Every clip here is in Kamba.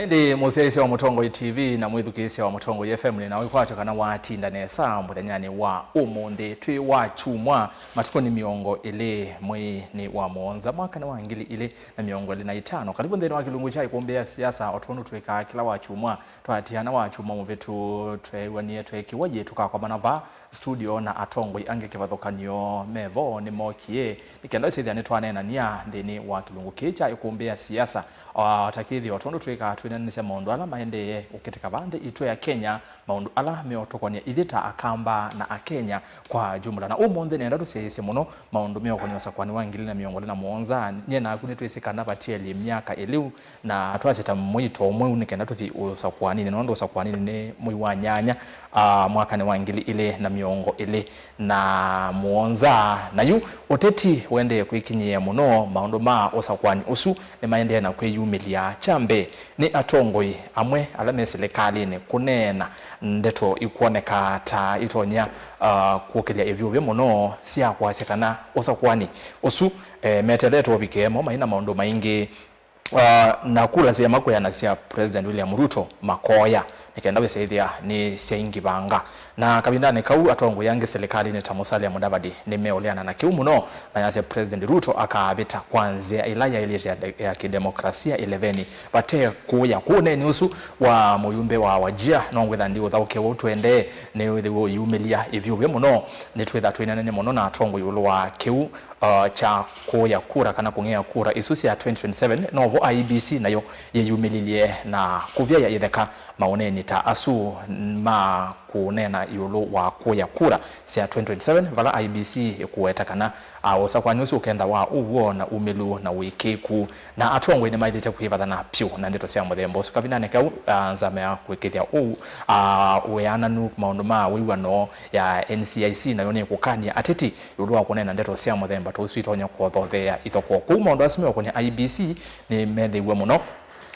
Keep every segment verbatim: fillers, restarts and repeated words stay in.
Ĩndĩ mũsyaĩĩsya wa Mũtongoi T V na mwĩthukĩĩsya wa Mũtongoi F M, nĩ na ũikwatyo kana watinda nesa mũthenyanĩ wa ũmũnthĩ. Twĩ wa kyumwa, matukũ nĩ mĩongo ĩlĩ mweinĩ wa mũonza, mwaka nĩ wa ngili ilĩ na mĩongo ĩlĩ na itano. Karibu nthĩnĩ wa kĩlungu kya Ĩkũmbĩ ya Siasa, o tondũ twĩkaa kĩla wa kyumwa. Twatiana wa kyumwa mũvĩtu, tweew'anie tweekĩwa yĩ tũkakomana vaa studio na atongoi angĩ kĩvathũkany'o me vo nĩmookie nĩ kenda ũsyĩthĩa nĩtwaneenania nthĩnĩ wa kĩlungu kĩĩ kya Ĩkũmbĩ ya Siasa. O ta kĩthĩo, tondũ twĩkaa twĩnanĩsya maũndũ ala maendee ũkĩtĩka vaa nthĩ itũ ya Kenya, maũndũ ala meũtũkonĩa ithyĩ ta Akamba na Akenya kwa jumla. Na ũmũnthĩ nenda tũsyaĩĩsye mũno maũndũ meũkonĩa ũsakũani wa ngili na mĩongo ĩlĩ na mũonza. Nyie naku nĩtwĩsĩ kana vatielye myaka ĩlĩu, na twasya ta mwei ta ũmwe ũu nĩ kenda tũthi ũsakũaninĩ, nũndũ ũsakũaninĩ nĩ mwei wa nyanya, ah, mwakanĩ wa ngili ilĩ na mĩongo ĩlĩ na mũonza. Na yu ũteti ũendee kwĩkinyĩĩa mũno. Maũndũ ma ũsakũani ũsu nĩmaendee na kwĩyumĩlya. Kya mbee, nĩ atongoi amwe ala me silikalĩnĩ kũneena ndeto ikwoneka ta itonya, ah, kũkĩlya ĩvyũvĩ mũno sya kwasya kana ũsakũani ũsu, eh, meteletwe ũvike mo mai na maũndũ maingĩ. Ah, na kula syama kwĩanasya President William Ruto makoya nĩ kenda wĩsa ĩthĩa nĩ syaingĩvanga. Na kavindanĩ kau, atongoi angĩ silikalĩnĩ ta Musalia Mudavadi nĩmeũleana na kĩu mũno, mayasya President Ruto akaavĩta kwa nzĩa ĩla yaĩlĩte ya de-, ya kĩdemokrasia ĩleveni vate kũya. Kũũ ũneeni ũsu wa mũyumbe wa Wajir, no ngwĩtha ndiũthaũke ũu tũendee, nĩwĩthĩwe ũyumĩlya ĩvyũvĩ mũno. Nĩtwĩtha twĩnanene mũno na atongoi ĩũlũ wa kĩu uh, kya kũya kura kana kũng'ea kura isu sya twenty twenty-seven, novo I E B C nayo yĩyumĩlilye na kũvyaĩa itheka maũneeni ta asu ma kũneena ĩũlũ wa kũya kura sya twenty twenty-seven, vala I E B C ĩkũweta kana, uh, ũsakũani ũsu ũkenda wa ũw'o na umĩlu na ũĩkĩĩku. Na atongoi nĩmaĩlĩte kwĩvathana vyũ na ndeto sya mũthemba ũsu. Kavindanĩ kau, uh, nzama ya kũĩkĩĩthya ũu, uh, wĩananu maũndũ ma wĩw'ano ya N C I C nayo nĩkũkany'a ateti ĩũlũ wa kũneena ndeto sya mũthemba ta ũsu itonya kũthotheea ithokoo. Kwoou maũndũ asu meũkũnĩa I E B C nĩmethĩiwe mũno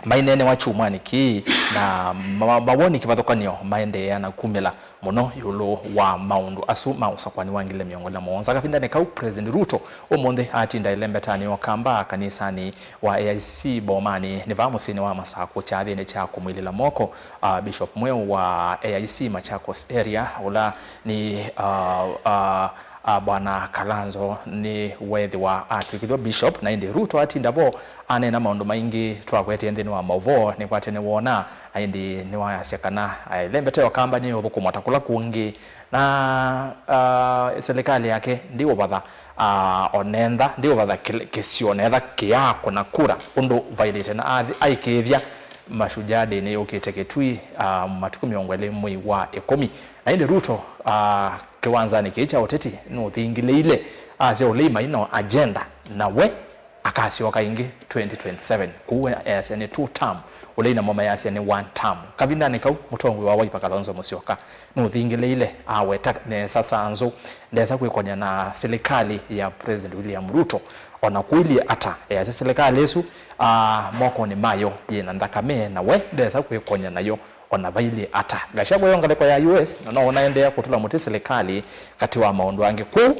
maineenewa kyumwanĩ kĩĩ, na ma-, mawoni kĩvathũkany'o maendeea na kumĩla mũno ĩũlũ wa maũndũ asu ma ũsakũani wa ngili mĩongo ĩlĩ na mũonza. Kavindanĩ kau, President Ruto ũmũnthĩ atinda ĩlembetanĩ o Kamba kanisanĩ wa A I C Bomanĩ, nĩ vaa mũsyĩnĩ wa Masakũ kyathĩnĩ kya kũmwilĩla moko, ah, Bishop mweũ wa A I C Machakos Area, ũla nĩ, ah, ah, ah, Bwana Kalonzo nĩweethĩwa atw'ĩkĩthw'a Bishop, na ĩndĩ Ruto atinda vo aneena maũndũ maingĩ twakwetee nthĩnĩ wa maũvoo, nĩkwatene woona, na ĩndĩ nĩwayasya kana, ah, ĩlembete o Kamba nĩũthũkũmwa ta kũla kũngĩ, na, ah, silikalĩ yake ndĩũvatha, ah, onentha ndĩũvatha kĩ-, kĩsio netha kĩyaakũna kura ũndũ vaĩlĩte, na athi-, aikĩĩthya Mashujaa Day nĩyũkĩte Kitui, ah, matukũ mĩongo ĩlĩ mwei wa ĩkũmi. Na ĩndĩ Ruto, ah, kĩwanzanĩ kĩĩ kya ũteti nũthingĩlĩile, asya ũlei mai no agenda, na we akasyoka ĩngĩ twenty twenty-seven. Kũu we easya nĩ two term, ũlei namo mayasya nĩ one term. Kavindanĩ kau, mũtongoi wa Wiper Kalonzo Musyoka nũthingĩlĩile aweta nesa sanzũ ndesa kwĩkony'a na silikalĩ ya President William Ruto. O na kũilyĩ ata, easya silikalĩ ĩsu, ah, mokonĩ mayo yĩ na nthakame, na we ndesa kwĩkony'a nayo o na vailyĩ ata. Gachagua yo ngalĩko ya U S, na no ũnaendeea kũtũla mũtĩ silikalĩ katĩ wa maũndũ angĩ. Kwoou,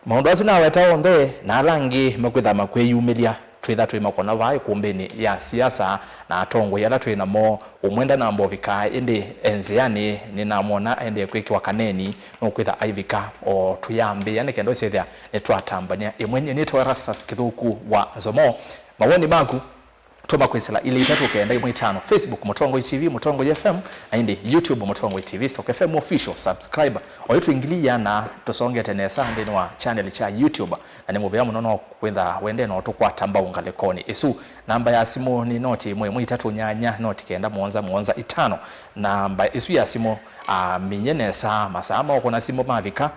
maũndũ asu naweta onthe na ala angĩ mekwĩtha makwĩyumĩlya, twĩtha twĩ makona vaa ĩkũmbĩnĩ ya siasa, na atongoi ala twĩ namo, ũmwe ndanamba ũvika, ĩndĩ e nzĩanĩ nĩnamwona aendee kwĩkĩwa kaneni, nũkwĩtha aivika o tũyambĩĩa nĩ kenda ũsyĩthĩa nĩtwatambany'a ĩmwe. Nyie nĩtawa Erastus Kĩthũku wa Nzomo. Mawoni maku tũma kwĩsĩla ilĩ itatũ kenda ĩmwe itano, Facebook Mũtongoi T V, Mũtongoi F M, na ĩndĩ YouTube Mũtongoi T V, Stock F M Official. Subscribe. Oyu twĩ ngili iana tũsongete nesa nthĩnĩ wa channel kya YouTube, na nĩ mũvea mũno no kwĩtha wende no tũkwata mbau ngalĩkonĩ ĩsu. Namba ya simũ nĩ noti ĩmwe ĩmwe itatũ nyanya noti kenda mũonza mũonza itano. Namba ĩsu ya simũ, ah, minye nesa masaa ma ũkũna simũ mavika,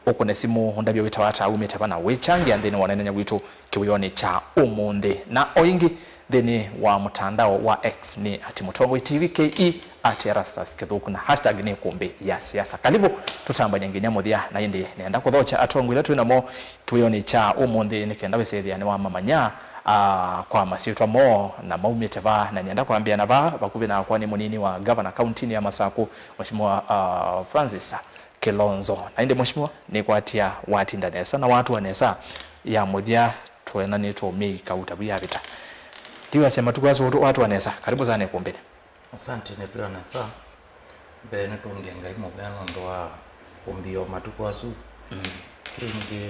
ũkũne simũ, ũndavye wĩtawa ata, umĩte va, na wĩkyangĩa nthĩnĩ wa ũneenany'a witũ kĩwĩonĩ kya ũmũnthĩ. Na o ĩngĩ, nthĩnĩ wa mũtandao wa X nĩ at Mũtongoi T V K E, at Erastus Kĩthũku, na hashtag nĩ ĩkũmbĩ ya siasa. Karibu tũtambany'e nginya mũthya, na ĩndĩ nenda kũthokya atongoi ila twĩ namo kĩwĩonĩ kya ũmũnthĩ nĩ kenda wĩsĩthĩa nĩwamamanya, ah, kwa masyĩtwa moo na maumĩte va, na nenda kwambĩa na va vakuvĩ nakwa nĩ mũnini wa gavana kauntinĩ ya Masakũ, Mheshimiwa, ah, Francis Kilonzo. Na ĩndĩ Mheshimiwa, nĩkwatĩa watinda nesa na watũa nesa ya mũthya twena nĩtũmĩi kauta vu yavĩta. Ndiwasya matukũ asu ũtũ watũa nesa. Karibu sana ikumbĩnĩ. Asante, nĩtwĩona saa. Mbee nĩtũngĩe Ngai mũvea nũndũ wa kũmbia o matukũ asu. Kĩngĩ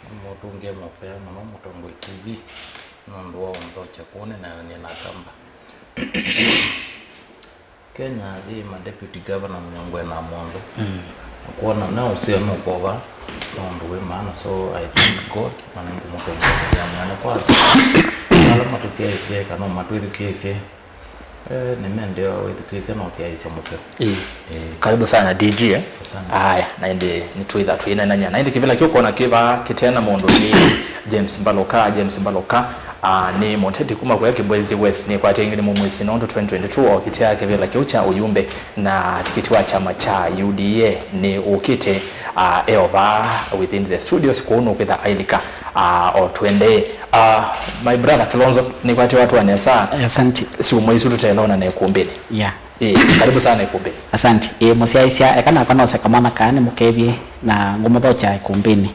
nĩmũtũngĩe mũvea mũno Mũtongoi T V nũndũ wa ũnthokya kũũ nĩneenanie na Kamba. Kenya yĩ ma deputy governor mĩongo ĩna na mũonza. Kwona na ũseo nũkova nũndũ wĩ maana, so I thank God na nĩngũmũtũngĩa mũvea mũnene kwa asu ala matũsyaĩĩsye kana matwĩthukĩĩsye. Eh, nĩmendee wĩthukĩĩsya na ũsyaĩĩsya mũseo. Ĩĩ. Ĩĩ. Karibu sana D G eh? Asante. Aya, na ĩndĩ nĩtwĩtha twĩnenany'a. Na ĩndĩ kĩvĩla kĩu ũkwona kĩva kĩte na mũndũ nĩ James Mbaloka, James Mbaloka, ah, nĩ mũteti kuma kũya Kibwezi West, nĩkwatĩe ĩngĩ nĩ mũmwĩsĩ nũndũ twenty twenty-two okĩtĩa kĩvĩla kĩu kya ũyumbe na tikiti wa kyama kya U D A nĩ ũkĩte, ah, e o vaa within the studios, kũu nũkwĩtha ailika, ah, o tũendee. Ah, my brother Kilonzo, nĩkwatĩe watũa nesa. Asante. Syumwa isu tũtelona na ikumbĩnĩ. Yeah. Ĩĩ, karibu sana ikumbĩnĩ. Asante. Ĩĩ, mũsyaĩĩsya, eka nakwa nose kamwana kaa nĩmũkethye na ngũmũthokya ikumbĩnĩ.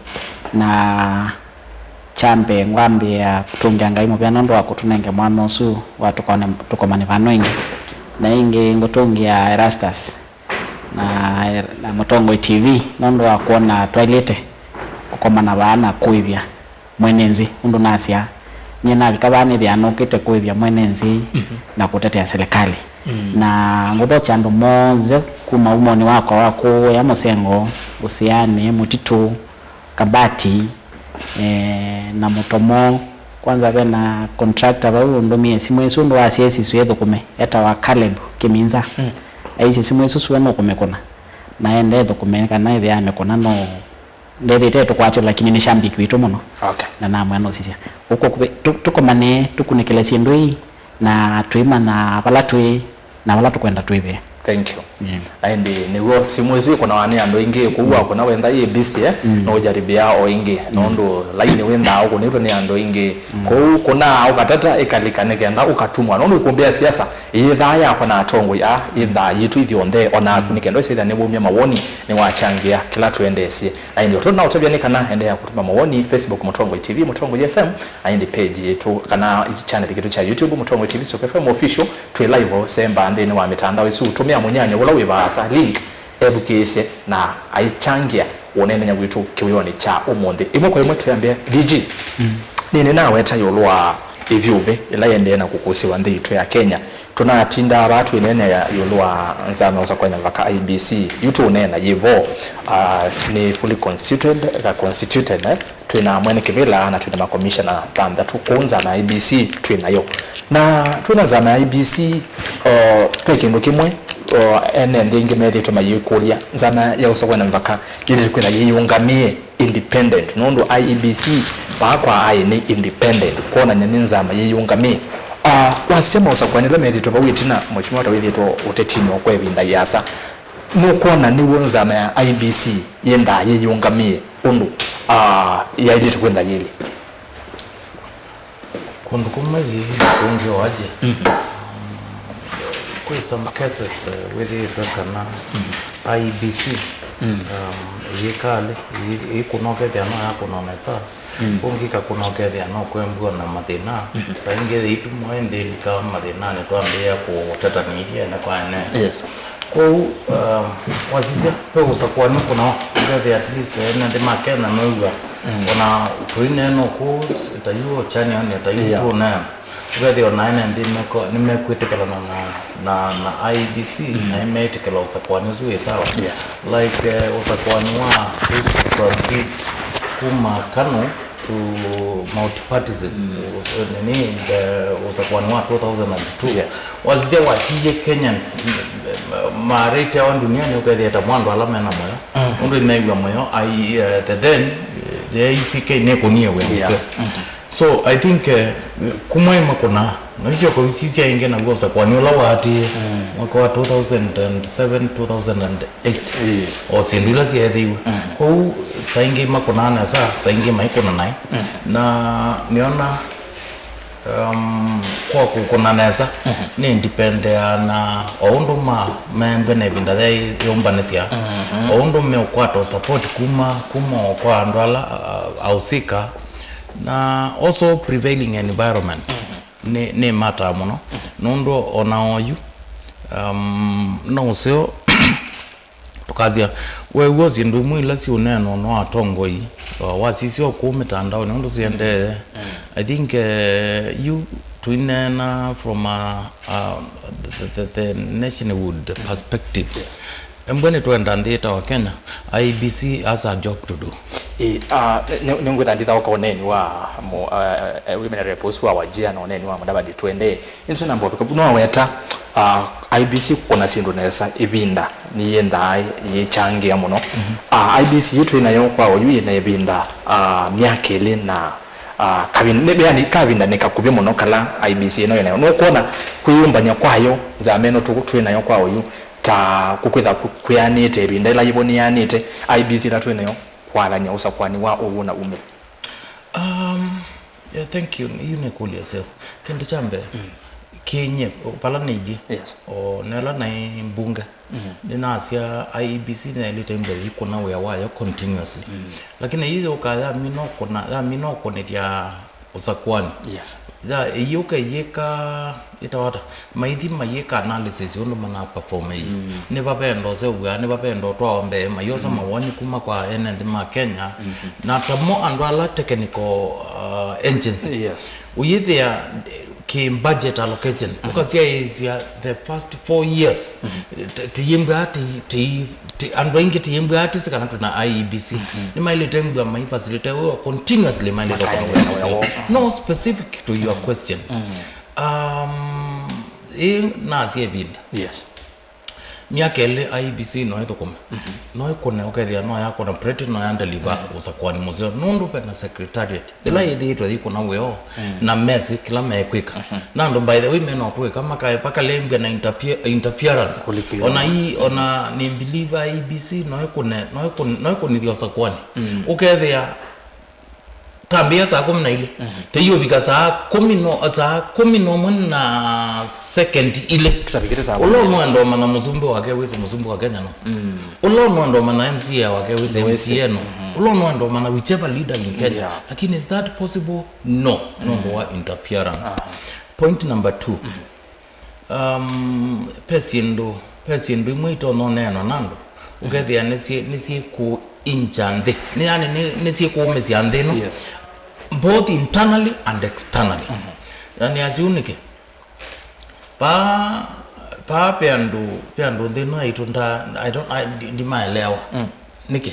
Na kya mbee ngwambĩĩa kũtũngĩa Ngai mũvea nũndũ wa kũtũnenge mwanya ũsu wa tũkone, tũkomane vano ĩngĩ. Na ĩngĩ ngũtũngĩa Erastus na, na Mũtongoi T V nũndũ wa kwona twaĩlĩte kũkomana vaa na kũĩvya mwene nzĩ. Ũndũ nasyaa, nyie navika vaa nĩthĩaa nũkĩte kũĩvya mwene nzĩ na kũtetea silikalĩ. Na ngũthokya andũ monthe kuma umonĩ wakwa wa kũũya Mũsengo, Ũsĩanĩ, Mũtitũ, Kabati, eh, na Mũtomo. Kwanza ve na contractor vau ũndũmie simũ ĩsu ũndũ wasya ĩsisũ ĩthũkũme, etawa Caleb Kĩminza. Aisye simũ ĩsu sua nũkũmĩkũna, na enda ĩthũkũme kana ĩthĩa amĩkũna no ndethĩte tũkwatyo, lakini nĩ shambiki witũ mũno. Okay. Na namwĩa nũsisya ũkũkũvĩ tũkomane tũkunĩkĩle syĩndũ ii na tũimanya vala twĩ na vala tũkwenda twĩthĩe. Thank you. Yeah. Na ĩndĩ nĩw'o simũ ĩsu ĩkũnawa nĩ andũ aingĩ, kwoou wakũna wenda yĩ busy, eh, no ũjaribia o ĩngĩ, nũndũ laini wĩndaa ũkũnĩtwe nĩ andũ aingĩ. Kwoou kũnaa ũkatata ĩkalika nĩ kenda ũkatumwa, nũndũ ikumbĩ ya siasa yĩthaa yakwa na atongoi aa, yĩthaa yitũ ithyonthe, o naku nĩ kenda ũsyaitha nĩwumya mawoni, nĩwachangĩa kĩla tũendeesye. Na ĩndĩ ũtũ na ũtavya nĩ kana endeea kũtuma mawoni Facebook Mũtongoi T V, Mũtongoi F M, na ĩndĩ page yitũ kana channel kitũ kya YouTube Mũtongoi T V stroke F M official. Twĩ live o semba nthĩnĩ wa mĩtandao ĩsu. Tũmĩa mũnyanya ũla wĩ vaasa link ethukĩĩsye na aikyangĩa ũneenany'a witũ kĩwĩonĩ kya ũmũnthĩ. Ĩmwe kwa ĩmwe twĩambĩa, D G, nĩnĩnaweta ĩũlũ wa ĩvyũvĩ ĩla yĩendee na kũkũsĩwa nthĩ yitũ ya Kenya. Tũnatindaa vaa twĩneenea ĩũlũ wa nzama ya ũsakũany'a mĩvaka, I E B C. Yu tũũneena yĩ vo, ah, nĩ fully constituted, ka constituted, eh? Twĩ na mwene kĩvĩla na twĩ na makomishana thanthatũ kũũ nzama ya I E B C twĩ nayo. Na twĩ na nzama ya I E B C, o, ve kĩndũ kĩmwe, o, ene nthĩ ingĩ methĩĩtwe mayĩkũlya, nzama ya ũsakũany'a mĩvaka yĩlĩte kwĩtha yĩyĩũngamĩe independent, nũndũ I E B C vaa kwa aĩ nĩ independent, kwonany'a nĩ nzama yĩyĩũngamĩe. Ah, wasisya maũsakũani ala methĩĩtwe vau ĩtina, Mheshimiwa, ta wĩthĩĩtwe ũtetinĩ o kwa ĩvinda yĩasa, nũkwona nĩw'o nzama ya I E B C yĩendaa yĩyĩũngamĩe ũndũ, ah, yaĩlĩte kwĩtha yĩlĩ? Kũndũ kũmwe yĩĩ na kũngĩ o aje. Um, kwĩ some cases, eh, wĩthĩĩtwe kana I E B C, um, yĩkalĩ, yĩ-, yĩkũna ũkethĩa no yakũna nesa, kũngĩ ĩkakũna ũkethĩa no kwembua na mathĩna. Saa ingĩ yĩitumwa ĩndĩ ĩlika mathĩnanĩ twambĩĩa kũtetanĩithya ene kwa ene. Yes. Kwoou, um, wasisya, ve ũsakũani ũkũnawa, ũkethĩa at least ene nthĩ ma Kenya mew'a, ona tũineena ũkũũ, ta yu Ochanionĩ, ta yu tũũneena, ũkethĩa ona ene nthĩ meko-, nĩmekwĩtĩkĩlana na, na, na I E B C, na nĩmeĩtĩkĩla ũsakũani ũsu wĩ sawa. Yes. Like, eh, ũsakũani wa transit kuma Kano to multipartism, nini, the ũsakũani wa two thousand and two. Yes. Wasisya watiie Kenyans, marĩte wa duniani ũkethĩa ta mwa andũ ala mena mũyo. Ũndũ imeew'a mũyo, I, eh, the then, the A E C K nĩkũnie wĩa mũseo. So, I think, eh, kumwa ĩmakũnaa, na icio kũisisya ĩngĩ naw'o ũsakũani ũla waatĩĩe mwaka wa two thousand and seven, two thousand and eight. O syĩndũ ila syeethĩiwe. Kwoou saa ingĩ makũnaa nesa, saa ingĩ maikũna naĩ. Na nĩona, um, kwa kũkũna nesa, nĩ ndipendeaa na o ũndũ ma, meendwe na ĩvinda yĩyũmbanĩsya, o ũndũ meũkwata support kuma, kuma o kwa andũ ala, uh, ahusika, na also prevailing environment. nĩ, nĩ matter mũno, nũndũ ona oyu, um, no ũseo tũkasya, wew'o syĩndũ imwe ila siũneenwa no atongoi, uh, wasisya kũu mĩtandaonĩ ũndũ siendee. I think, uh, yu tũineena from a, a, the, the, the nationhood perspective. Yes. Embwe nĩtwenda nthĩ ĩtawa Kenya, I E B C has a job to do. Ĩ, ah, nĩ, nĩ, nĩngwĩtha ndithaũka ũneeni wa mo-, ah, eh, women rep ũsu wa Wajir na ũneeni wa Mudavadi tũendee. Nĩtwĩna mboveka, noweta, ah, I E B C kũna syĩndũ nesa ĩvinda nĩyĩendaa yĩkyangĩa mũno. Ah, I E B C yĩ twĩ nayo kwa oyu yĩna ĩvinda, ah, myaka ĩlĩ na, ah, kavinda, nĩ, yani, kavinda nĩ kakuvĩ mũno kala I E B C ĩno yĩ nayo. Nũkwona kwĩyũmbany'a kwayo nzama ĩno tũ-, twĩ nayo kwa oyu ta kũkwĩtha kwĩanĩte ĩvinda ĩla yĩvo nĩyanĩte, I E B C ĩla twĩ nayo kwathany'a ũsakũani wa ũw'o na umĩlo? Um, yeah, thank you. Yu nĩ kũlya seo. Kĩndũ kya mbee, kĩnyie, vala nĩilyĩ, yes, o nela naĩ mbunge, nĩnasya I E B C nĩyaĩlĩte ĩmbĩa yĩkũna wĩa wayo continuously. Lakini yu yũka yamina ũkũna, yamina ũkũnĩthya ũsakũani. Yes. Ya, ĩyũka ĩyĩka, ĩtawata, maithi mayĩka analysis ũndũ mana perform ĩĩ. Nĩ vavenda ũseũvw'a, nĩ vavenda ũtwawa mbee, mayosa mawoni kuma kwa ene nthĩ ma Kenya. Na tamo andũ ala technical, uh, agency. Yes. Ũyĩthĩa, eh, kĩ budget allocation. Ũkasyaĩĩsya the first four years. Ti-, tiyĩmbw'a ti-, ti-, ti-, andũ aingĩ tiyĩmbw'a atĩ kana twĩna I E B C. Nĩmaĩlĩte mbw'a mai facilitate wĩwa continuously maĩlĩte kũtongosya. No specific to your question. Um, ĩ nasya ĩvinda. Yes. Myaka ĩlĩ I E B C no ĩthũkũme. No ĩkũne ũkethĩa no yakũna preti no yandeliva ũsakũani mũseo. Nũndũ vena secretariat. Ĩla yĩthĩĩtwe yĩkũna wĩoo na mesĩ kĩla mekwĩka. Na andũ, by the way, mena ũtũĩka maka-, makalembya na interfere-, interference. Kũlikĩlwa. Ona ii, ona nĩ believer I E B C no ĩkũne, no ĩkũne, no ĩkũnĩthya ũsakũani. Ũkethĩa tambĩa saa kũmi na ilĩ. Teyũvika saa kũmi no, saa kũmi na ũmwe na second ilĩ. Tũtavikĩte saa kũmi. Ũla ũnwenda ũmanya mũsumbĩ wake wĩsĩ mũsumbĩ wa Kenya no. Ũla ũnwenda ũmanya M C A wake wĩsĩ M C A no. Ũla ũnwenda ũmanya whichever leader in Kenya. Yeah. Lakini is that possible? No, nũndũ wa interference. Point number two. Um, ve syĩndũ, ve syĩndũ imwe itonya ũneenwa na andũ, ũkethĩa nĩsyĩ-, nĩsyĩkũinja nthĩ. Nĩ, yani, nĩ, nĩsyĩkũũmĩsya nthĩ ĩno. Yes. Both internally and externally. Na nĩasya ũu nĩkĩ? Paa, paa ve andũ, ve andũ nthĩ ĩno aitũ nda-, I don't, I, ndi-, ndimaelewa. Nĩkĩ?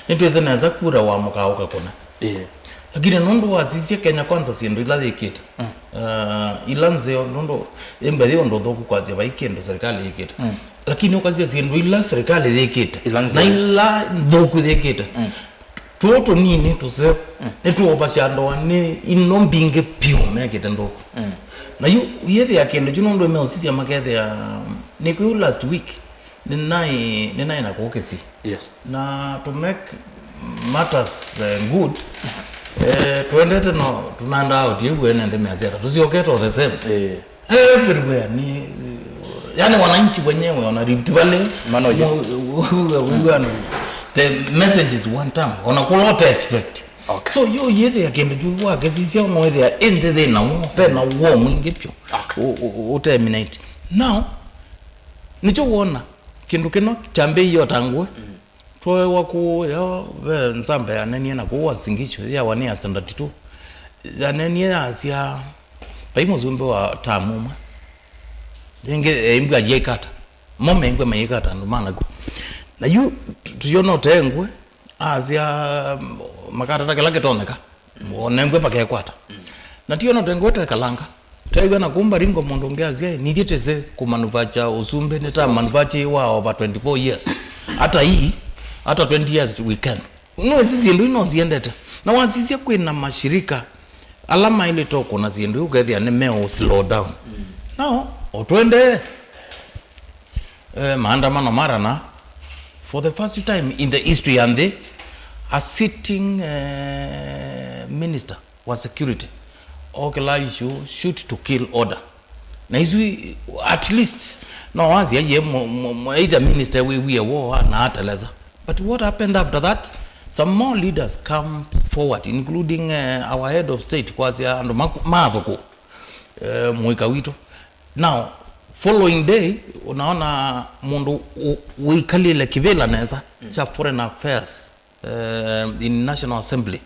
Nĩtwĩsĩ nesa kura wa mũkaa ũkakũna. Ĩĩ. Lakini nũndũ wasisye Kenya Kwanza syĩndũ ila yĩkĩte, uh, ila nzeo, nũndũ ĩmbethĩ ũndũ ũthũku kwasya vai kĩndũ serikali yĩkĩte. Lakini ũkasya syĩndũ ila serikali yĩkĩte, ila nzeo, na ila nthũku yĩkĩte. Tũũ tũnini tũseo, nĩtũũvasya ndoa nĩ ino mbingĩ vyũ mekĩte nthũku. Na yu, yĩthĩa kĩndũ kyu nũndũ meũsisya makethĩa, nĩ kwĩu last week, nĩnaĩ, nĩnaĩ na kũũ Kisii. Yes. Na to make matters, eh, good, eh, twendete no, tũnandaa ũtie wene nthĩ mĩasya ata. Tũsiokete o the same. Eh. Everywhere ni, yani wananchi wenyewe wana Rift Valley. Mano yo. Mu-, u-, u-, u-, u-, the message is one time. Ona kũla ũte expect. Okay. So, yo yĩthĩa kĩndũ kyu wakĩsisya ũno wĩthĩa ĩndĩ thĩna ũũ, ve na ũũ mwingĩ vyũ. Okay. U-, u-, u-, ũterminate. Now, nĩkyo wona, kĩndũ kĩno kyambĩĩie o ta ngũĩ. Twoewa kũũ, yo, ve nzamba yanenie na kũũ Uasin Gishu, yawa nĩ ya standard two. Yanenie yasya, vai mũsumbĩ wa tamu ũmwe. Yĩngĩ, eh, imbwa yĩkata. Mo mengwe mayĩkata andũ ma naku. Na yu, tu-, tuyona ũtengwe, asya, mm, makatata kĩla kĩtonyeka. Onengwe makekwata. Na tuyona ũtengwe twekalanga. Twew'a na kũu Baringo mũndũ ũngĩ asya, "Nithyĩ tĩsĩ kũmanufacture ũsumbĩ, nĩ ta manufacture wa over twenty-four years. Hata hii, hata twenty years we can." Nĩwĩsĩ syĩndũ ii no siendete. Na wasisya kwĩna mashirika ala maĩlĩte ũkũna syĩndũ ii, ũkethĩa nĩmeũ slow down. Nao, o twendee. Eh, maandamano marana. For the first time in the history ya nthĩ, a sitting, eh, minister wa security okĩla issue shoot to kill order. Na isu, at least, no wasya ye mo-, mo-, mo-, either minister wĩwie wo na ateleza. But what happened after that? Some more leaders come forward, including, eh, our head of state, kwasya andũ maku-, mathũkũ. eh, mũika witũ. Now, following day, unaona mũndũ ũ- wĩkalile kĩvĩla nesa kya foreign affairs, eh, in National Assembly.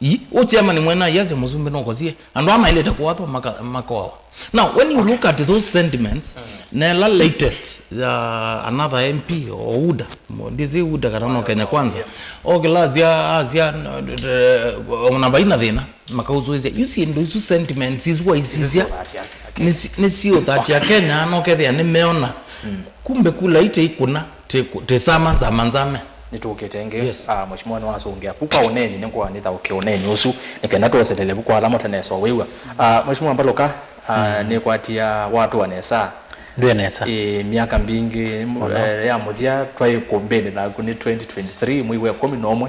Yi- ũ chairman mwene ayasya mũsumbĩ nũkosie, andũ aa maĩlĩte kũathwa maka- makawawa. Now, when you look at those sentiments, na ĩla latest ya another M P o UDA, ndĩsĩ UDA kana no Kenya Kwanza, okĩla asya, asya, n- d- ona vai na thĩna, makausũĩsya. You see, ndũ isu sentiments isu waisisya nĩsi- nĩsiũthatya Kenya, nokethĩa nĩmeona. Kumbe kula ite ikuna, tĩ- tĩsama nzama nzame. Nĩtũkĩte ĩngĩ. Yes. Ah, mheshimiwa nĩwasũngĩa vu kwa ũneni, nĩngũanĩtha ũkĩ ũneni ũsu nĩkenda twoselele vu kwa ala mũtanesa wĩw'a. Ah, mheshimiwa Mbaluka, ah, nĩkwatia watũa nesa. Ndwĩ nesa. Ĩ, myaka mbingĩ, eh, ya mũthya twaĩ kũmbĩnĩ naku nĩ twenty twenty-three, mwei wa ĩkũmi na ũmwe.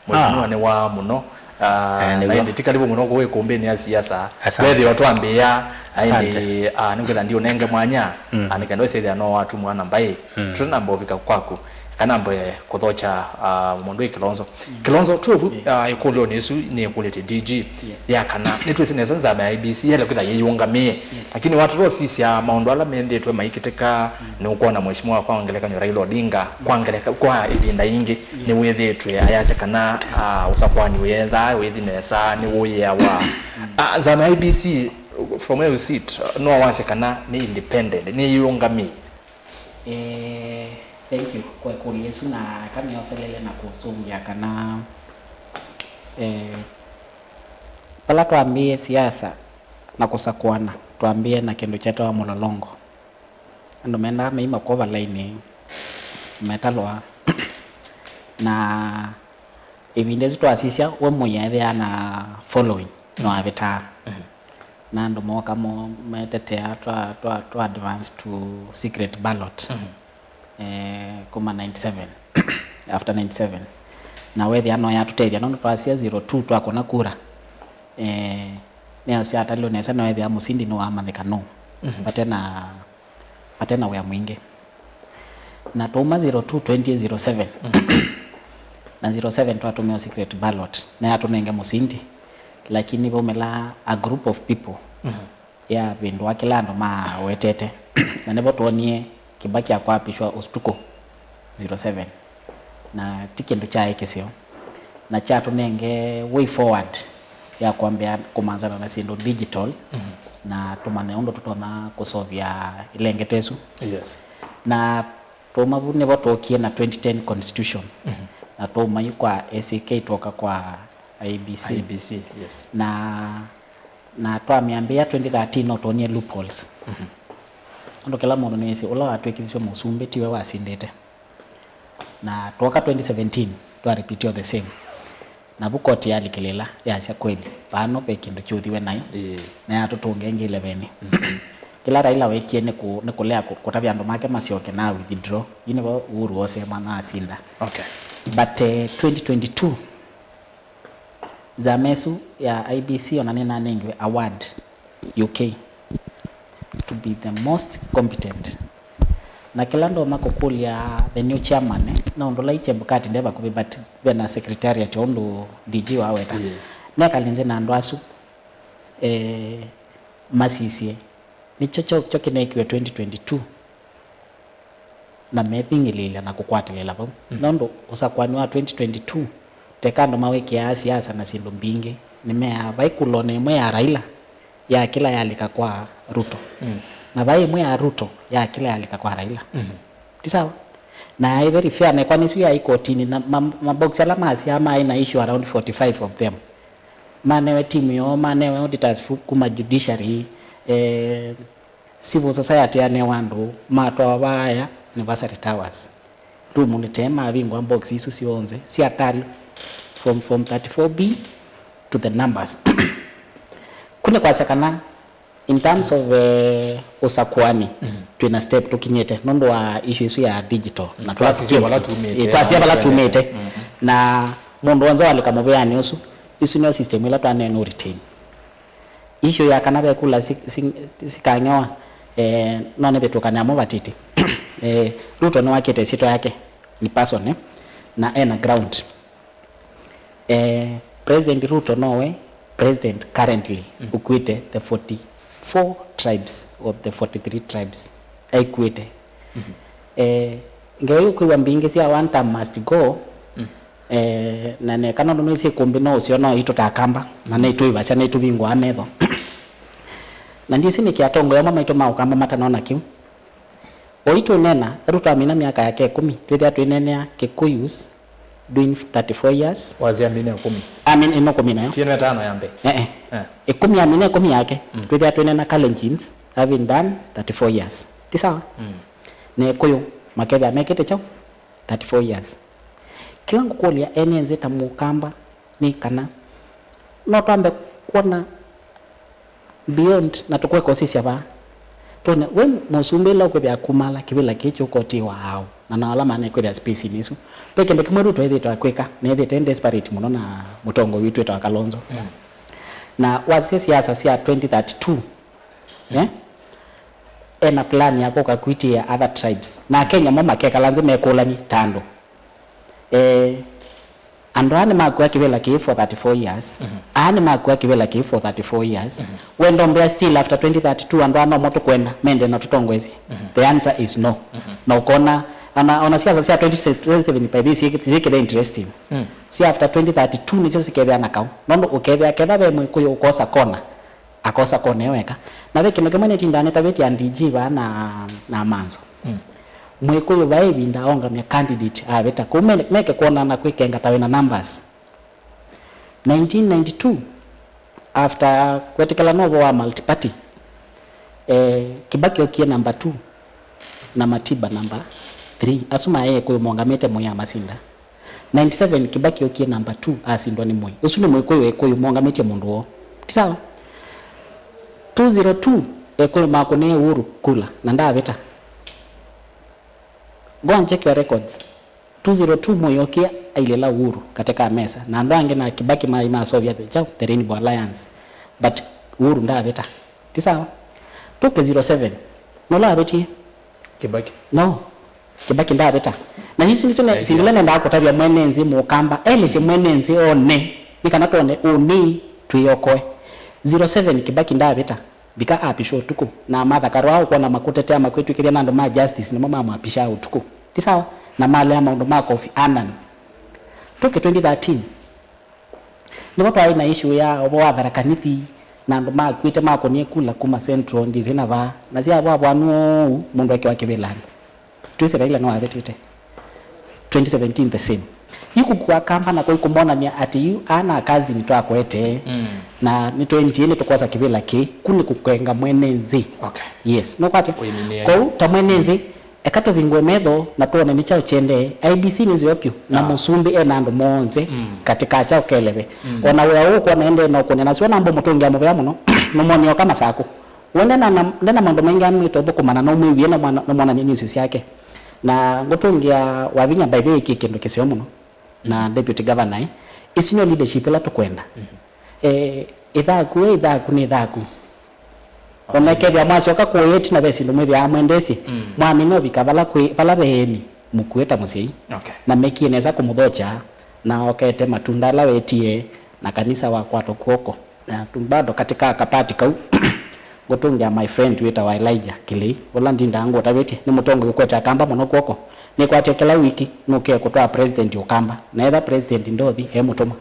Mheshimiwa nĩ wa mũno. Ah, eh, na nĩguo. Ĩndĩ ti karibu mũno kũĩ kũmbĩnĩ ya siasa. Asante. Wethĩwa twambĩĩa, ah, ĩndĩ, ah, nĩngwĩtha ndiũnenge mwanya, ah, nĩkenda ũsĩthĩa no watumwa na mbaĩ. Tũtanamba ũvika kwaku, kana mbe kũthokya, ah, mũndũ ĩ Kilonzo. Kilonzo, twĩ vu, ah, ĩkũlyo nĩ ĩsu nĩkũlĩte D G. Yes. Ya kana nĩtwĩsĩ nesa nzama ya I E B C yele kwĩtha yĩyũngamĩe. Yes. Lakini watata ũsisya maũndũ ala mendĩtwe maikĩtĩka, nĩũkwona mheshimiwa kwa ngelekany'o Raila Odinga, kwa ngeleka- kwa ĩvinda yingĩ, nĩwĩthĩĩtwe ayasya kana, ah, ũsakwani wĩethaa wĩthi nesa, nĩwũyĩawa. Ah, nzama ya I E B C, from where you sit, no wasya kana nĩ independent, nĩyĩũngamĩe? Eh, thank you kwa ĩkũlyo ĩsu, na eka nĩoselele na kũsũngĩa kana, eh, vala twambĩĩe siasa na kũsakũana, twambĩĩe na kĩndũ kyetawa mũlolongo. Andũ mendaa meima kwova lainĩ, metalwa. Na ĩvinda ĩsu twasisya, we mũya ethĩaa na following no avĩtaa. Na andũ mooka mo- metetea twa, twa, twa advance to secret ballot, eh, kuma ninety-seven, after ninety-seven. Na wethĩa no yatũtethya, nũndũ twasya zero two twakũna kura. Eh, nĩasya atalilwe nesa, no ethĩa mũsindi nĩwamanyĩka nũ. Vate na, vate na wĩa mwingĩ. Na twauma zero two twenty zero seven. Na zero seven twatũmĩwa secret ballot, na yatũnenge mũsindi. Lakini vaumĩla a group of people, ya vĩndũa kĩla andũ mawetete. Na nĩvo twonie Kibaki akwapishwa ũtukũ zero seven. Na ti kĩndũ kyaĩ kĩseo. Na kyatũnenge way forward ya kwambĩa kũmanzana na syĩndũ digital, na tũmanye ũndũ tũtonya kũsovya ilengete ĩsu. Yes. Na twauma vu nĩvo twokie na twenty ten constitution. Na twauma yu kwa S A K twoka kwa I E B C. I E B C, yes. Na, na twamĩambĩĩa twenty thirteen no twonie loopholes. Ũndũ kĩla mũndũ nĩwĩsĩ, ũla watwĩkĩthisye mũsumbĩ tiwe wasindĩte. Na twoka twenty seventeen, twa repeat all the same. Na vu koti yalikĩlĩla, yasya kweli, vano ve kĩndũ kyũthiwe naĩ, ĩĩ, na yatũtũnga ĩngĩ eleven. Kĩla Raila wekie nĩ kũ- nĩ kũlea kũ- kũtavya andũ make masyoke na withdraw. Yu nĩvo Uhuru wosee mwana asinda. Okay. But, eh, twenty twenty-two, nzama ĩsu ya I E B C ona nĩnanengiwe award U K to be the most competent. Na kĩla ndonya kũkũlya the new chairman, eh, no ũndũ ũla Chebukati nde vakuvĩ, but ve na secretariat o ũndũ D G waweta. Yeah. Nekalinze na andũ asu, eh, masisye. Nĩkyo kyo, kyo kĩnekiwe twenty twenty-two. Na mething'ĩlĩĩlya na kũkwatĩlĩla vau. Nũndũ ũsakwani wa twenty twenty-two, teka andũ mawĩkĩaa siasa na syĩndũ mbingĩ, nĩmeaa vai kula o na ĩmwe ya Raila ya kĩla yalika kwa Ruto. Na vai ĩmwe ya Ruto ya kĩla yalika kwa Raila. Ti sawa? Na yaĩ very fair, nekwa nĩsu yaĩ kotinĩ, na ma- mabox ala masyaa maĩ na issue around forty-five of them. Manewe timu yoo, manewe auditors fu- kuma judiciary, eh, civil society yanewa andũ, matwawa vaaya University Towers. Room nĩ tene, mavingwa box isu syonthe sya tally from form thirty-four B to the numbers. Kũ nĩ kwasya kana in terms of, eh, ũsakuani, twĩna step tũkinyĩte nũndũ wa issue isu ya digital, na twasia vala tumĩte, eh, twasia vala tumĩte. Na mũndũ wonze walika mũvĩanĩ ũsu, isu nĩo system ila twanene ũ retain. Issue ya kana ve kula si- si- sikang'ewa, eh, no nĩvĩtũkane amwe vatiti. Eh, Ruto nĩwakĩte ĩsyĩtwa yake ni person, eh, na ena ground. Eh, President Ruto nowe president currently ukuĩte the forty four tribes of the forty-three tribes aikuĩte. Eh, ngewa yu kwĩw'a mbingĩ sya one term must go. Eh, na neka nũndũ nĩsĩ kũmbĩ no ũseo no itũ ta Akamba, na nĩtwĩw'asya, nĩtũvingũaa metho. Na ndyĩsĩ nĩkĩ atongoi amwe maitũ ma Ũkamba matanona kĩu. Oĩ tũnena, ĩndĩ twamina myaka yake ĩkũmi, twĩthĩa twĩneenea Kikuyus doing thirty-four years. Wasya amina ĩkũmi. Amina ĩno kũmi nayo. Tieno ĩtano ya mbee. Eh, eh. Eh. Ĩkũmi amina ĩkũmi yake, twĩthĩa twĩneena Kalenjins having done thirty-four years. Ti sawa? Na Ĩkũyũ makethĩa mekĩte kyaũ? Thirty-four years. Kĩla ngũkũlya ene nzĩ ta Mũkamba nĩ kana no twambe kwona beyond na tũkweka ũsisya vaa. Twone, we mũsumbĩ ĩla ũkwĩthĩa kumala kĩvĩla kĩĩ kĩũkotĩwa aũ, na na ala manekwĩthĩa space-inĩ ĩsu. Ve kĩndũ kĩmwe Ruto ethĩĩtwe akwĩka, na ethĩĩte e desperate mũno na mũtongoi witũ wĩtawa Kalonzo. Na wasisya siasa sya twenty thirty-two, eh? Ena plan ya kũka kwitĩa other tribes. Na Akenya mo makekala nzĩ mekũlany'e ta andũ. Eh, andũ aa nĩmakua kĩvĩla kĩĩ for thirty-four years. Aa nĩmakua kĩvĩla kĩĩ for thirty-four years. We ndombea still after twenty thirty-two andũ aa nomo tũkwenda mende na tũtongoesye? The answer is no. Na ũkona ona, ona siasa sya twenty twenty-seven by this syĩkĩte interesting. Si after twenty thirty-two nĩsyo sikethĩa na kaũ. Nũndũ ũkethĩa ketha ve Mwĩkũyũ ũkosa kona, akosa kona ĩyo eka. Na ve kĩndũ kĩmwe nĩtindaa nĩtavĩtye a D G vaa na, na Manzo. Mwĩkũyũ vai ĩvinda aũngamya candidate avĩta kũu, me-, meke kwonana kwĩkenga ta wĩna numbers. Nineteen ninety-two, after kwetĩkĩla no ũvoo wa multiparty, eh, Kibaki okie number two na Matiba number three. Asu maĩ Ĩkũyũ mongamĩte Moi amasinda. Ninety-seven, Kibaki okie number two, asindwa nĩ Moi. Ũsu nĩ Mũĩkũyũ Ĩkũyũ mongamĩtye mũndũ woo. Ti sawa? Two zero two, Ĩkũyũ makũnĩe Uhuru kula, na ndavĩta. Go and check your records. Two zero two, Moi okie ailĩla Uhuru katĩ ka mesa, na andũ angĩ na Kibaki maĩ masovya the, kyaũ, the Rainbow Alliance. But Uhuru ndavĩta. Ti sawa? Tũke zero seven. Nola avĩtie? Kibaki. No. Kibaki ndavĩta. Na isu nĩsyo ne-, sindu ila nendaa kũtavya mwene nzĩ Mũkamba. Elesye mwene nzĩ one. Nĩ kana twone ũnĩ twĩokoe. Zero seven Kibaki ndavĩta. Vika apisha ũtukũ. Na Martha Karua ũkwona makũtetea makwĩtw'ĩkĩthya na andũ ma justice nĩmo mamwapishaa ũtukũ. Ti sawa? Na malea maũndũ ma Kofi Annan. Tũke twenty thirteen. Nĩvo twaĩ na issue ya ũvoo wa Tharaka Nithi, na andũ makw'ĩte makũnie kula kuma Central, ndĩsĩ na vaa. Na syavwavwanw'a ũu, mũndũ ekewa kĩvĩlanĩ. Twĩsĩ Raila nĩwavĩtĩte. Twenty seventeen the same. Yu kũkua Akamba nako ĩkũmonany'a atĩ yu ana kazi nĩtwakwete. Na nĩ twenty nĩtũkwosa kĩvĩla kĩĩ, ku nĩ kũkenga mwene nzĩ. Okay. Yes, nũkwatya? Kwoou, ta mwene nzĩ, eka tũvingũe metho na twone nĩ kyaũ kyendee. I E B C nĩ nzeo vyũ, na mũsumbĩ e na andũ moo onthe katĩ ka kyaũ keleve. O na wĩa ũũ ũkwona endee na ũkũnĩa nasyo, na mbũ mũtũngĩa mũvea mũno, nũmwonie oka Masakũ. We ndena, ndena maũndũ maingĩ amĩte ũthũkũma na nũmwĩwie na mwana, nũmwonanie news syake. Na ngũtũngĩa Wavinya by the way kĩ kĩndũ kĩseo mũno. Na deputy governor, eh, isu nyo leadership ĩla tũkwenda. Eh, ĩthaku, we ĩthaku nĩ ĩthaku. Ona kethĩa mwasyoka kũya ĩtina ve syĩndũ mwĩthĩaa mwendesye, mwamina ũvika vala kwĩ, vala ve eni, mũkue ta mũsyai. Okay. Na mekie nesa kũmũthokya, na okete matunda ala wetie, na kanisa wakwatwa kw'oko. Na tu-, bado katĩ ka kapati kau, ngũtũngĩa my friend wĩtawa Elijah Kĩlĩi, ũla ndindaa ngũtavĩtye, nĩ mũtongoi ũkwete Akamba mũno kw'oko. Nĩkwatya kĩla wiki, nũkĩe kũtwaa president Ũkamba. Na etha president ndothi, emũtũma.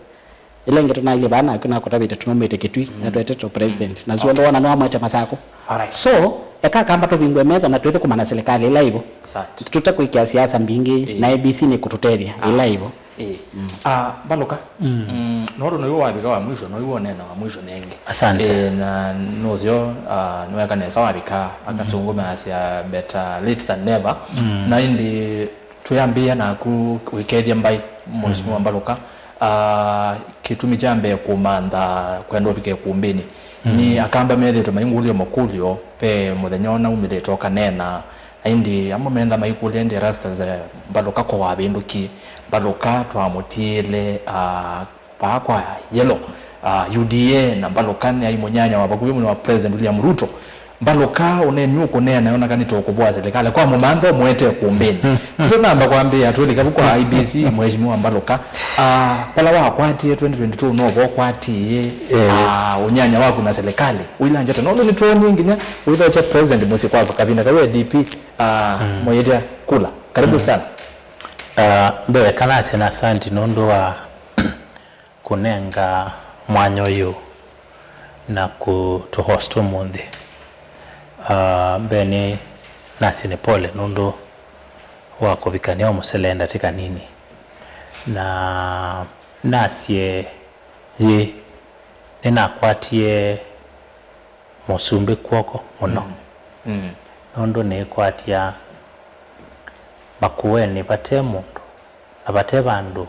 Ĩla ĩngĩ tũnailye vaa naku nakũtavĩte tũnũmĩte Kĩtui, atwetete president. Na sio ndo wona nĩwamwete Masakũ. Alright. So, eka Akamba tũvingũe metho na twĩthũkũma na serikali ĩla ĩvo. Asante. Tũte kwĩkĩa siasa mbingĩ, na A B C nĩ kũtũtethya ĩla ĩvo. Ĩĩ. Ah, Mbalũka. Mm, nũndũ nĩw'o wavika wa mwisho, nĩw'o ũneena wa mwisho nengĩ. Asante. Eh, na nũsyo, ah, nĩweka nesa wavika, akasũngũ measya better late than never. Na ĩndĩ Twĩambĩĩa naku ũikethye mbaĩ, Mheshimiwa Mbalũka. Ah, kĩtumi kya mbee kũmantha kwenda ũvike ĩkumbĩnĩ nĩ Akamba methĩĩtwe maingũlya makũlyo ve mũthenya ũnaumĩlĩte ũkaneena, na ĩndĩ amwe meenda maikũlya ĩndĩ Erastus, eh, Mbalũka ko wavĩndũkie? Mbalũka twamũtiĩle, ah, vaa kwa yellow, ah, U D A, na Mbalũka nĩaĩ mũnyanya wa vakuvĩ mũno wa President William Ruto. Mbalũka, ũneeni ũkũneena, onaka nĩtũkũvoa silikalĩ kwa mũmantha ũmũete ũkũmbĩnĩ. Tũtanamba kwambĩĩa, twĩlika vu kwa I E B C, Mheshimiwa Mbalũka, ah, vala wakwatie twenty twenty-two, no vo ũkwatie, eh, ah, ũnyanya waku na silikalĩ ũilangya tene, nũndũ nĩtwonie nginya wĩthokya president mũsyĩ kwa kavinda kau e D P, ah, mũyĩtya kula. Karibu sana. Ah, mbee kanasye na asanti nũndũ wa kũnenga mwanya ũyũ na kũtũ host ũmũnthĩ. Ah, mbee nĩ nasye nĩ pole nũndũ wa kũvikania o mũsele ndatĩka nini. Na nasye yĩ nĩnakwatie mũsumbĩ kw'oko mũno. Mm. Mm. Nũndũ nĩĩkwatya Makueni vate mũndũ na vate vandũ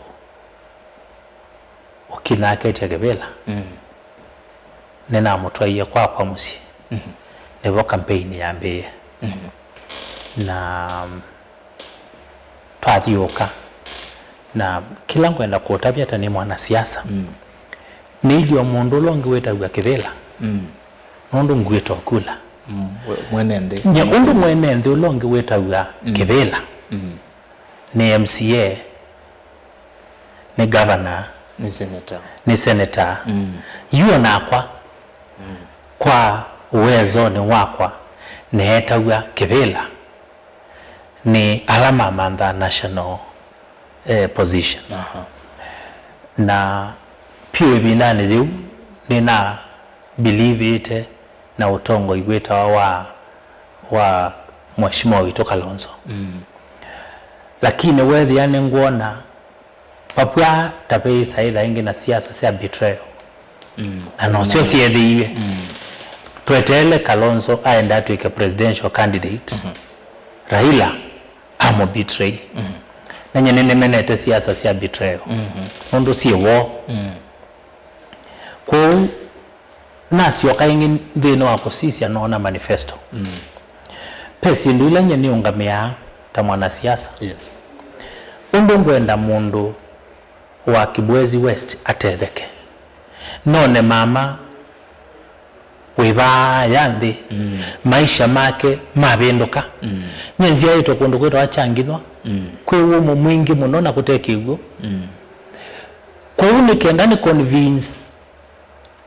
ũkinaketya kĩvĩla. Mm. Nĩnamũtwaie kwakwa mũsyĩ. Mhm. Nĩvo campaign yambĩĩe. Mhm. Na twathiũũka, na kĩla ngwenda kũtavya ta nĩ mwanasiasa, mm, nĩ ilio mũndũ ũla ũngĩ wĩtaw'a kĩvĩla, mm, nũndũ ngwĩtwa kula. Mm, we-, mwene nthĩ. Nye ũndũ mwene nthĩ ũla ũngĩ wĩtaw'a, mm, kĩvĩla, mm, nĩ M C A, nĩ governor, nĩ senator, nĩ senator. Mm. Yu o nakwa, mm, kwa ũwezonĩ wakwa, neetaw'a kĩvĩla nĩ ala mamanthaa national, eh, position. Aha. Na pyũ ĩvindanĩ yĩu nĩna believĩte na ũtongoi wĩtawa wa, wa Mheshimiwa witũ Kalonzo. Mm. Lakini weethĩa nĩngwona vapw'a ta ve ĩsaĩtha ĩngĩ na siasa sya betrayal. Mm. Na nosyo syeethĩiwe. Mm. Tweteele Kalonzo aenda atw'ĩke presidential candidate. Mhm. Raila amũ betray. Mhm. Na nye nĩnĩmenete siasa sya betrayal. Mhm. Nũndũ syĩ woo. Mm. Kwoou nasyoka ĩngĩ nthĩnĩ wa kũsisya noona manifesto. Mm. Ve syĩndũ ila nye nĩũngamĩaa ta mwanasiasa. Yes. Ũndũ ngwenda mũndũ wa Kibwezi West atetheke. None mama wĩ vaaya nthĩ, mm, maisha make mavĩndũka. Mm. Nye nzyaĩtwe kũndũ kwĩtawa Kyangithwa, mm, kwĩ wũmũ mwingĩ mũno na kũte kĩw'ũ. Mm. Kwoou nĩ kenda nĩ convince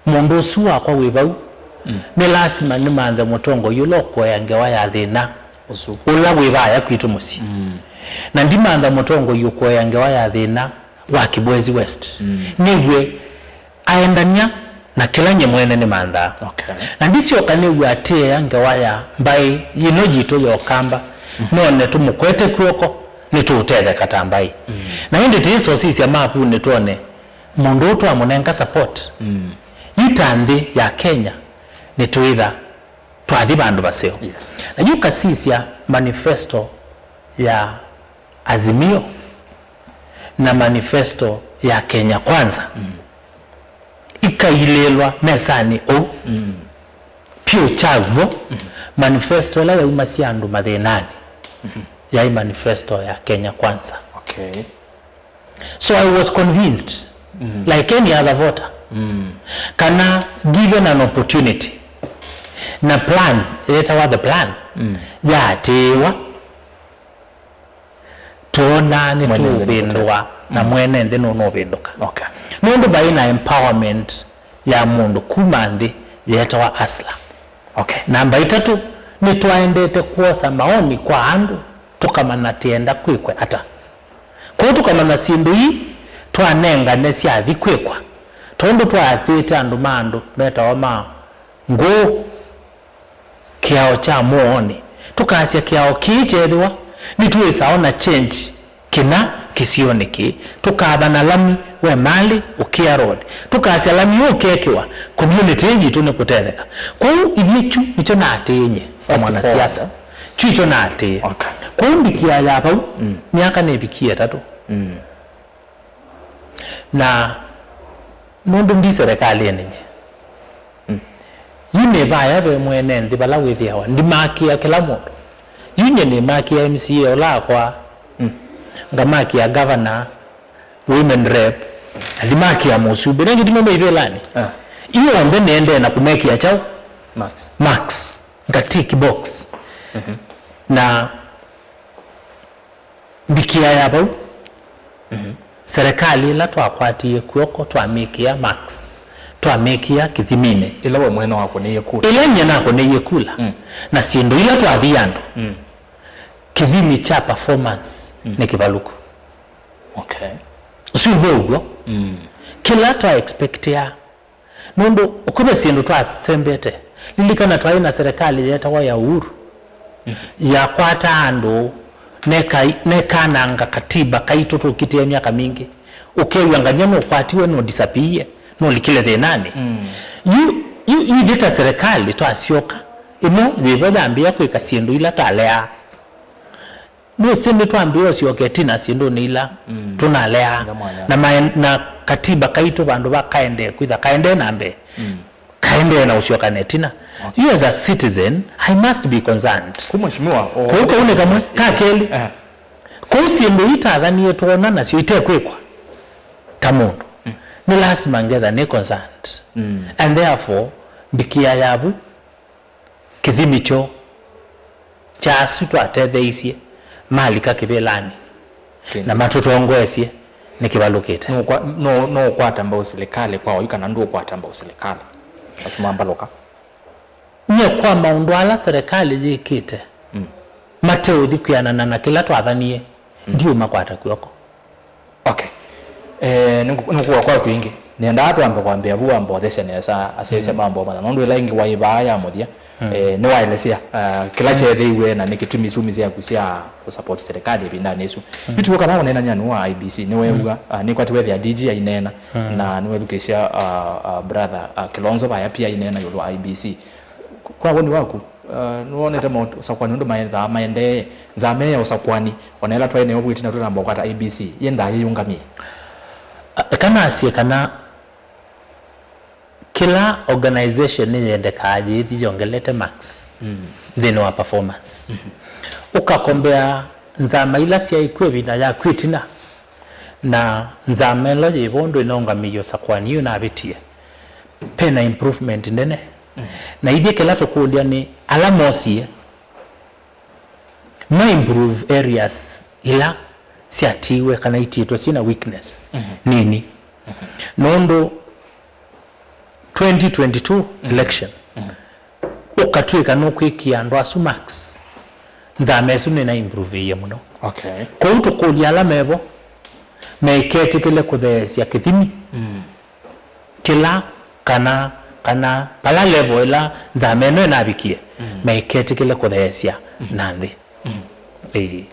mũndũ ũsu wakwa wĩ vau, mm, nĩ lasima nĩmanthe mũtongoi ũla ũkũea ngewa ya thĩna ũsu, ũla wĩ vaaya kwitũ mũsyĩ. Mm. Na ndimantha mũtongoi ũkũea ngewa ya thĩna wa Kibwezi West. Mm. Nĩw'e aendany'a na kĩla nye mwene nĩmanthaa. Okay. Na ndisyoka nĩw'e atĩĩa ngewa ya mbaĩ yĩno yitũ ya Ũkamba, mm, none tũmũkwete kw'oko, nĩtũũtetheka ta mbaĩ. Mm. Na ĩndĩ tĩĩsosisya mapunĩ twone mũndũ ũũ twamũnenga support. Mm. Yu ta nthĩ ya Kenya, nĩtwĩtha twathi vandũ vaseo. Yes. Na yu kasisya manifesto ya Azimio na manifesto ya Kenya Kwanza, mm, ikailĩĩlwa mesanĩ ũu, mm, pyũ kyaw'o, mm, manifesto ĩla yaumasya andũ mathĩnanĩ, mm, yaĩ manifesto ya Kenya Kwanza. Okay. So I was convinced, mm, like any other voter, mm, kana given an opportunity, na plan, yetawa the plan, mm, yaatĩĩwa, twonaa nĩtũũvĩndũa, na mwene nthĩ nũnũvĩndũka. Okay. Nũndũ vaĩ na empowerment ya mũndũ kuma nthĩ yetawa hustler. Okay. Namba itatũ, nĩtwaendete kwosa maoni kwa andũ, tũkamanya tĩenda kwĩkwe ata. Kwoou tũkamanya syĩndũ ii twanengane syathi kwĩkwa, tondũ twaathĩte andũ ma andũ metawa ma ngũũ kĩao kya mũoonĩ, tũkasya kĩao kĩĩ kyeethĩwa nĩtwĩsa ona change kĩna kĩsionĩ kĩĩ, tũkathana lami we Malĩ ũkĩa road, tũkasya lami ũũ ũkekĩwa, community ĩ yitũ nĩkũtetheka. Kwoou ithyĩ kyu nĩkyo naatĩĩe ta mwanasiasa. Kyu ikyo naatĩĩe. Okay. Kwoou mbikia ya vau, mm, myaka nĩvikie ĩtatũ. Mm. Na nũndũ ndi serikalĩnĩ nye, mm, yu nĩ vaya ve mwene nthĩ vala wĩthĩawa ndimakĩa kĩla mũndũ. Yu nye nĩmakĩa M C A ũla akwa, mm, ngamakĩa governor, women rep, na ndimakĩa mũsumbĩ. Nĩ kĩtumi me ivĩlanĩ. Ah. Ionthe nĩendee na kũmekĩa kyaũ? Marks. Marks. Nga tick box. Na mbikia ya vau, serikali ĩla twakwatie kw'oko twamĩkĩa marks, twamĩkĩa kĩthiminĩ. Ĩla we mwene wakũnĩie kula. Ĩla nyie nakũnĩie kula, na syĩndũ ila twathi andũ, kĩthimi kya performance nĩ kĩvalũku. Okay. Ũsu w'o ũw'o. Kĩla twa expectia, nũndũ ũkwĩve syĩndũ twasembete. Lilikana twaĩ na serikali yetawa ya Uhuru, yakwata andũ, neka-, nekananga katiba kaitũ tũkitĩe myaka mingĩ. Ũkew'a ngany'a nũkwatiwe, no disappear, no likile thĩnanĩ. Yu, yu, yu ithĩ ta serikali twasyoka, ĩno yĩvo yambĩĩa kwĩka syĩndũ ila twaleaa. Nũsĩ nĩtwambĩĩe ũsyoka ĩtina syĩndũnĩ ila tũnaleaa. Na mae-, na katiba kaitũ vandũ va kaendee kwĩtha kaendee na mbee, kaendee na ũsyokana ĩtina. You as a citizen, I must be concerned. Ku mheshimiwa, o- Kũu kau nĩ kamwe. Ka kelĩ, kũu syĩndũ ii tathanie twona nasyo itekwĩkwa ta mũndũ, nĩ lasima ngetha nĩ concerned. And therefore, mbikia yavu kĩthimi kyoo kya asu twatetheeisye malika kĩvĩlanĩ na matũtongoesye nĩ kĩvalũkĩte. Nũkwa-, no, no ũkwata mbau silikalĩ kwa oyu kana ndũkwata mbau silikalĩ? Asu mambalũka. Nyie kwa maũndũ ala serikali yĩkĩte, mate ũthi kwĩanana na kĩla twathanie, ndiũmakwata kw'oko. Okay. Eh, nĩngũ-, nĩngũkũa kwaku ĩngĩ. Nĩendaa twambe kwambĩa vu wambothesya nesa, asyaisya mambo mana. Nũndũ ĩla ĩngĩ waĩ vaa ya mũthya, eh, nĩwaelesya, ah, kĩla kyeethĩiwe na nĩ kĩtumi sumi syaku sya kũsupport serikali ĩvindanĩ ĩsu. Yu tuo kana ũneenany'a nũũ wa I B C, nĩweew'a, ah, nĩkwati wethĩa D G aineena, na nĩwethukĩĩsya, ah, ah, brother, ah, Kilonzo vaya pia aineena ĩũlũ wa I B C. Kwa woni waku, uh, nĩwonete maũsakwani ũndũ maendaa maendee? Nzama ya ũsakwani, o na ĩla twaĩ nayo vu ĩtina tũtamba kũkwata I B C, yendaa yĩyũngamie? Eka nasye kana kĩla organization nĩyendekaa yĩthi yongelete marks nthĩnĩ wa performance. Ũkakombea nzama ila syaĩ kw'o ĩvinda yaku ĩtina, na nzama ĩla yĩ vo ũndũ ĩnaũngamĩie ũsakwani yu navĩtie, pe na improvement nene. Na ithyĩ kĩla tũkũlya nĩ ala mosie ma improve areas ila syatiiwe kana itiĩtwe syĩna weakness nini. Nũndũ twenty twenty-two election, ũkatw'ĩka nũkwĩkĩa andũ asu marks, nzama ĩsu nĩnaimproveie mũno. Okay. Kwoou tũkũlya ala mevo meiketĩkĩle kũtheesya kĩthimi kĩla kana, kana vala level ĩla nzama ĩno ĩnavikie, meiketĩkĩle kũtheesya na nthĩ. Ĩĩ.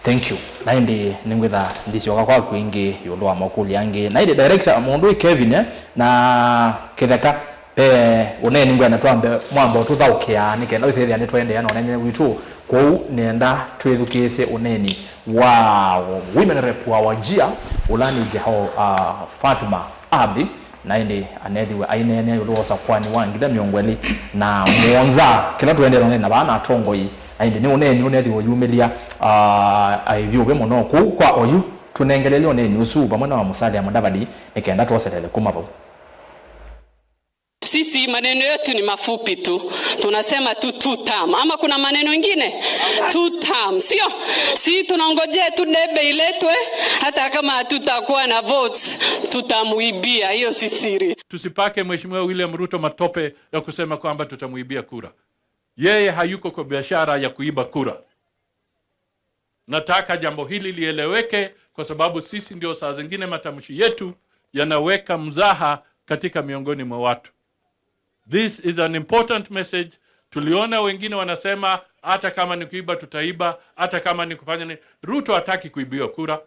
Thank you. Na ĩndĩ nĩngwĩtha ndisyoka kwaku ĩngĩ ĩũlũ wa makũlyo angĩ. Na ĩndĩ director, mũndũ wĩ Kevin, eh, na Kĩtheka, ve ũneeni ngwenda twambe mwambe ũtũthaũkĩa nĩ kenda wĩsĩthĩa nĩtũendeea na ũneeni witũ. Kwoou nĩenda twĩthukĩĩsye ũneeni wa women rep wa Wajir, ũla nĩ Jeho, ah, Fatuma Abdi. Na ĩndĩ anethiwe aineenea ĩũlũ wa ũsakwani wa ngitha mĩongo ĩlĩ na mũonza, kĩla tũendee na ũneena vaa na atongoi. Na ĩndĩ nĩ ũneeni ũnethiwe ũyumĩlya, ah, aivyũvĩ mũno. Kũu kwa oyu, tũnengelele ũneeni ũsu vamwe na wa Musalia Mudavadi nĩ kenda twoselele kuma vau. Sisi maneno yetu ni mafupi tu. Tunasema tu two term. Ama kuna maneno ingine? Two term, sio? Si tunangojea tu debe iletwe, hata kama hatutakuwa na votes, tutamuibia. Hiyo si siri. Tusipake Mheshimiwa William Ruto matope ya kusema kwamba tutamuibia kura. Yeye hayuko kwa biashara ya kuiba kura. Nataka jambo hili lieleweke, kwa sababu sisi ndio saa zingine matamshi yetu yanaweka mzaha katika miongoni mwa watu. This is an important message. Tuliona wengine wanasema, "Hata kama ni kuiba, tutaiba, hata kama ni kufanya ni." Ruto hataki kuibiwa kura.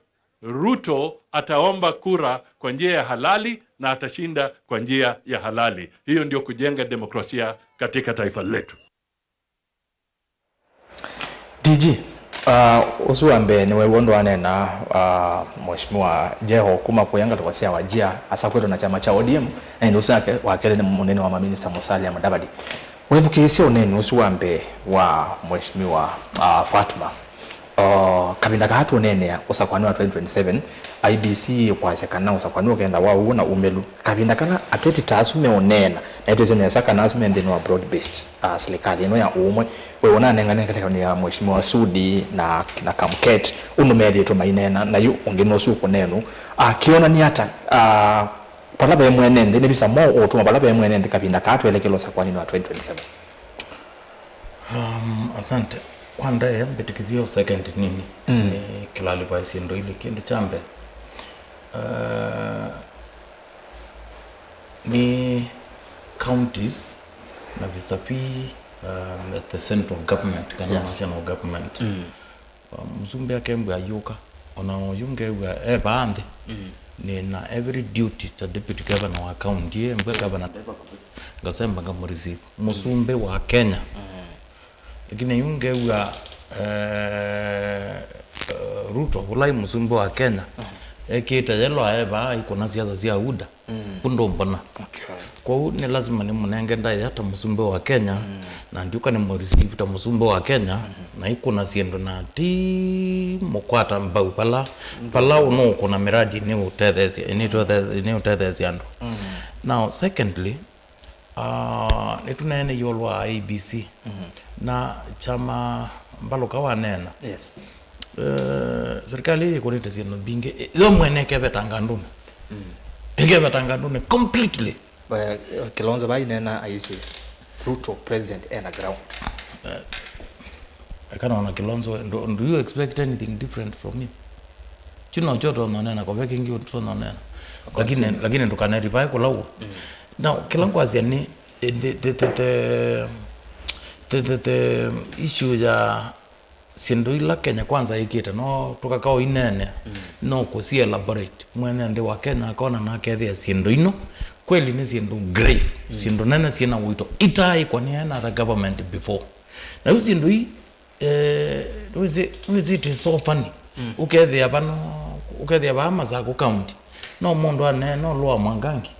Ruto ataomba kura kwa njia ya halali na atashinda kwa njia ya halali. Hiyo ndio kujenga demokrasia katika taifa letu. D G, uh, ũsu wa mbee nĩwe w'o ndwaneena, uh, Mheshimiwa Jeho kuma kũya ngalĩko sya Wajir asakwĩtwe na kyama kya O D M, na ĩndĩ ũsu wake wa kelĩ nĩ mũnene wa maminista Musalia Mudavadi. Wethukĩĩsye ũneeni ũsu wa mbee wa Mheshimiwa, uh, Fatuma, O, kavinda kaa tũneenea ũsakũani wa twenty twenty-seven, I E B C ĩkwasya kana ũsakũani ũkenda wa ũw'o na ũmĩlu. Kavinda kala ateti ta asu meũneena, na nĩtwĩsĩ nesa kana asu me nthĩnĩ wa broad based, uh, silikalĩ ĩno ya ũũmwe. We ũnanengane katĩkanĩ ya Mheshimiwa Sudi na, na Kamket, ũndũ methĩĩtwe maineena, na yu ũngĩ nũsu ũkũneenũ. Uh, kĩonany'a ata, uh, vala ve mwene nthĩ, nĩ visa mwaũ ũũtũma vala ve mwene nthĩ kavinda kaa twelekele ũsakũaninĩ wa twenty twenty-seven? Um, asante. Kwa ndaĩa, mbĩtĩkĩthye second nini. Mm. Nĩ clarify syĩndũ ilĩ. Kĩndũ kya mbee, uh, nĩ counties na vis-a-vis, um, the central government, kana, yes, national government. Mm. Um, mũsumbĩ akembwa ayũka, ona oyu ngew'a e vaa nthĩ. Mm. Nĩ na every duty ta deputy governor wa county, ĩ, mbwe governor ndeva kũvĩ, ngasemba ngamũreceive. Mũsumbĩ wa Kenya. Mm. Lakini yu ngew'a, eh, eh, Ruto, ũla ĩ mũsumbĩ wa Kenya, mm, ekĩte yellow e vaa ikũna siasa sya UDA. Mm. Ku ndũmbona. Okay. Kwoou nĩ lasima nĩmũnenge ndaĩa ta mũsumbĩ wa Kenya, mm, na ndiũka nĩmũreceive ta mũsumbĩ wa Kenya, mm-hmm, na ikũna syĩndũ na ti mũkwata mbau pala, mm, pala ũnũũkũna miradi nĩũtetheesya, nĩtũthe-, nĩũtetheesya andũ. Mm. Now, secondly, uh, nĩtũneene ĩũlũ wa I E B C, mm-hmm, na kyama Mbalũka waneena. Yes. Eh, serikali ĩĩ ĩkũnĩte syĩndũ mbingĩ. Ĩ-, yo mwene ĩkevetanga andũnĩ. Mm. Ĩkevetanga andũnĩ completely. Eh, Kilonzo vai nena aisi Ruto president ena ground. Eh, ekana ona Kilonzo, do, do you expect anything different from him? Kyu nokyo ũtononena, kove kĩngĩ ũtononena. Lakini, continue, lakini ndũkanarifai kũla ũũ. Mm. Now, kĩla ngwasya nĩ, eh, the, the, the, the, the, the, the issue ya syĩndũ ila Kenya Kwanza ĩkĩte, no tũkaka ũineenea, mm, no kũsi elaborate. Mwene nthĩ wa Kenya akona na akethĩa syĩndũ ino kweli nĩ syĩndũ grave, mm, syĩndũ nene syĩna ũito, itaaĩkwa nĩ any other government before. Na yu syĩndũ ii, eh, nĩwĩsĩ, nĩwĩsĩ it is so funny. Mm. Ũkethĩa vano, ũkethĩa vaa Masakũ County, no mũndũ aneena ũlũ wa Mwangangi,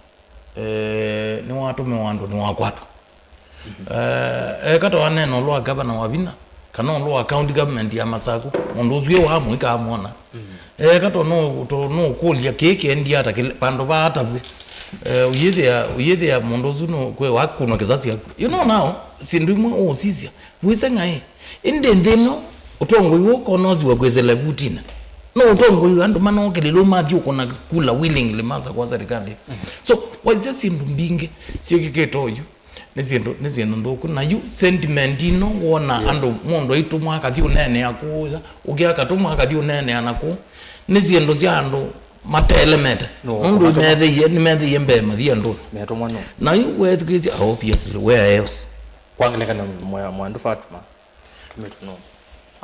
eh, nĩwatũmĩwa andũ nĩwakwatwa. Eh, eka ta waneena ũlũ wa gavana wa vinya, kana ũlũ wa county government ya Masakũ, mũndũ ũsu ĩ waa mũika amwona. Eka to no, to no kũlya kĩĩ kĩendie ata kĩle, vandũ vaa atavw'e. Eh, ũyĩthĩa, ũyĩthĩa mũndũ ũsu no kwĩ wakunwa kĩsasi aku. You know now, syĩndũ imwe ũũsisya, wĩse ng'aĩ. Ĩndĩ nthĩ ĩno, ũtongoi wũ konosiwa kwĩsĩla vutinĩ. No ũtongoi andũ manokĩlĩlwe mathiũkũna kula willingly masa kwa serikali. So, waisya syĩndũ mbingĩ syĩkĩkĩte ũyu. Nĩ syĩndũ, nĩ syĩndũ nthũku. Na yu sentiment ino wona, yes, andũ, mũndũ aitũmwa akathi ũneenea kũũya, ũngĩ akatũmwa akathi ũneenea na kũũ. Nĩ syĩndũ sya andũ matelemete. No, nũndũ kũmatũma. Metheie, nĩmetheie mbee mathi andũnĩ. Metũmwa no. Na yu weethukĩĩsya, obviously, where else? Kwa ngelekany'o mwa-, mwandu Fatuma, tũmĩtũ no.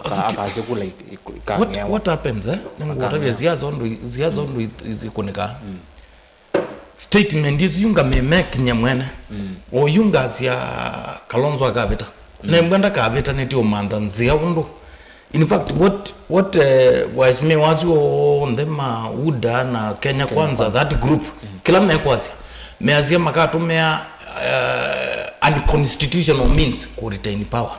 Aka-, akasya kula ik-, ik-, what, ikang'ewa. What happens, eh? Nĩngũtavya siasa ũndũ i-, siasa ũndũ i-, i-, ikũnĩkaa. Mm. Statement isu yu ngamĩmekinya mwene. Mm. Oyu ngasya Kalonzo akavĩta. Mm. Nembwa ndakavĩta nĩtĩ ũmantha nzĩa ũndũ. In fact, what, what, eh, waheshimiwa asu onthe ma UDA na Kenya Kwanza, that group, mm, kĩla mekwasya, measya makatũmĩa, eh, unconstitutional means ku retain power.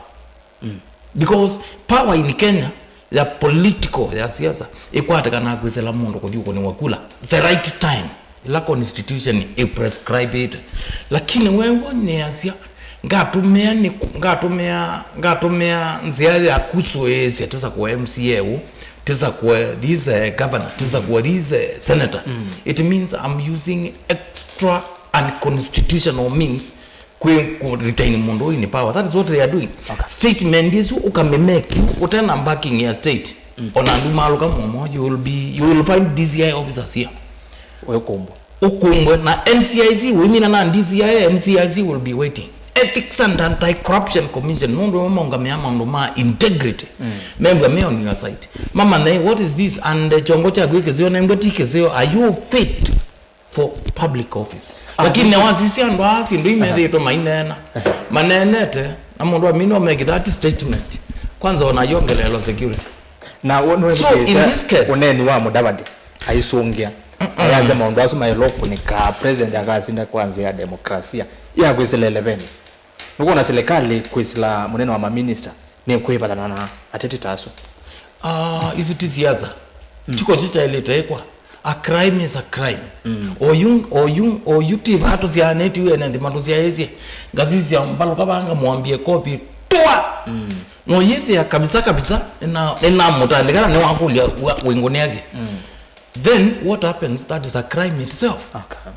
Mm. Because power in Kenya ya political, ya siasa, ĩkwatĩkanaa kwĩsĩla mũndũ kũthi ũkũnĩwa kula the right time, ĩla constitution ĩ prescribĩte. Lakini wew'o nĩasya, ngatũmĩa nĩ, ngatũmĩa, ngatũmĩa nzĩa ya kusũĩĩsya, tesa kũwa M C A ũũ, tesa kũwa this, eh, governor, tesa kũwa this, eh, senator. Mm. It means I'm using extra unconstitutional means kwĩ kũ retain mũndũ ũyũ in power. That is what they are doing. Okay. Statement isu ũkamĩmeki ũtena backing ya state. Mm. Ona ndumalũka mũmo, you will be, you will find D C I officers here. Ũkũmbwe. Ũkũmbwe na N C I C, ũimina na D C I, N C I C will be waiting. Ethics and Anti-Corruption Commission, nũndũ ĩmwe maũngamĩa maũndũ ma integrity. Mm. Membwa me on your side. Mama, what is this? And, eh, kyongo kyaku ĩ kĩseo, nembwa ti kĩseo. Are you fit for public office? Ah, lakini nĩwasisya andũ aa syĩndũ imethĩĩtwe maineena. Maneenete, na mũndũ amina omekĩtha ati statement. Kwanza ona yongelelo security. Na wo-, nwe-, so, in this case, ũneeni wa Mudavadi aisũngĩa. Mm-mm. Ayasya maũndũ asu maĩlwa kũnĩka president akasinda kwa nzĩa ya demokrasia ya kwĩsĩla eleveni. Nũkwona serikali kwĩsĩla mũnene wa maminista nĩkwĩvathana na ateti ta asu. Ah, isu ti siasa. Mm. Tiko kyo kyaĩlĩte ĩkwa. A crime is a crime. Mm. Oyu, oyu, oyu ti vatũsyaanĩtye ene nthĩ matũsyaĩĩsye. Ngasisya mbalũka vaa ngamwambie kopi twa. Mm. No yĩthĩa kabisa kabisa, nĩna, nĩnamũtandĩka na nĩwakũlya wĩngũnĩake. Mm. Then what happens? That is a crime itself. Okay.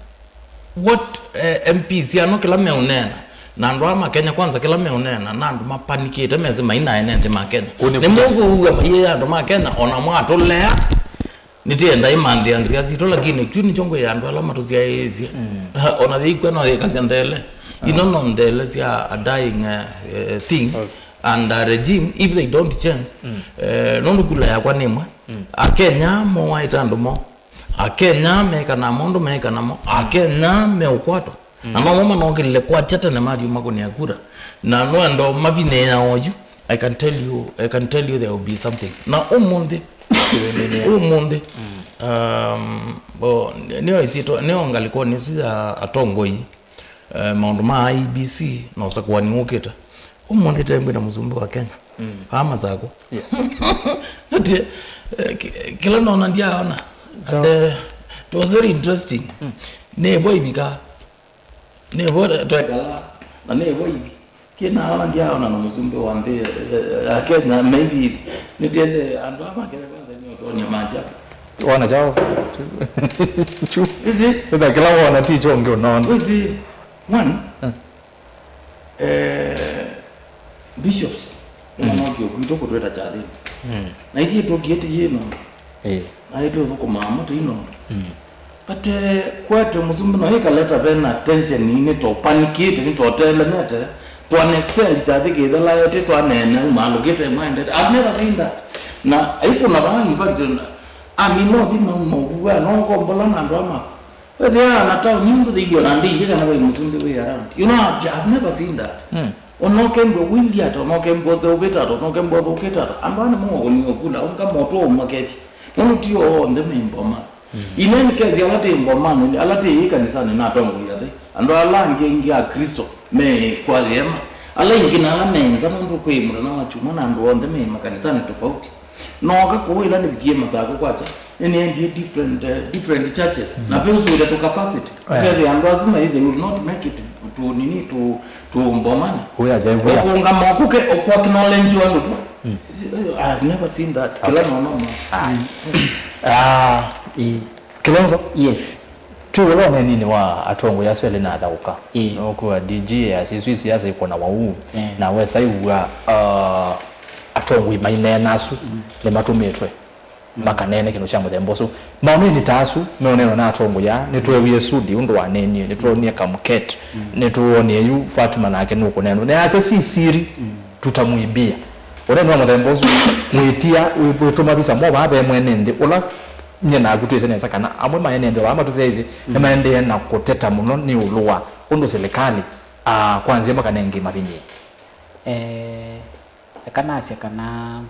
What, eh, M Ps ano kĩla meũneena, na andũ aa ma Kenya Kwanza kĩla meũneena, na andũ mapanikĩte mesĩ mainaene nthĩ ma Kenya. Kũnĩ nĩ mũkũua mayĩe andũ ma Kenya, ona mwatũlea, nĩtĩenda ĩmanthĩa nzĩa sitũ, lakini kyu nĩkyo ngwĩa andũ ala matũsyaĩĩsye. Mm. Ona yĩkw'a no yĩkasya nthele. Ah. Ino no nthele sya a dying, eh, eh, thing. Yes. And a regime, if they don't change, mm, eh, nũndũ kula yakwa nĩ ĩmwe. Mm. Akenya moaĩte andũ moo. Akenya mekanaa maũndũ meĩka namo. Akenya meũkwatwa. Mm. Na nomo manokĩlile kwatya tene mathiĩ makũnĩa kura. Na noenda mavinĩĩa oyu. I can tell you, I can tell you there will be something. Na ũmũnthĩ, ũmũnthĩ, mm, um, bo, nĩo ĩsyĩtwa, nĩo ngalĩkonĩ ĩsu ya atongoi, eh, maũndũ ma I E B C na ũsakũani ũkĩte. Ũmũnthĩ tembĩ na mũsumbĩ wa Kenya. Mm. Aa Masakũ. Yes. Ati, eh, ki-, kĩla nona ndyaona. And, eh, it was very interesting. Mm. Nĩvo ivika. Nĩvo twekala. Na nĩvo ivi. Kĩnaona ndyaona na mũsumbĩ wa nthĩ, eh, ya Kenya, maybe nĩtĩende andũ ama Kenya Kwanza nĩotwonia maajabu. Wona chao. Chu. Ĩsĩ. Ĩtha kĩla wona ti kyo ũngĩ ũnona. Ĩsĩ. One, eh, eh, bishops, mm, nĩmanokie kwitũ kũtwĩta kyathĩnĩ. Mm. Na ithyĩ tũkie tĩyĩ nũndũ. Eh. Na itũthũkũmaa mũtĩ nũndũ. Mm. But, eh, kwete mũsumbĩ no ĩkaleta vena tension, nĩtũpanikĩte, nĩtũtelemete. To an extent, kyathĩ kĩthela ete twaneene, umalũkĩte, mwendete. I've never seen that. Na aikũna vaa, in fact, I mean, no thima mauvua, no ngombola na andũ ama. Wethĩaa na town yu ndũthĩiw'e na ndĩilyĩ kana vai mũsumbĩ wĩ around. You know, I've, I've never seen that. Mm. Ona ũkembwa wĩndi ata, ona ũkembwa ũseũvĩte ata, ona ũkembwa ũthũkĩte ata, andũ aa nĩmo makũniwe kula, ũnga moto ũmakethya. Nũndũ ti o onthe me mboma. Mm. In any case, ala tĩ mbomanĩ, ala tĩ ĩ kanisanĩ na atongoi athei. Andũ ala angĩ aingĩ a Kristo me kwa yema. Ala aingĩ na ala me nza nũndũ kwĩ mũthenya wa kyumwa na andũ onthe me makanisanĩ tofauti. Nooka kũu ĩla nĩvikie Masakũ kwakya, nĩnĩendie different, eh, different churches. Mm. Na ve ũsũĩte to capacity. Eh. Vethĩa andũ asu mai, they will not make it to nini, to, to mbomani. Who has everywhere. Ũkũngama ũkuke, ũkũ acknowledge andũ tu. Mm. I have never seen that. Okay. Kĩla nono mo. Ah. Mm. Ah, i, Kilonzo? Yes. Twĩ ũla ũneeninĩ wa atongoi asu elĩ na athaũka. Ĩĩ. Nũkũa D G ya siswi siasa ikonawa ũu. Eh. Na wesa iw'a, uh, atongoi maineena asu, mm, nĩmatũmĩtwe, mm, makaneene kĩndũ kya mũthemba ũsu. Maũneenĩ ta asu meũneenwa na atongoi aa, nĩtweewie Sudi ũndũ waneenie, nĩtwonie Kamket, mm, nĩtwonie yu Fatuma nake nũkũneenwa. Nĩasya si siri, mm, tutamuibia. Ũneenĩ wa mũthemba ũsu wĩtia, wĩ-, wĩtũma visa mo vaa ve mwene nthĩ, ũla nyie naku twĩsĩ nesa kana amwe ma ene nthĩ vaa matũsyaĩĩsye, mm, nĩmaendee na kũteta mũno nĩ ũlũ wa ũndũ silikalĩ, ah, kwa nzĩa makanenge mavinyĩe. Eh, eka nasye kana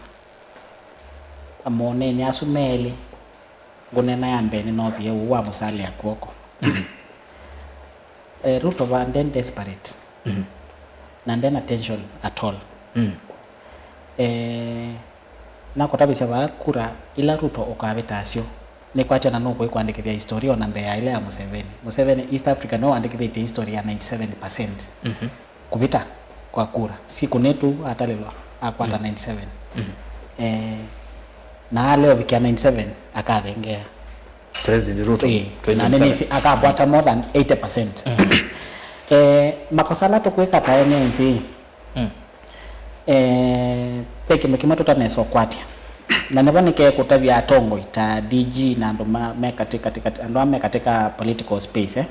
maũneenĩ asu me elĩ, ngũneena ya mbee nĩnoovie ũu wa mũsalĩa kw'oko. Mhm. Eh, Ruto va nde desperate. Mhm. Na ndena tension at all. Mm. Eh, nakũtavĩsya vaa kura ila Ruto ũkavĩta asyo, nĩkwatya na nũkũĩ kũandĩkĩthya historia ona mbee ya ĩla ya Museveni. Museveni East Africa nĩwe wandĩkĩthĩtye history ya ninety seven percent. Mhm. Kũvĩta kwa kura. Siku nĩtu atalĩlwa, akwata, mm, ninety seven. Mhm. Eh, na alea ũvikĩa ninety seven, akathengea. President Ruto, ĩĩ, na twenty twenty-seven. Nĩnĩsĩ akakwata more than eighty percent. Mm. Eh, makosa ala tũkwĩka ta ene nthĩ, mm, eh, ve kĩndũ kĩmwe tũtanesa ũkwatya. Na nĩvo nĩkekũtavya atongoi ta D G na andũ ma-, me katĩ, katĩ, katĩ, andũ aa me katĩ ka political space, eh.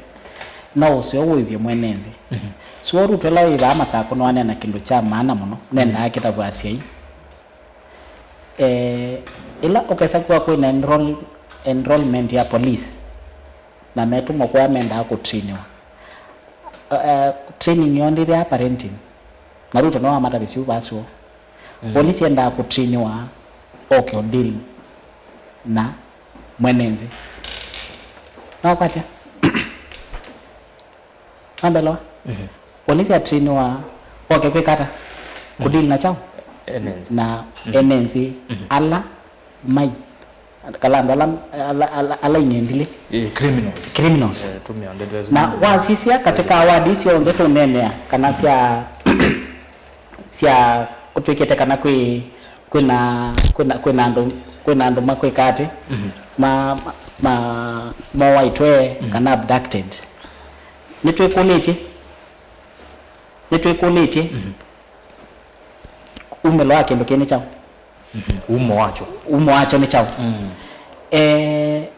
No ũseo wĩvye mwene nthĩ. Mhm. Sio Ruto ĩla wĩ vaa Masakũ nĩwaneena kĩndũ kya maana mũno, nendaa, mhm, kĩtavw'a asyai. Eh, ĩla ũkesa kwĩwa kwĩna enroll-, enrollment ya police, na metũmwa kũya mendaa kũtrainiwa. Eh, training yoo ndĩthĩaa parenting. Na Ruto no amatavisye vasyo. Mm. Police endaa kũtrainiwa oke ũdeal na mwene nthĩ. No kwatya? Nambelewa? Mhm. Polisi atrainiwa oke kwĩka ata? Kũdeal na kyaũ? Ene nzĩ. Na ene nzĩ ala mai, kala andũ ala, ala, ala, ala ing'endilĩ. Eh, criminals. Criminals. Eh, tũmĩa ndeto isu. Na wasisya katika award isu syonthe tũneenea kana sya, sya kũtw'ĩkĩte kana kwĩ, kwĩna, kwĩna, kwĩna andũ, kwĩna andũ makwĩka atĩ, ma, ma, ma, mowaitwe kana abducted. Nĩtwĩkũlĩtye, nĩtwĩkũlĩtye umĩlo wa kĩndũ kĩĩ nĩ kyaũ? Umo wakyo. Umo wakyo nĩ kyaũ? Eh,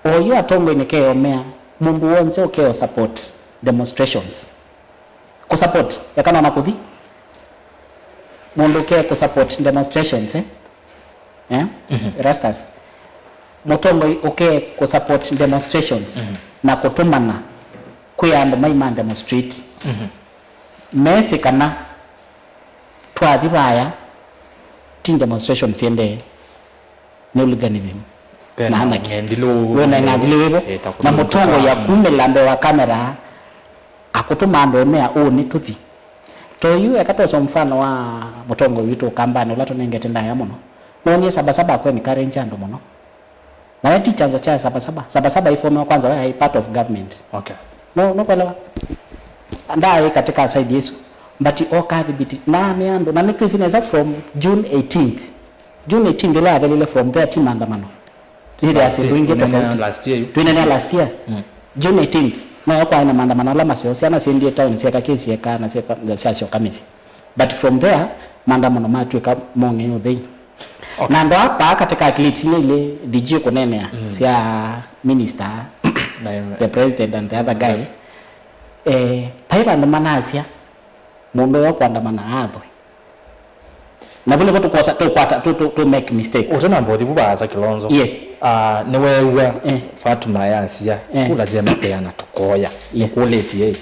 oyu atongoi nĩkeomea mũndũ wonse ũkeo support demonstrations. Kũ support, yakana na kũthi. Mũndũ ũke kũ support demonstrations, eh? Eh? Rastas. Mũtongoi ũke kũ support demonstrations na kũtũmana kwĩ andũ maima demonstrate. Mesĩ kana twathi vaya, ti demonstrations syendee, nĩ hooliganism. Na anarchy. Wĩna ng'andilĩ wĩvo. Na mũtongoi akumĩla mbee wa kamera, akũtũma andũ emea ũũ nĩ tũthi. Toyu, eka twose mfano wa mũtongoi witũ Ũkambanĩ ũla tũnengete ndaĩa mũno. Noonie Saba Saba akũ encourage andũ mũno. Na we ti chanzo cha Saba Saba. Saba Saba ifomewa kwanza, we ai part of government. Okay. No, no kuelewa. Ndaĩ katika side yesu. But oka thibiti. Na me andũ, na nĩtwĩsĩ nesa from June eighteenth. June eighteenth ĩla yathelile from there ti maandamano. Last year, tofauti. Last year. Twinene last year. June eighteenth. Nayo kwaĩ na maandamano ala maseo syana syendie town syeka kesi yeka na syeka, syasyoka mĩsyĩ. But from there, maandamano matwĩka mong'e ũthei. Okay. Na andũ aa paa katika clips inya ilĩ D G kũneenea sya minister, the president and the other guy, eh, paĩ vandũ manasya mũndũ ũyũ kwandamana athwe. Na vu nĩvo tũkwosa, tũkwata, tũ, tũ, tũ make mistakes. Ũte na mbothi vu vaasa Kilonzo. Yes. Ah, nĩweew'a Fatuma yasia, kula syenda kweana tũkoya. Yes. Kũlĩtie,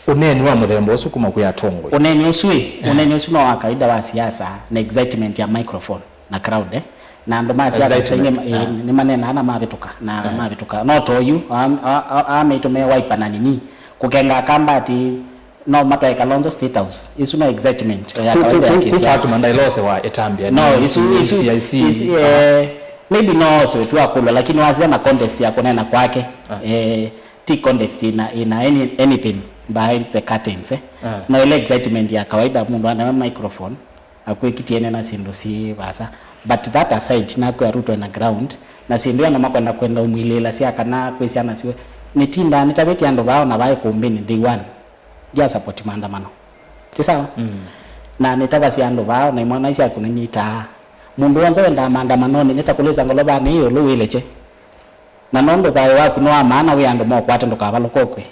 ũneeni wa mũthemba ũsu kuma kwĩ atongoi. Ũneeni ũsu ĩ, ũneeni ũsu no wa kawaida wa siasa na excitement ya microphone na crowd, eh. Na andũ ma siasa nĩ, eh, nĩmaneenaa na mavĩtũka, na mavĩtũka. No toyu, a, a, a, a, maitũ me Wiper na nini, kũkenga kamba ati no matwae Kalonzo State House. Isu no excitement ya kawaida ya kisiasa. Fatuma ndailosewa ĩtambya. No, isu, isu, isu, eh, maybe no also tu akulwa, lakini wasia na context ya kunena kwake. Eh, ti context ina, ina any, anything behind the curtains, eh. No ile excitement ya kawaida, mundu anawe microphone akwĩkĩtie ene na syĩndũ syĩ vaasa. But that aside, nakwĩa Ruto ena ground, na syĩndũ ĩno makwenda kwenda ũmwilĩĩla sya kana kwĩ syana siwe. Nĩtindaa nĩtavĩtye andũ vaa ona vaĩ kũmbĩnĩ day one, ndya support maandamano. Ti sawa? Na nĩtavasya andũ vaa, na imwana isyaku nĩnyitaa. Mũndũ w'onthe wendaa maandamanonĩ, nĩtakũlĩsa ngolovanĩ ĩ ĩũlũ wĩlekye. Na nũndũ thayũ waku nĩ wa maana, wĩ andũ mokwate, ndũkavalũka ũkw'e.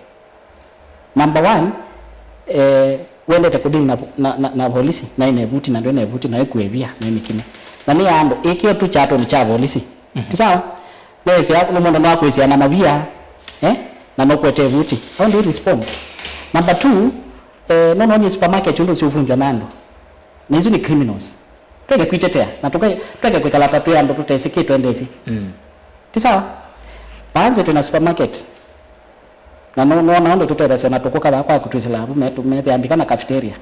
Number one, eh, wendete kũdeal na, na, na, na volisi, na ĩna ĩvuti, na ndwĩ na ĩvuti, na ĩkuĩvia, na ĩmĩkime. Na nĩ ya andũ, ĩkĩo tu kyatũnĩ kya volisi. Ti sawa? Wesĩa, nĩ mũndũ nwakwĩsĩa na mavia, eh? Na nũkwete ĩvuti. How do you respond? Number two, eh, nũnoonie supermarket ũndũ ũsiũvunjwa na andũ. Na isu nĩ criminals. Tweke kwitetea, na tũke-, tweke kwĩkala ta twĩ andũ tũtesĩ kĩ twendesĩ. Ti sawa? Vaanze twĩ na supermarket. Na no, no, nao ndũtũtethasya ona tũkũka vaa kwaku twĩsĩlaa vu metu-, metheambika na cafeteria.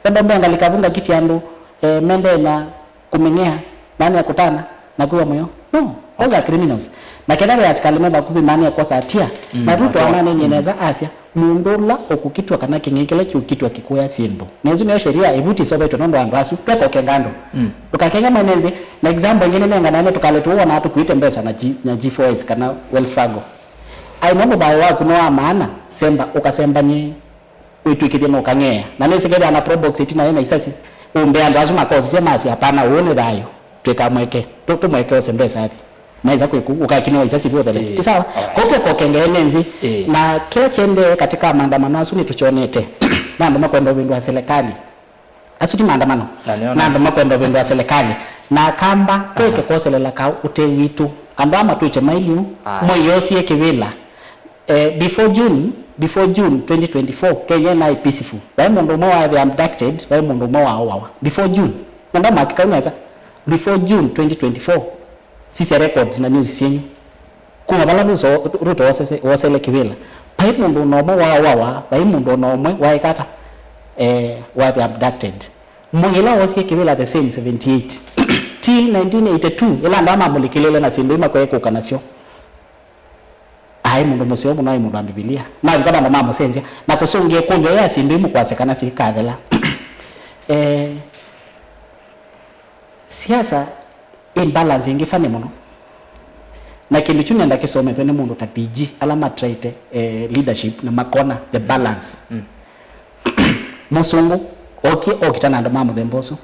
Wenda mbea ngalĩka vu ngakitya andũ, eh, mendee na kũmĩng'ea, nani akũtana, na kwĩwa mũyo? No, those are criminals. Na kenda ve asikalĩ me vakuvĩ mani ekosa atia, na Ruto ananenie nesa asya, mũndũ ũla ũkũkitwa kana kĩng'ei kĩla kĩũkitwa kĩkũya syĩndũ. Na ĩsu nĩyo sheria ĩvuti ĩseũvetwe nũndũ wa andũ asu, tweka ũkenga andũ. Ndũkakenge mwene nzĩ, na example ĩngĩ nĩnenganae nĩ tũkalĩ tũũ wonaa tũkuĩte mbesa na G-, na G four S kana Wells Fargo. Ai, nũndũ thayũ waku nĩ wa maana, semba, ũkasembany'e, wĩtw'ĩkĩthye na ũkang'ea. Na nĩsĩ kethĩa na Probox ĩtina yĩ na isasi, ũmbĩa andũ asu makosisye masya, hapana, ũũ nĩ thayũ, twĩkamweke, tũ-, tũmweke ose mbesa athi. Maisa kwĩku, ũkakinĩwa isasi vyũ ũthele. Ti sawa? Kũu twĩka ũkengee nĩ nzĩ. Na kĩla kyendee katika maandamano asu nĩtũkyonete. Na andũ makwenda ũvĩndũa serikali. Asu ti maandamano. Na nĩona. Na andũ makwenda ũvĩndũa serikali. Na Akamba, twĩke kwoselela kaũ ũtee witũ. Andũ aa matwĩte mailiu, moyosie kĩvĩla. Eh, before June, before June twenty twenty-four, Kenya naĩ peaceful. Vai mũndũ ũmwe waĩve abducted, vai mũndũ ũmwe waũawa. Before June. Na ndamakĩka nesa. Before June twenty twenty-four. Sisya records na news syenyu. Kuma vala Ruto, Ruto wosese-, wosele kĩvĩla, vai mũndũ ona ũmwe waũawa, vai mũndũ ona ũmwe waĩka ata, eh, waĩve abducted. Moi ĩla woosie kĩvĩla the same seventy eight till nineteen eighty two, ĩla andũ aa mamũlikĩlĩle na syĩndũ imakwae kũka nasyo. Aĩ mũndũ mũseo mũno, aĩ mũndũ wa Mbivilia. Mavika vandũ mamũsenzya na kũsũngĩa ĩkũlyo ya syĩndũ imũkwasya kana syĩkathela. Eh, siasa ĩ balance ĩngĩ funny mũno. Na kĩndũ kyu nenda kĩsomethwe nĩ mũndũ ta D G, ala matraite, eh, leadership na makona the balance. Mm. Mũsũngũ okie okita na andũ ma mũthemba ũsu.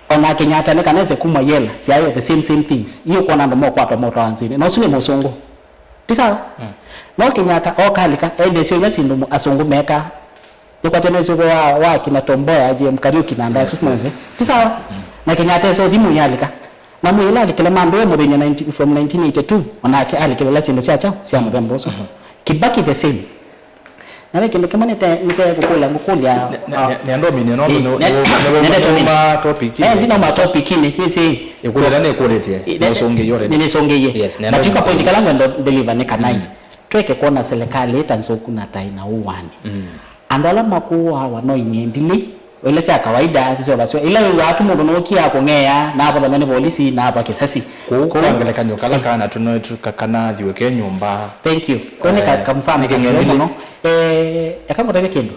Ona Kenyatta nĩ kana ese kuma yela, siayo the same, same things. Iyo kuona andũ mokwatwa motwa nzini. Na ũsu nĩ mũsũngũ. Ti sawa? Mm. No Kenyatta okalika, endesyo ila syĩndũ mu-, asũngũ mekaa. Nĩkwatene ũsũngũ wa, wa kina Tom Mboya, J M Kariuki na andũ asu. Yes, yes. Monthe. Ti sawa? Mm. Na Kenyatta ese ũthi Moi alika. Na Moi ĩla alikile mambĩwe mũthenya nineteen, from nineteen eighty two, onake alikile ila syĩndũ sya kyaũ, sya mũthemba ũsu. Mhm. Kibaki the same. Na ve kĩndũ kĩmwe nĩte-, nĩte kũkũlya, ngũkũlya, ah, nĩandominie nũndũ nĩ-, nĩ-, nĩũma topic-inĩ. Eh, ndinauma topic-inĩ, nĩsĩ. Ĩkũlyo ĩla nĩkũlĩtye, nĩ-, nĩũsũngĩie already. Nĩnĩsũngĩie. Yes, but ĩka point kala ngwenda deliver nĩ kana, mm, tweke kwona serikali ĩta nzũku na taĩ na ũwani. Mm. Andũ ala makũawa no ing'endilĩ, ila sya kawaida, siseũvasw'a. Ila wĩw'aa tu mũndũ nũkia kũng'ea, na avalany'a nĩ volisi, na ava kĩsasi. Kũu, kũu, kwa ngelekany'o, kala kana tũno-, tũ-, ka-, kanathiwe ke nyũmba. Thank you. Kũu nĩ ka-, eh, kamfano kaseo mũno. Eh, eka ngũtavye kĩndũ.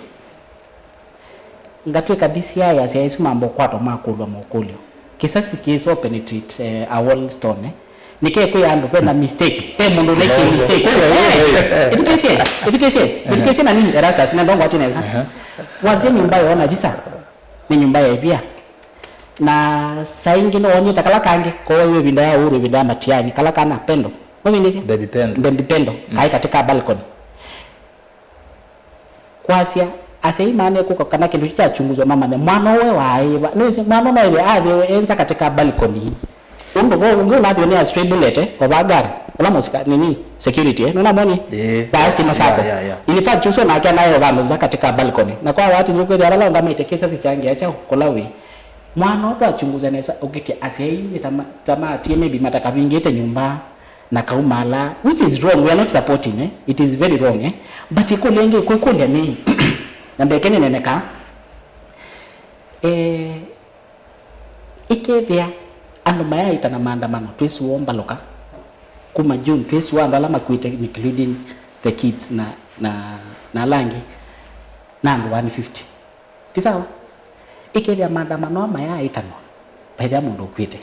Ngatwĩka D C I asya isu mambo kwatwa makũlwa mokũlyo. Kĩsasi kĩsoo penetrate, eh, a wall stone, eh. Nĩkekwĩa andũ ve na mistake. Ve mũndũ ũnaĩkĩe mistake. Eh, ĩthukĩĩsye, ĩthukĩĩsye, ĩthukĩĩsye na nini Erastus, na ndongwati nesa. Aha. Wasya nyũmba yoona visa, nĩ nyũmba ya ĩvia. Na saa ingĩ nĩwonyie ta kala kangĩ, kowaiwe ĩvinda ya Uhuru, ĩvinda ya Matiang'i, kala kana Pendo. Nũvindĩsye? Baby Pendo. Baby Pendo, mm, kaĩ katĩ ka balcony. Kwasya, asyai maana kũka kana kĩndũ kyu kyachunguzwa mamanye mwana ũwe waĩ va. Nĩwĩsĩ mwana ũno ĩve athĩwe enza katika balcony. Ũndũ vo ũngĩ ũnathĩwe nĩ a stray bullet, eh, o va ngari. Ũla mũsika, nini, security, eh, nũnamwoni? Ĩĩ. Vaa stima sako. Yeah, yeah, yeah. In fact, ũsu nake anayo vandũ nza katika balcony. Na kwa wati zũkwĩthĩa vala ũngamĩte kĩsasi kyangĩa kyaũ, kũla wĩ. Mwana ũndũ achunguza nesa, ũkĩtya asyai nĩ tama-, tamatie maybe matakavingĩte nyũmba. Na kaumaala, which is wrong, we are not supporting, eh? It is very wrong, eh? But ĩkũlyo ĩngĩ kwĩkũlya nĩ, na mbeke nĩneneka, eh, ĩkethĩa andũ mayaĩta na maandamano, twĩsũa mbalũka, kuma June, twĩsũa andũ ala makuĩte, including the kids na, na, na ala angĩ, na andũ one fifty. Ti sawa? Ĩkethĩa maandamano aa mayaaĩtanwa, vaĩthĩa mũndũ ũkw'ĩte.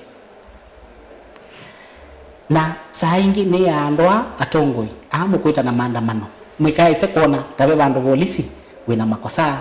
Na saa ingĩ nĩ ya andũ aa atongoi, aa mũkwĩtana maandamano, mwĩkaĩse kwona ta ve vandũ volisi wĩ na makosa,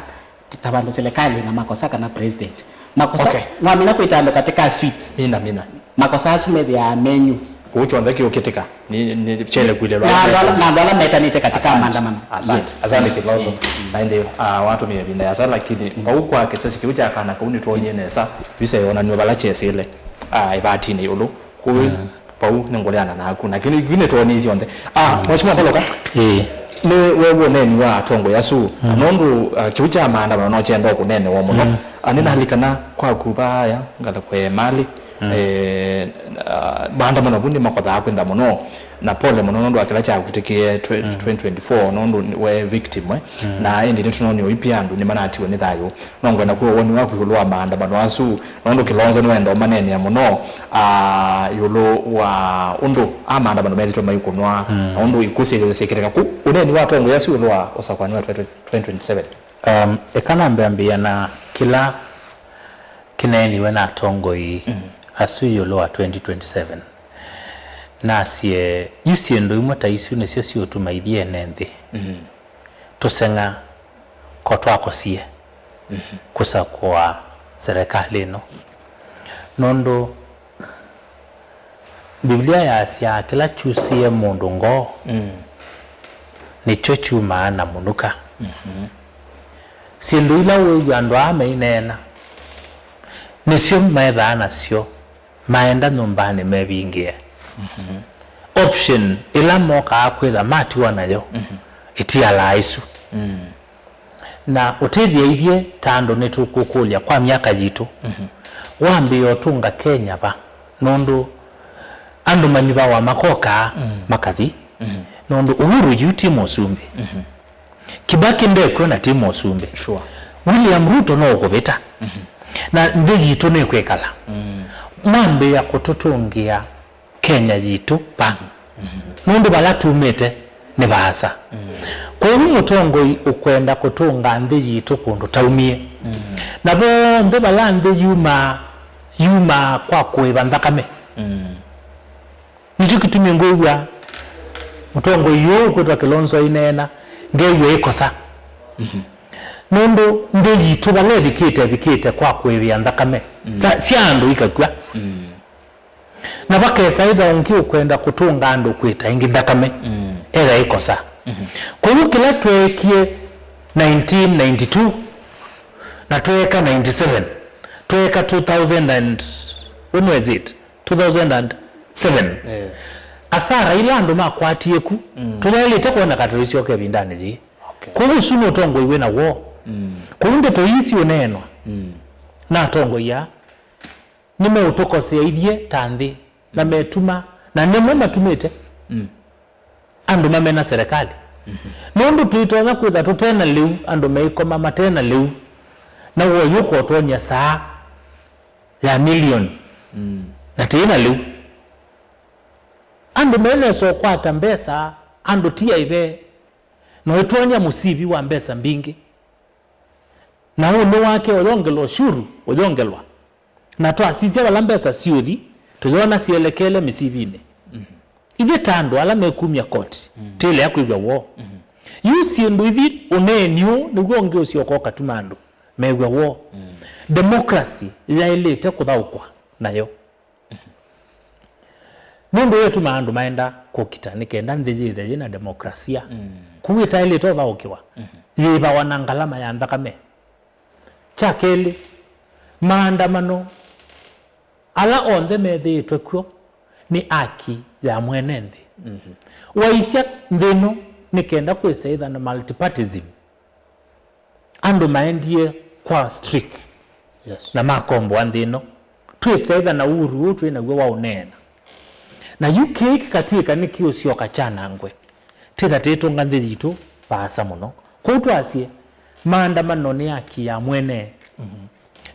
ta vandũ serikali ĩna makosa kana president. Makosa, okay, mwamina kwĩta andũ katika streets. Mina, mina. Makosa asu methĩaa menyu. Kũu kyonthe kĩũkĩtĩka, nĩ, nĩ kyele kwilĩlwa. Na andũ ala, na andũ ala metanĩte katika maandamano. Asante. Yes. Asante, Kilonzo. Mm. Na ĩndĩ, ah, watũmĩe ĩvinda yasa, lakini, mm, vau kwa kĩsesi kĩu kya kana kau nĩtwonie nesa, visa yonanw'a vala kyesĩle, ah, ĩvatinĩ ĩũlũ. Kũu, mm, vau nĩngũleana naku. Na kĩu, kĩu nĩtwonie ithyonthe. Ah, mm, Mheshimiwa Mbaluka, ĩĩ, nĩ wewe ũneeni wa atongoi asu. Mm. Na nũndũ, ah, kĩu kya maandamano no kyenda kũneenewa mũno. Mm. Ah, nĩnalikana kwaku vaya, ngalĩko ya Emali, mm, eh, ah, maandamano vu nĩmakothaa kwĩntha mũno, na pole mũno nũndũ wa kĩla kyakwĩtĩkĩe twe-, mm, twenty twenty-four, nũndũ we victim, eh. Mm. Na ĩndĩ nĩtũnoonie ũipi andũ nĩmanatiwe nĩ thayũ. No ngwenda kwĩwa woni waku ĩũlũ wa maandamano asu, nũndũ Kilonzo nĩwenda ũmaneenea mũno, ah, ĩũlũ wa ũndũ a maandamano methĩtwe maikũnwa, mm, na ũndũ ikuũ syĩthĩwe syĩkĩtĩka. Ku ũneeni wa atongoi asu ĩũlũ wa ũsakũani wa twenty twenty-seven. Um, eka nambe ambĩĩa na kĩla kĩneeniwe na atongoi, mm, asu ĩũlũ wa twenty twenty-seven. Nasye, yu syĩndũ imwe ta isu nĩsyo siũtuma ithyĩ ene nthĩ, mm, tũseng'a ko twakosie, mhm, kũsakũa serikali ĩno. Nũndũ Biblia yasyaa, "Kĩla kyusĩe mũndũ ngoo, mm, nĩkyo kyumaa na mũnuka." Mhm. Syĩndũ ila wĩw'a andũ aa maineena, nĩsyo methaa nasyo maenda nyũmbanĩ mevingĩe. Mhm. Option ĩla mokaa kwĩtha matiwa nayo, mhm, ĩtialaa ĩsu. Mm. Na ũtĩthya ithyĩ ta andũ nĩtũkũkũlya kwa myaka yitũ, mhm, wambĩĩa ũtũnga Kenya va? Nũndũ andũ manyuvawa makokaa, mm, makathi. Mhm. Nũndũ Uhuru yu ti mũsumbĩ. Mhm. Kibaki ndekw'o na ti mũsumbĩ. Sure. William Ruto no ũkũvĩta. Na nthĩ yitũ nĩkwĩkala. Mwambĩĩa kũtũtũngĩa Kenya yitũ pa. Nũndũ vala tumĩte nĩ vaasa. Kwoou mũtongoi ũkwenda kũtũnga nthĩ yitũ kũndũ taumie. Na vonthe vala nthĩ yumaa, yumaa kwa kũĩva nthakame. Nĩkyo kĩtumi ngwĩw'a mũtongoi ũũ ũkwĩtwa Kilonzo aineena, ngew'a ĩkosa. Nũndũ nthĩ yitũ vala ĩvikĩte, ĩvikĩte kwa kũĩvĩa nthakame. Sya andũ ikakw'a. Na vakesa ĩtha ũngĩ ũkwenda kũtũnga andũ kwĩta ĩngĩ nthakame, etha ĩkosa. Kwoou kĩla tweekie nineteen ninety-two, na tweeka ninety-seven, tweeka two thousand and, when was it? Two thousand and seven. Asara ila andũ makwatie ku, tũyaĩlĩte kwoneka tũisyoka ĩvindanĩ yĩĩ. Kwoou ũsu nĩ ũtongoi wĩ na woo. Kwoou ndeto ii siũneenwa na atongoi aa nĩmeũtũkosea ithyĩ ta nthĩ, na metuma, na nĩmo matumĩte andũ mamena serikali. Nũndũ tũitonya kwĩtha tũte na lĩu, andũ meikoma mate na lĩu, na woo ũyũ ũkotwony'a saa ya milioni, na tĩĩ na lĩu. Andũ menesa ũkwata mbesa, andũ ti aive, na ũitwony'a mũsivi wa mbesa mbingĩ. Na ũnĩ wake ũyongelwa ũshuru, ũyongelwa. Na twasisya vala mbesa syũthi, tũyona syelekele mĩsivinĩ. Ithyĩ ta andũ ala mekumya koti, tĩlea kwĩw'a woo. Yu syĩndũ ithi ũneeni ũũ nĩw'o ũngĩ ũsyoka ũkatuma andũ mew'a woo. Democracy yaĩlĩte kũthaũkwa nayo. Nũndũ ĩyo ĩtumaa andũ maenda kũkita nĩ kenda nthĩ yĩthe yĩna demokrasia. Kũu ĩtaĩlĩte ũthaũkĩwa, yĩĩvawa na ngalama ya nthakame. Kya kelĩ, maandamano ala onthe methĩĩtwe kw'o nĩ aki ya mwene nthĩ. Waisya nthĩ ĩno nĩ kenda kwĩsa ĩtha na multipartism. Andũ maendie kwa streets na makomboa nthĩ ĩno. Twĩsa ĩtha na uhuru ũũ twĩ naw'o wa ũneena. Na yu kĩĩ kĩkatw'ĩka nĩ kĩũsyoka kyanangwe, tĩtha tĩtũnga nthĩ yitũ vaasa mũno. Kwoou twasye, maandamano nĩ aki ya mwene,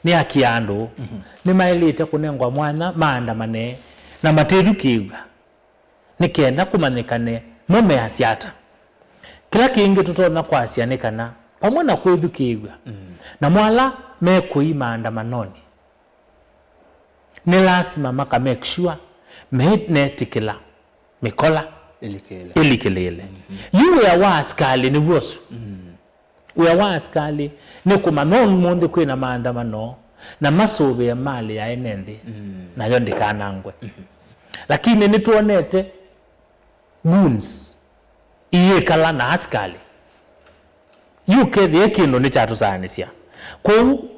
nĩ aki ya andũ, nĩmaĩlĩte kũnengwa mwanya maandamane na matethukĩĩw'a. Nĩ kenda kũmanyĩkane mo measya ata. Kĩla kĩngĩ tũtonya kwasya nĩ kana, vamwe na kwĩthukĩĩw'a, namo ala mekũi maandamanonĩ, nĩ lasima maka make sure menetĩkĩla mĩkola ĩlikĩlĩĩle. Yu wĩa wa asikalĩ nĩw'o ũsu. Wĩa wa asikalĩ nĩ kũmanya ũmũnthĩ kwĩna maandamano na masũvĩe malĩ ya ene nthĩ, nayo ndĩkanangwe. Lakini nĩtwonete goons iyĩkala na asikalĩ. Yu kethĩe kĩndũ nĩkyatũsaanĩsya. Kwoou,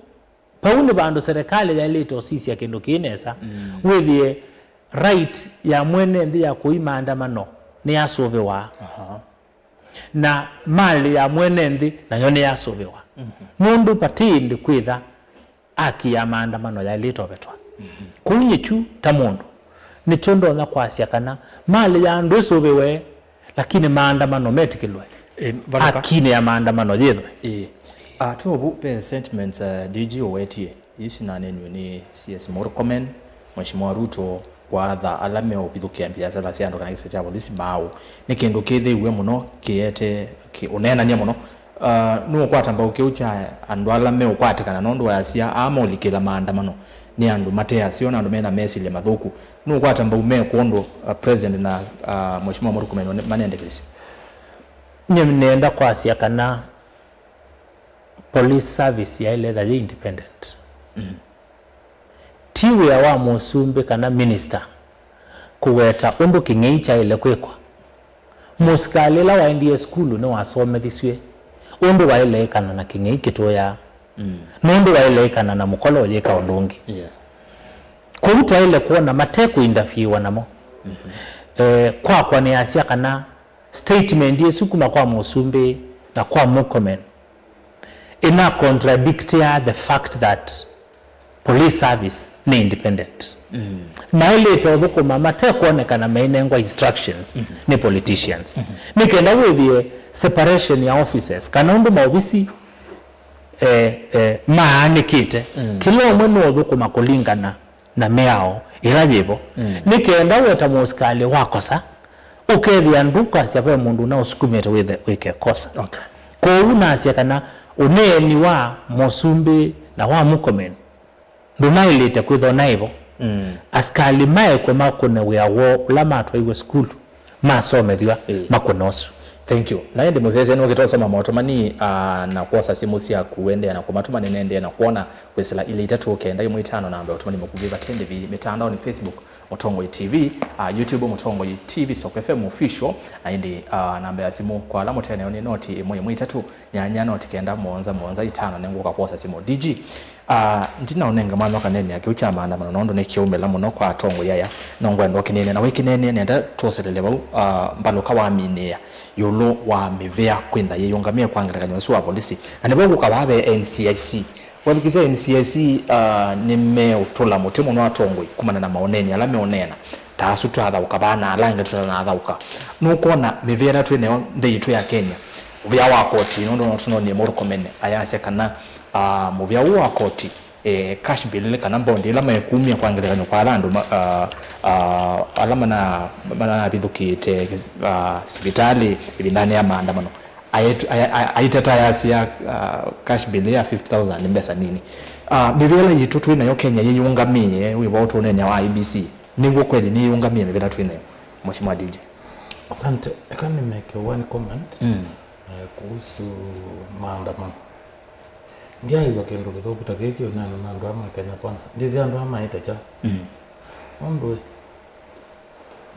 vau nĩ vandũ serikali yaĩlĩte ũsisya kĩndũ kĩĩ nesa, wĩthĩe right ya mwene nthĩ ya kũi maandamano nĩyasũvĩwa. Na malĩ ya mwene nthĩ nayo nĩyasũvĩwa. Nũndũ vati ĩndĩ kwĩtha aki ya maandamano yaĩlĩte ũvetwa. Kũu nyie kyu ta mũndũ, nĩkyo ndonya kwasya kana malĩ ya andũ ĩsũvĩwe, lakini maandamano metĩkĩlwe. Ĩ, valũka. Akinĩ ya maandamano yĩthwe. Ĩ. Ah, tũvu, ve sentiments, uh, D G ũwetie. Ii sinanenw'e nĩ C S Murkomen, Mheshimiwa Ruto kwatha ala meũvithũkĩa mbiasala sya andũ kana kĩsio kya volisi maaũ. Nĩ kĩndũ kĩthĩiw'e mũno, kĩete kĩ-, ũneenany'a mũno. Uh, nũũkwata mbau kĩu kya andũ ala meũkwatĩkana nũndũ wayasya aa maũlikĩla maandamano nĩ andũ mate aseo na andũ mena mesilya mathũku? Nũũkwata mbau me kwondũ, uh, President na, uh, Mheshimiwa Murkomen manendekesye? Nyie nĩenda kwasya kana police service yaĩle ĩtha yĩ independent. Ti wĩa wa mũsumbĩ kana minister kũweta ũndũ kĩng'ei kyaĩle kwĩkwa. Mũsikalĩ ũla waendie sukulu nĩwasomethisw'e ũndũ waĩle ĩkana na kĩng'ei kĩtũyaa, nũndũ waĩle ĩkana na mũkola ũyĩka ũndũ ũngĩ. Kwoou twaĩle kwona mate kũindafiĩwa namo. Eh, kwakwa nĩasya kana statement ĩsu kuma kwa mũsumbĩ na kwa Murkomen ĩna contradictia the fact that police service nĩ independent. Maĩlĩte ũthũkũma mate kwonekana mainengwa instructions nĩ politicians. Nĩ kenda wĩthĩe separation ya offices, kana ũndũ maovisi eh, eh, maanĩkĩte. Mm. Kĩla ũmwe nũũthũkũma kũlingana na mĩao ĩla yĩvo. Mm. Nĩ kenda weta mũsikalĩ wakosa, ũkethĩa ndũkwasya ve mũndũ ũnaũsukumĩte wĩthe wĩke kosa. Okay. Kwoou nasya kana ũneeni wa Mũsumbĩ na wa Murkomen ndũnaĩlĩte kwĩthwa naĩvo. Mm. Asikalĩ maekwe makũne wĩa woo ũla matwaiwe sukulu, masomethw'a, ĩĩ, makũne ũsu. Thank you. Na ĩndĩ mũsyaĩĩsya nũkĩte ũsoma maũtũmani, ah, na kwosa simũ syaku, ũendeea na kũmatũma, nĩnendeea na kwona kwĩsĩla ilĩ itatũ kenda ĩmwe itano namba ya ũtũmani mũkuvĩ vate ndĩvi mitandaoni, Facebook, Mũtongoi T V, ah, YouTube, Mũtongoi T V Stock F M Official, na ĩndĩ, ah, namba ya simũ kwa ala mũte nayo nĩ noti ĩmwe ĩmwe itatũ, nyanya noti kenda mũonza mũonza itano, nĩngũka kwosa simũ. D G, ah, ndinaũnenga mwanya ũkaneenea kĩu kya maandamano, nũndũ nĩ kĩumĩla mũno kwa atongoi aya. No ngwenda ũkĩneenea, na wĩkĩneenea nenda twoselele vau, ah, Mbalũka waminĩa ĩũlũ wa mĩvĩa kwĩntha yĩyũngamĩe kwa ngelekany'o ũsu wa volisi. Na nĩvo ngũka vaa ve N C I C. Wathukĩsya N C I C, ah, nĩmeũtũla mũtĩ mũno atongoi kumana na maũneeni ala meũneena, ta asu twathaũka vaa na ala angĩ tũtanathaũka. Nũkwona mĩvĩa ĩla twĩ nayo nthĩ yitũ ya Kenya, mũvĩa wa koti, nũndũ no tũnonie Murkomen ayasya kana, ah, mũvĩa ũũ wa koti, eh, cash bail kana mbondi ĩla mekumya kwa ngelekany'o kwa ala andũ ma-, ah, ah, ala mana-, manavithũkĩte, ah, sivitalĩ ĩvindanĩ ya maandamano, ayetu-, aya-, a-, aiteta ayasya, ah, cash bail ya fifty thousand nĩ mbesa nini. Ah, mĩvĩa ĩla yitũ twĩ nayo Kenya yĩyũngamĩe, wĩva ũtũneenea wa I E B C, nĩw'o kweli nĩyĩũngamĩe mĩvĩa ĩla twĩ nayo, Mheshimiwa D J? Asante. Eka nimeke one comment, mm, eh, kuhusu maandamano. Ndyaaĩw'a kĩndũ kĩthũku ta kĩĩ kĩũneena na andũ aa ma Kenya Kwanza. Ndyĩsĩ andũ aa maĩte kyaũ. Mm. Nũndũ,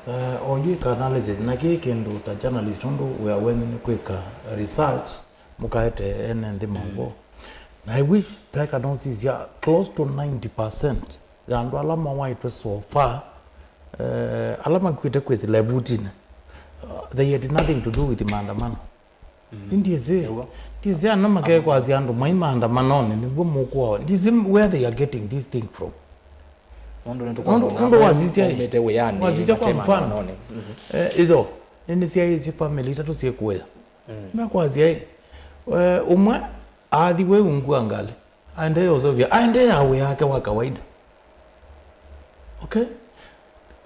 eh, o yu ĩka analysis, na kĩĩ kĩndũ ta journalist, nũndũ wĩa wenyu nĩ kwĩka research, mũkaete ene nthĩ maũvoo. Mm. Na I wish teka nosisya close to ninety percent ya andũ ala mawaĩtwe so far, eh, ala makuĩte kwĩsĩla ĩvutinĩ, uh, they had nothing to do with maandamano. Mm. Ndyĩsĩ, ndyĩsĩ ana makekwasya andũ mai maandamanonĩ nĩw'o mũkũawa. Ndyĩsĩ where they are getting this thing from. Nũndũ nĩtũkwona nũndũ, ona nũndũ amwe wasisya ĩ, maumĩte wĩanĩ wasisya kwa mate mfano, maandamanonĩ. Mhm. Eh, itho, nĩnĩsyaĩĩsye family itatũ syĩkũĩa. Mm. Mekwasya ĩ, eh, ũmwe athi we ungu wa ngalĩ, aendee ũseũvya, aendee ya wĩa wake wa kawaida. Okay?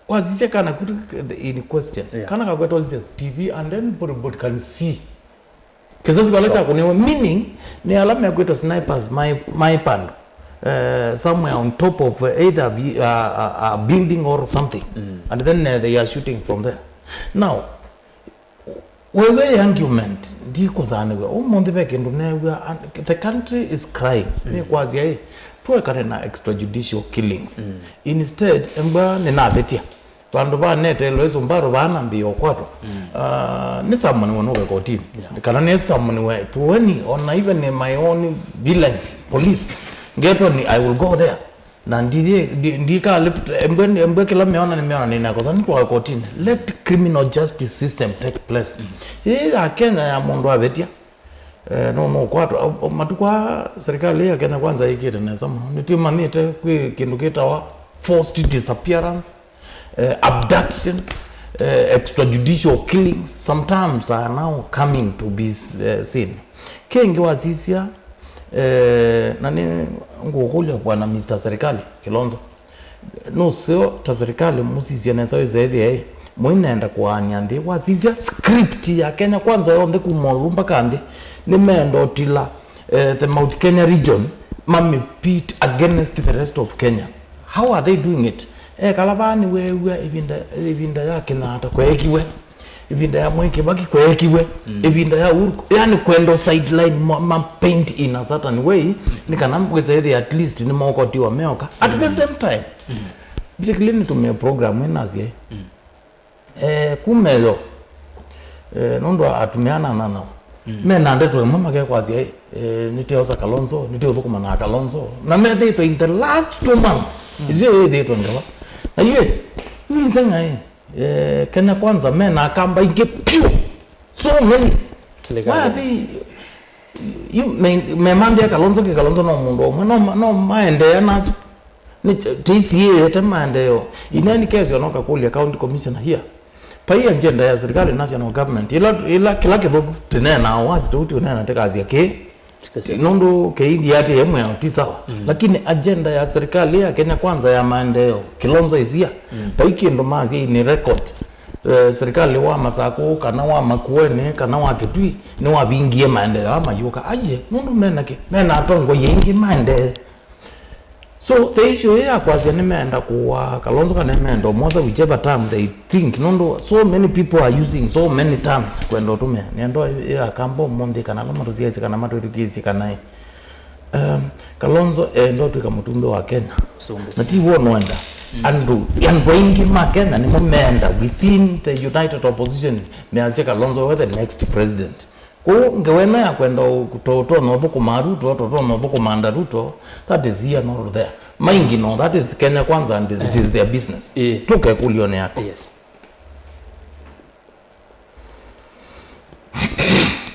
Wasisya kana kutu in question. Yeah. Kana kakwetwa wasisya T V and then everybody can see. Kisasi vala kyakũniwe, meaning, nĩ ala mekwĩtwa snipers, my, my pando. Uh, somewhere on top of, uh, either a, a, a building or something. Mm. And then, uh, they are shooting from there. Now, wewe argument ndikũsanĩw'a. Ũmũnthĩ ve kĩndũ neew'a, and the country is crying. Mm. Nĩkwasya ĩ, tũekane na extrajudicial killings. Mm. Instead, embwa nĩnavĩtya. Vandũ va neteelwe ĩsũmbarũ vaa nambĩĩa ũkwatwa. Mm. Ah, nĩsamũniwe nũke kotinĩ. Yeah. Kana nĩsamũniwe to any, ona even in my own village, police. Ngetwa ni, I will go there. Na ndithi, ndi-, ndika lift, embwe, embwe kĩla meona nĩmeona nĩnakosa, nĩtwawe kotinĩ. Let criminal justice system take place. Mm. Ĩĩ ya Kenya ya mũndũ avĩtya, eh, no, no kwatwa, o, o, matukũ aa serikali ya Kenya Kwanza ĩkĩte nesa mũno. Nĩtũmanyĩte kwĩ kĩndũ kĩtawa forced disappearance, eh, abduction, eh, extrajudicial killings sometimes are now coming to be, eh, seen. Kĩngĩ wasisya, eh, na nĩ ngũkũlya bwana Mister Serikali Kilonzo, nũseo ta serikali mũsisye nesa wĩsethĩe mũinenda kũaany'a nthĩ, wasisya script ya Kenya Kwanza yonthe kuma ĩũlũ mpaka nthĩ, nĩmeenda ũtila, eh, the Mount Kenya region, mamipit against the rest of Kenya. How are they doing it? Ekala vaa nĩweew'a ĩvinda, ĩvinda ya Kenyatta kweekiwe, ĩvinda ya Mwai Kibaki kweekiwe, mm, ĩvinda ya Uhuru, yani kwenda sideline ma, ma paint in a certain way, mm, nĩ kana wĩsethĩe at least nĩmokotiwa meoka. At the, mm, same time, mm, particularly nĩtũmĩe program ĩnasya, mm, eh, kuma ĩyo, eh, nũndũ atumĩa na nana, mm, mena ndeto ĩmwe makekwasya, eh, nĩtĩosa Kalonzo, nĩtĩũthũkũma na Kalonzo. Na methĩĩtwe in the last two months, mm, ĩsio yĩthĩĩtwe ngewa. Na yue, yu nzeng'a ĩ, eh, Kenya Kwanza mena akamba ingĩ piũ. So many. Serikali. Wathi, yu me, memambia Kalonzo kĩ Kalonzo no mũndũ ũmwe, no ma-, no maendeea nasu. Nĩ tĩisiĩĩte maendeeo. In any case, ona ũkakũlya county commissioner here. Vai agenda ya serikali, national government. Ila, ila, kĩla kĩthũku tĩneenaa wasi tũu tũneena tĩkasya kĩ. Nũndũ K E D R T M yao ti sawa. Mm. Lakini agenda ya serikali ya Kenya Kwanza ya maendeleo, Kilonzo is here. Mm. Vai kĩndũ masya in record. Eh, serikali wa Masakũ, kana wa Makueni, kana wa Kitui, nĩwavingie maendeleo aa mayũka. Aiye, nũndũ mena kĩ? Mena atongoi aingĩ maendee. So, the issue ĩĩ ya kwasya nĩmeenda kũũa Kalonzo kana nĩmeenda ũmwosa, whichever term they think, nũndũ so many people are using so many terms kwenda ũtũmĩa. Nĩenda ĩĩ ya Kamba ũmũnthĩ, kana ala matũsyaĩsye kana matwĩthukĩĩsye kana ĩ, um, Kalonzo eenda ũtw'ĩka mũtumbĩ wa Kenya. Sumbu. Na ti w'o nũenda. Mm. Andũ, andũ aingĩ ma Kenya nĩmo meenda, within the united opposition, measya Kalonzo we the next president. Kwoou ngewa ĩno ya kwenda ũ-, to-, tonya ũthũkũma Ruto, to-, tonya ũthũkũma under Ruto, that is here nor there. Maingi no, that is Kenya Kwanza and it is their business. Ĩĩ. Tũke ĩkũlyo-inĩ yaku. Yes.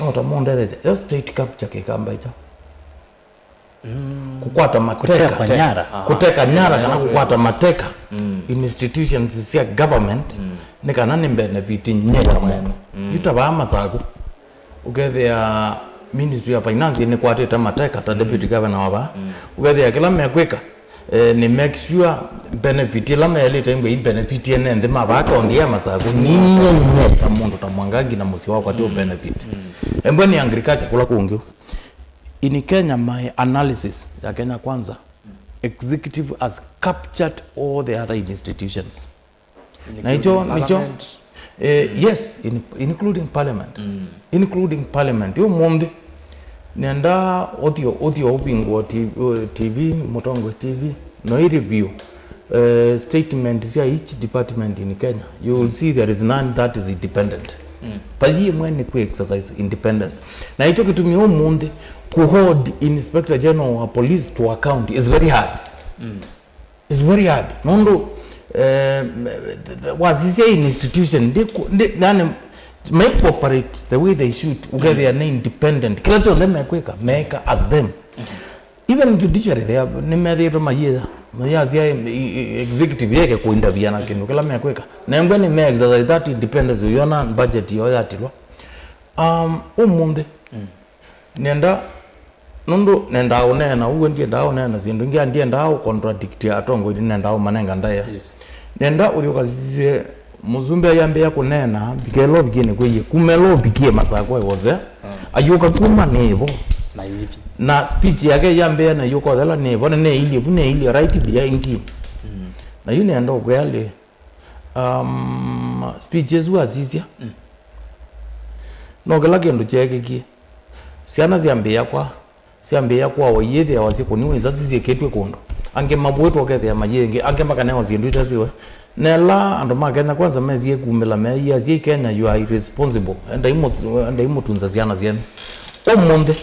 No ta mũndethesya, yo state capture Kĩkamba ĩkya. Mm. Kũkwata mateka. Kũtekwa nyara. Kũteka nyara kana kũkwata mateka. Mm. Institutions sya government, mm, nĩ kana nĩ benefit nyie ta mũndũ. Mm. Yu ta vaa Masakũ. Ũkethĩa Ministry ya Finance nĩkwatĩte mateka ta, mm, deputy governor wa vaa. Mm. Ũkethĩa kĩla mekwĩka, eh, nĩ make sure benefit ĩla meelĩte ngwe i benefit ene nthĩ ma vaa kaũntĩ ya Masakũ. Ninyie nyie ta mũndũ ta Mwangangi na mũsyĩ wakwa ti ũ benefit. Mm. Embwe nĩ agriculture kũla kũngĩ. In Kenya, my analysis ya Kenya Kwanza, executive has captured all the other institutions. Na icho, nicho, eh, mm, yes, in, including parliament. Mm. Including parliament. Ũmũnthĩ, nenda ũthio, ũthio ũvingũa T V, uh, T V, Mũtongoi T V, no i review, uh, statement sya each department in Kenya. You will, mm, see there is none that is independent. Mm. Vai ĩmwe nĩ kũ exercise independence. Na icho kĩtumi ũmũnthĩ kũ hold Inspector General wa Police to account is very hard. Mm. It's very hard. Nũndũ, eh, th-, th-, wasisya in institution, ndi ku-, ndi, yani, may cooperate the way they should, ũkethĩa nĩ independent. Kĩla kyonthe mekwĩka, meeka as them. Even judiciary, they have, nĩmethĩĩtwe mayĩya, mayasya e-, e-, e-, executive yeke kũinterfere na kĩndũ kĩla mekwĩka. Nembwe nĩ me exercise that independence, ũyona budget yoo yatilwa. Um, ũmũnthĩ, mm. Nenda, nũndũ nendaa ũneena ũw'o, ndiendaa ũneena syĩndũ ingĩ, ndiendaa ũcontradict atongoi, nĩnendaa ũmanenga ndaĩa. Yes. Nenda ũthi ũkasisye mũsumbĩ ayambĩĩa kũneena, mbika ĩla ũvikie nĩkwĩie, kuma ĩla ũvikie Masakũ, I was there. Mm. Ayũka kuma nĩvo. Na ithi. Na speech yake yambĩĩa na yũka ũthela nĩvo, na neilye vu, neilye right behind him. Mm. Na yu nenda ũkwĩa lĩ, um, speech ĩsu asisya. Mm. No kĩla kĩndũ kyeekĩkie. Syana syambĩĩa kwa, syambĩĩa kwawa, iyĩthĩawa syĩkũniwa isasi syĩkĩtw'e kũndũ. Angĩ mavũĩtwe ũkethĩa mayĩngĩ, angĩ makanewa syĩndũ itasiwe. Na ĩla andũ ma Kenya Kwanza mesie kumĩla meeyĩasya, "Kenya, you are irresponsible. Endai mũs-, endai mũtunza syana syenyu." Ũmũnthĩ,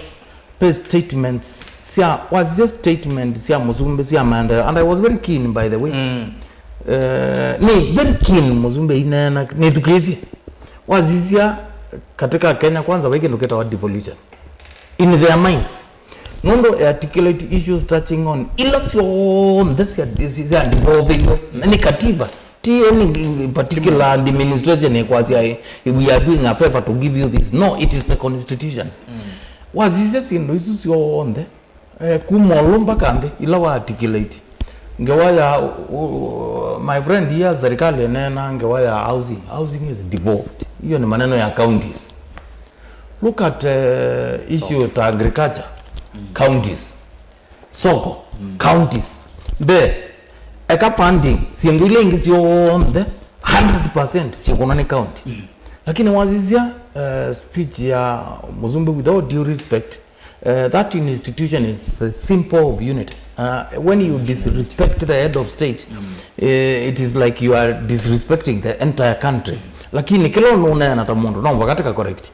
ve statements sya, wasisya statement sya mũsumbĩ sya maendeleo, and I was very keen, by the way. Mm. Eh, nĩ very keen mũsumbĩ aineena, nĩthukĩĩsye. Wasisya katika Kenya Kwanza, vai kĩndũ kĩtawa devolution. In their minds. Nũndũ e articulate issues touching on ila syonthe sya, sya devolviwe. Na nĩ katiba. Ti any particular administration ĩkwasya, eh, "We are doing a favor to give you this." No, it is the constitution. Mm. Wasisya syĩndũ isu syonthe, eh, kuma ĩũlũ mpaka nthĩ, ila wa articulate. Ngewa ya, u-, u-, my friend ya serikali ĩneena ngewa ya housing. Housing is devolved. Hiyo ni maneno ya counties. Look at, eh, issue ta agriculture. Mm. Counties. Soko, mm, counties. Mbee, eka funding, syĩndũ ila ingĩ syonthe, hundred percent syĩkũnwa nĩ county. Mm. Lakini wasisya, eh, speech ya mũsumbĩ, with all due respect, eh, that institution is the symbol of unity. Uh, when you disrespect the head of state, mm, eh, it is like you are disrespecting the entire country. Lakini kĩla ũnũneena ta mũndũ, no mũvaka tũka correct.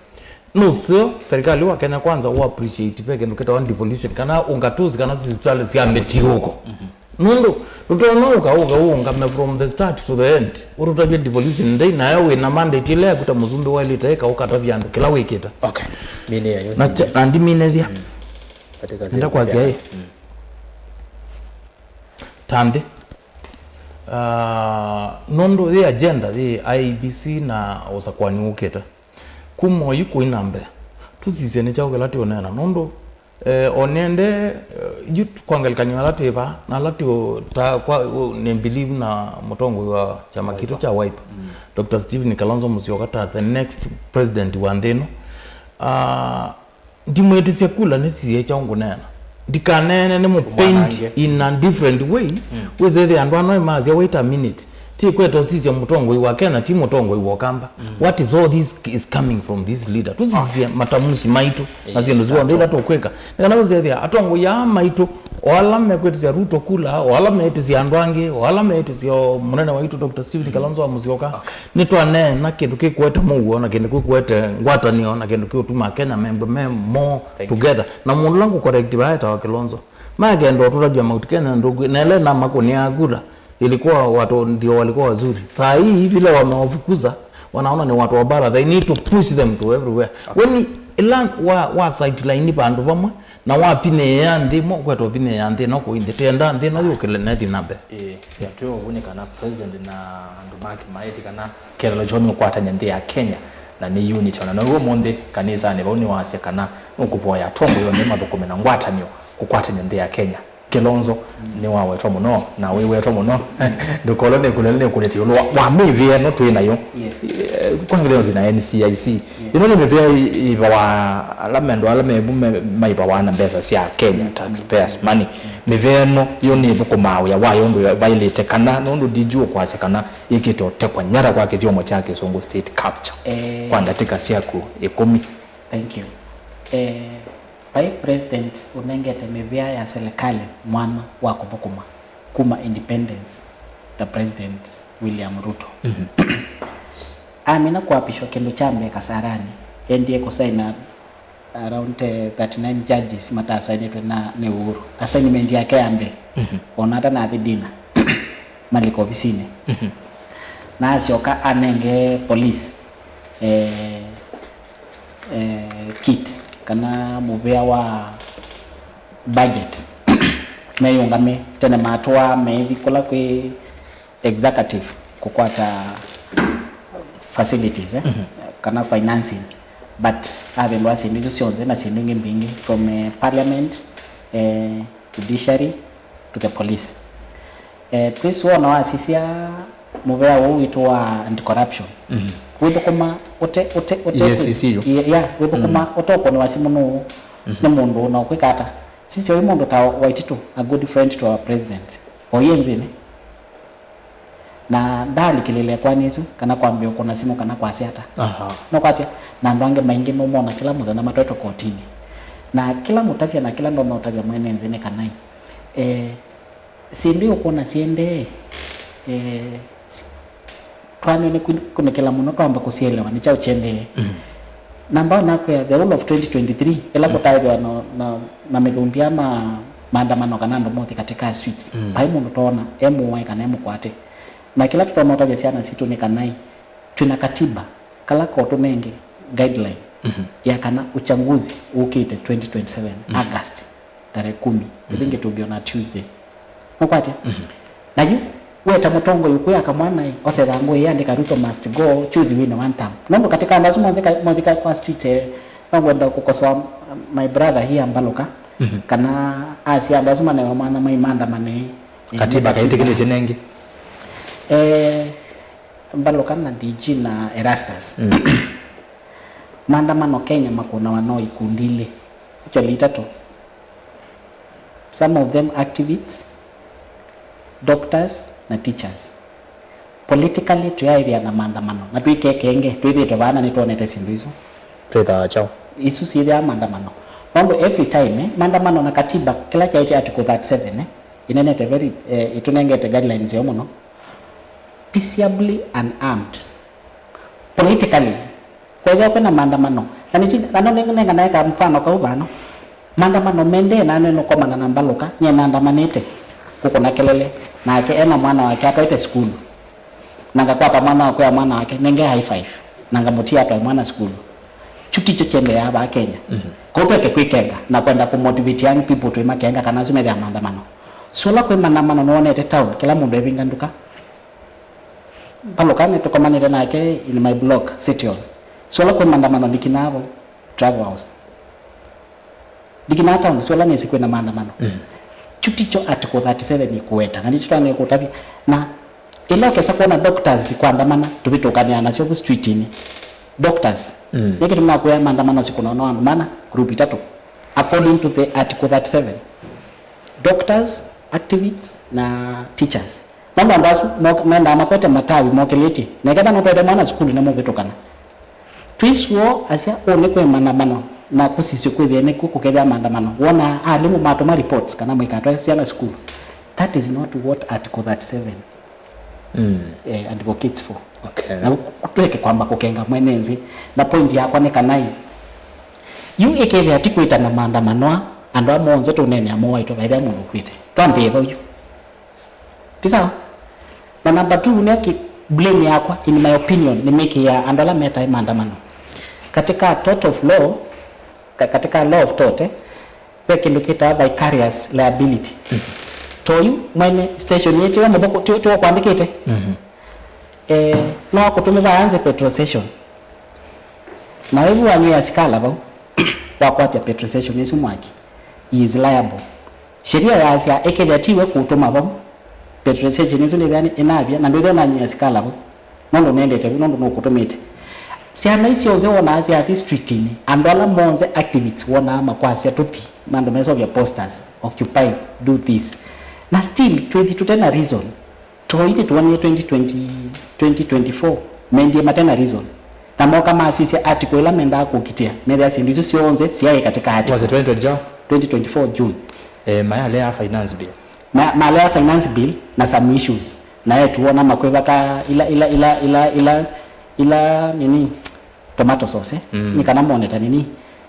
Nũseo, serikali wa Kenya Kwanza wa appreciate ve kĩndũ kĩtawa devolution, kana ũngatuzi, kana sisitali sya mĩtiũko. Mhm. Nũndũ, ndũtonya ũka, ũka ũũngame from the start to the end. Ũtũtavye devolution nthei, nayo wĩ na mandate ĩla yaku ta mũsumbĩ waĩlĩte ĩka ũkatavya andũ kĩla wĩkĩte. Okay. Mine ya na cha-, na ndiminethya. Mm. Katika nenda kwasya ĩ. Mm. Ta nthĩ. Ah, nũndũ yĩ agenda, yĩ I E B C na ũsakwani ũkĩte. Kuma oyu kũi na mbee, tũsisye nĩ kyaũ kĩla tũũneena, nũndũ, Eh, o nende, eh, yu kwa ngelekany'o ala twĩ vaa, na ala tũ-, ta, kwa, u-, nĩ believe na mũtongoi wa kyama kitũ kya Wiper, Doctor Stephen Kalonzo Musyoka ta the next president wa nthĩ ĩno. Ah, ndimwĩtĩsya kula nĩsiĩe kyaũ ngũneena. Ndikaneene nĩ mũ paint in a different way. Wĩsĩthĩa andũ ano masya, "Wait a minute. Ti kweta ũsisya mũtongoi wa Kenya, ti mũtongoi wa Ũkamba." What is all this is coming from this leader? Tũsisye matamusi maitũ na syĩndũ syonthe ila tũkwĩka. Nĩ kana ũsethĩa atongoi aa maitũ, o ala mekwĩtĩsya Ruto kula, o ala meĩtĩsya andũ angĩ, o ala meĩtĩsya o mũnene waitũ Doctor Stephen Kalonzo wa Musyoka, nĩtwaneena kĩndũ kĩkũete mũuo, na kĩndũ kĩkũete ngwatanĩo, na kĩndũ kĩũtuma Kenya membe me more together. Na mũndũ ũla ngũcorrect vaa etawa Kalonzo. Makenda ũtũtavya Mount Kenya ndũkwĩ, na ĩla namakũnĩaa kula, ilikuwa watu ndio walikuwa wazuri. Saa hii vile wamewafukuza, wanaona ni watu wa bara, they need to push them to everywhere. When ila wa, wa sideline vandũ vamwe, na wapinĩĩa nthĩ ĩmwe, ũkweta ũpinĩĩa nthĩ ĩno kũi nthĩ, tenda nthĩ ĩno yũkĩle na ĩthi na mbee. Ĩĩ, na twĩ ũvũnĩ kana president na andũ make maĩtĩ kana kĩeleelo kyoo nĩ ũkwatany'a nthĩ ya Kenya, na nĩ unity. Ona now'o ũmũnthĩ kanisanĩ vau nĩwasya kana nũkũvoya atongoi onthe mathũkũme na ngwatanĩo kũkwatany'a nthĩ ya Kenya. Kalonzo nĩwawetwa mũno na wĩwetwa mũno. Ndũkolwe nĩkũlele nĩkũlĩte ĩũlũ wa, wa mĩvĩa ĩno twĩ nayo. Yes. Eh, kwa ngelekany'o twĩ na N C I C. Ĩno nĩ mĩvĩa ĩ-, ĩvawa ala mendũ ala mevu me-, maivawa na mbesa sya Kenya, taxpayers money. Mĩvĩa ĩno yo nĩthũkũmaa wĩa wayo ũndũ vaĩlĩte kana, nũndũ D G ũkwasya kana yĩkĩte ũtekwa nyara kwa kĩthyomo kya Kĩsũngũ state capture. Eh. Kwa ndatĩka syaku ĩkũmi. Thank you. Eh, Vai president ũnengete mĩvĩa ya selekalĩ mwanya wa kũthũkũma kuma independence ta President William Ruto. Amina kũapishwa kĩndũ kya mbee Kasarani, endie kũsaina around, eh, thirty-nine judges matasainĩtwe na nĩ Uhuru. Assignment yake ya mbee, ona atanathi dinner, malika ovisinĩ. Na asyoka anenge police, eh, eh, kit kana mũvĩa wa budget. Meyũngamĩ tene matũa meithi kũla kwĩ executive kũkwata facilities, eh, kana financing, but avĩndũa syĩndũ isu syonthe na syĩndũ ingĩ mbingĩ from, eh, parliament, eh, judiciary to the police. Eh, twĩsĩ wona wasisya mũvea ũũ witũ wa anti-corruption. Wĩthũkũma ũte, ũte, ũte, E A C C yu. Yeah, wĩthũkũma ũteũkũnĩwa simũ nũũ, nĩ mũndũ ũna ũkwĩka ata. Sisya ũyũ mũndũ ta Waititu, a good friend to our president. Oie nzĩnĩ. Na ndaalikĩlĩle kwani isu, kana kwambĩa ũkũna simũ, kana kwasya ata. Aha. Nũkwatya, na andũ angĩ maingĩ nũmona kĩla mũthenya matwetwe kotinĩ. Na kĩla mũtavya na kĩla ndonya ũtavya mwene nzĩnĩ kanai. Eh, Syĩndũ iũkwona siendee, eh, si-, twanĩwe nĩ kwin-, kunĩkĩla mũno twamba kũsielewa nĩ kyaũ kyendee. Namba nakwĩa, the whole of twenty twenty-three, ĩla kũtaĩthĩwa na, na, na mĩthũmbĩa ma maandamano kana andũ mothi katika streets, vai mũndũ toona e mũwae kana e mũkwate. Na kĩla tũtonya ũtavya syana sitũ nĩ kanai, twĩna katiba kala kotũnenge guideline ya kana uchaguzi ũkĩte twenty twenty-seven August, tarehe kumi, I think it will be on a Tuesday. Nũkwatya? Na yu, weta mũtongoi ũkwĩa kamwana ĩ, oseva ngũĩ yandĩka Ruto must go, chuthi win one term. Nũndũ katika andũ asu monthe ka-, mothika kwa street, eh, no ngwenda kũkosoa my brother here Mbaluka, kana asya andũ asu manewa mwana mai maandamane. Katiba kaitĩkĩlĩtye nengĩ. Eh, Mbaluka na D G na Erastus. Maandamano Kenya makũnawa no ikundi ilĩ, actually itatũ. Some of them activists, doctors na teachers. Politically, tũyaĩthĩa na maandamano, na twĩkekenge, twĩthĩĩtwe vaa na nĩtwonete syĩndũ isu. Twĩthaa kyaũ? Isu syĩthĩaa maandamano. Nũndũ every time, eh, maandamano na katiba, kĩla kyaĩtye Article thirty-seven, eh, inenete very, eh, itũnengete guidelines yo mũno. Peaceably unarmed. Politically, kwethĩwa kwĩna maandamano, na nĩti-, na no nenganae ka mfano kau vano. Maandamano mendee na nĩnũkomana na Mbaluka, nyie naandamanĩte kũkũna kelele, nake ena mwana wake atwaĩte sukulu, na ngakwata mwana waku ya mwana wake, nenge high five, na ngamũtia atwae mwana sukulu. Kyu tikyo kyendeeaa vaa Kenya. Kau tweke kwĩkenga na kwenda kũmotivate young people twĩmakenga kana asu methĩa maandamano. So ũla kwĩ maandamano nĩwonete town, kĩla mũndũ evinga nduka. Mbaluka nĩtũkomanĩte nake in my block, City Hall. So ũla kwĩ maandamano ndikinaa vau, Travel House. Ndikina town syola nĩsĩ kwĩna maandamano. Mm. Kyu tikyo Article thirty-seven ĩkũweta, na nĩkyo twanĩe kũtavya. Na ĩla ũkesa kwona doctors kwandamana, tũvĩtũkanĩa nasyo vu streetini. Doctors. Mm. Nĩ kĩtumi nakwĩa maandamano sikũnaona andũ mana, group itatũ, according to the Article thirty-seven. Doctors, activists, na teachers. Nũndũ andũ asu mo-, mendaa makwete matawi mokĩlĩtye, na ĩkethwa nũtwaĩte mwana sukulu nĩmũvĩtũkana. Twĩsũo asya ũũ nĩ kwĩ maandamano, na kũsisyo kwĩthĩe nĩkw'o kũkethĩa maandamano. Wonaa alimũ matũma reports kana mũikatwae syana sukulu. That is not what Article thirty-seven, mm, eh, advocates for. Okay. Na tweke kwamba kũkenga mwene nzĩ. Na point yakwa nĩ kana yu ĩkethĩa ti kwĩtana maandamano, andũ amwe onthe tũneenea mowaitwe vaĩthĩa mũndũ ũkwĩte. Twambĩe vau yu. Ti sawa? Na number two, nĩ ki-, blame yakwa, in my opinion, nĩ mĩkĩĩa andũ ala metae maandamano. Katika tort of law, ka-, katika law of tort, eh, ve kĩndũ kĩtawa vicarious liability. Mhm. Toyu, mwene station yĩtĩwe mũthũkũ, ti, ti ũkwandĩkĩte? Mhm. Eh, no akũtũmĩva anze petrol station. Na wevu wanywĩa sikala vau, wakwatya petrol station ĩsu mwaki, he is liable. Sheria yaasya ĩkethĩa tiwe kũtũma vau, petrol station ĩsu nĩvea ĩnavya, na ndwĩthĩa nanyia sikala vau, nũndũ nendete vu, nũndũ nũkũtũmĩte. Syana isu syonthe wonaa syathi streetini, andũ ala monthe activists wonaa makwasya tũthi, andũ mesovya posters, "Occupy, do this." Na still, twĩthi tũte na reason. Toi nĩtwonie twenty twenty, twenty twenty-four, mendie mate na reason. Na moka masisya article ĩla mendaa kũkitĩa, methĩa syĩndũ isu syonthe syaĩ katika article. Was it twenty twenty-four? Twenty twenty-four June. Eh, mayalea finance bill. Ma-, malea finance bill na some issues. Na etuona makwĩvaka ila, ila, ila, ila, ila, ila, nini, tomato sauce, eh? Mm. Nĩ kana mone ta nini.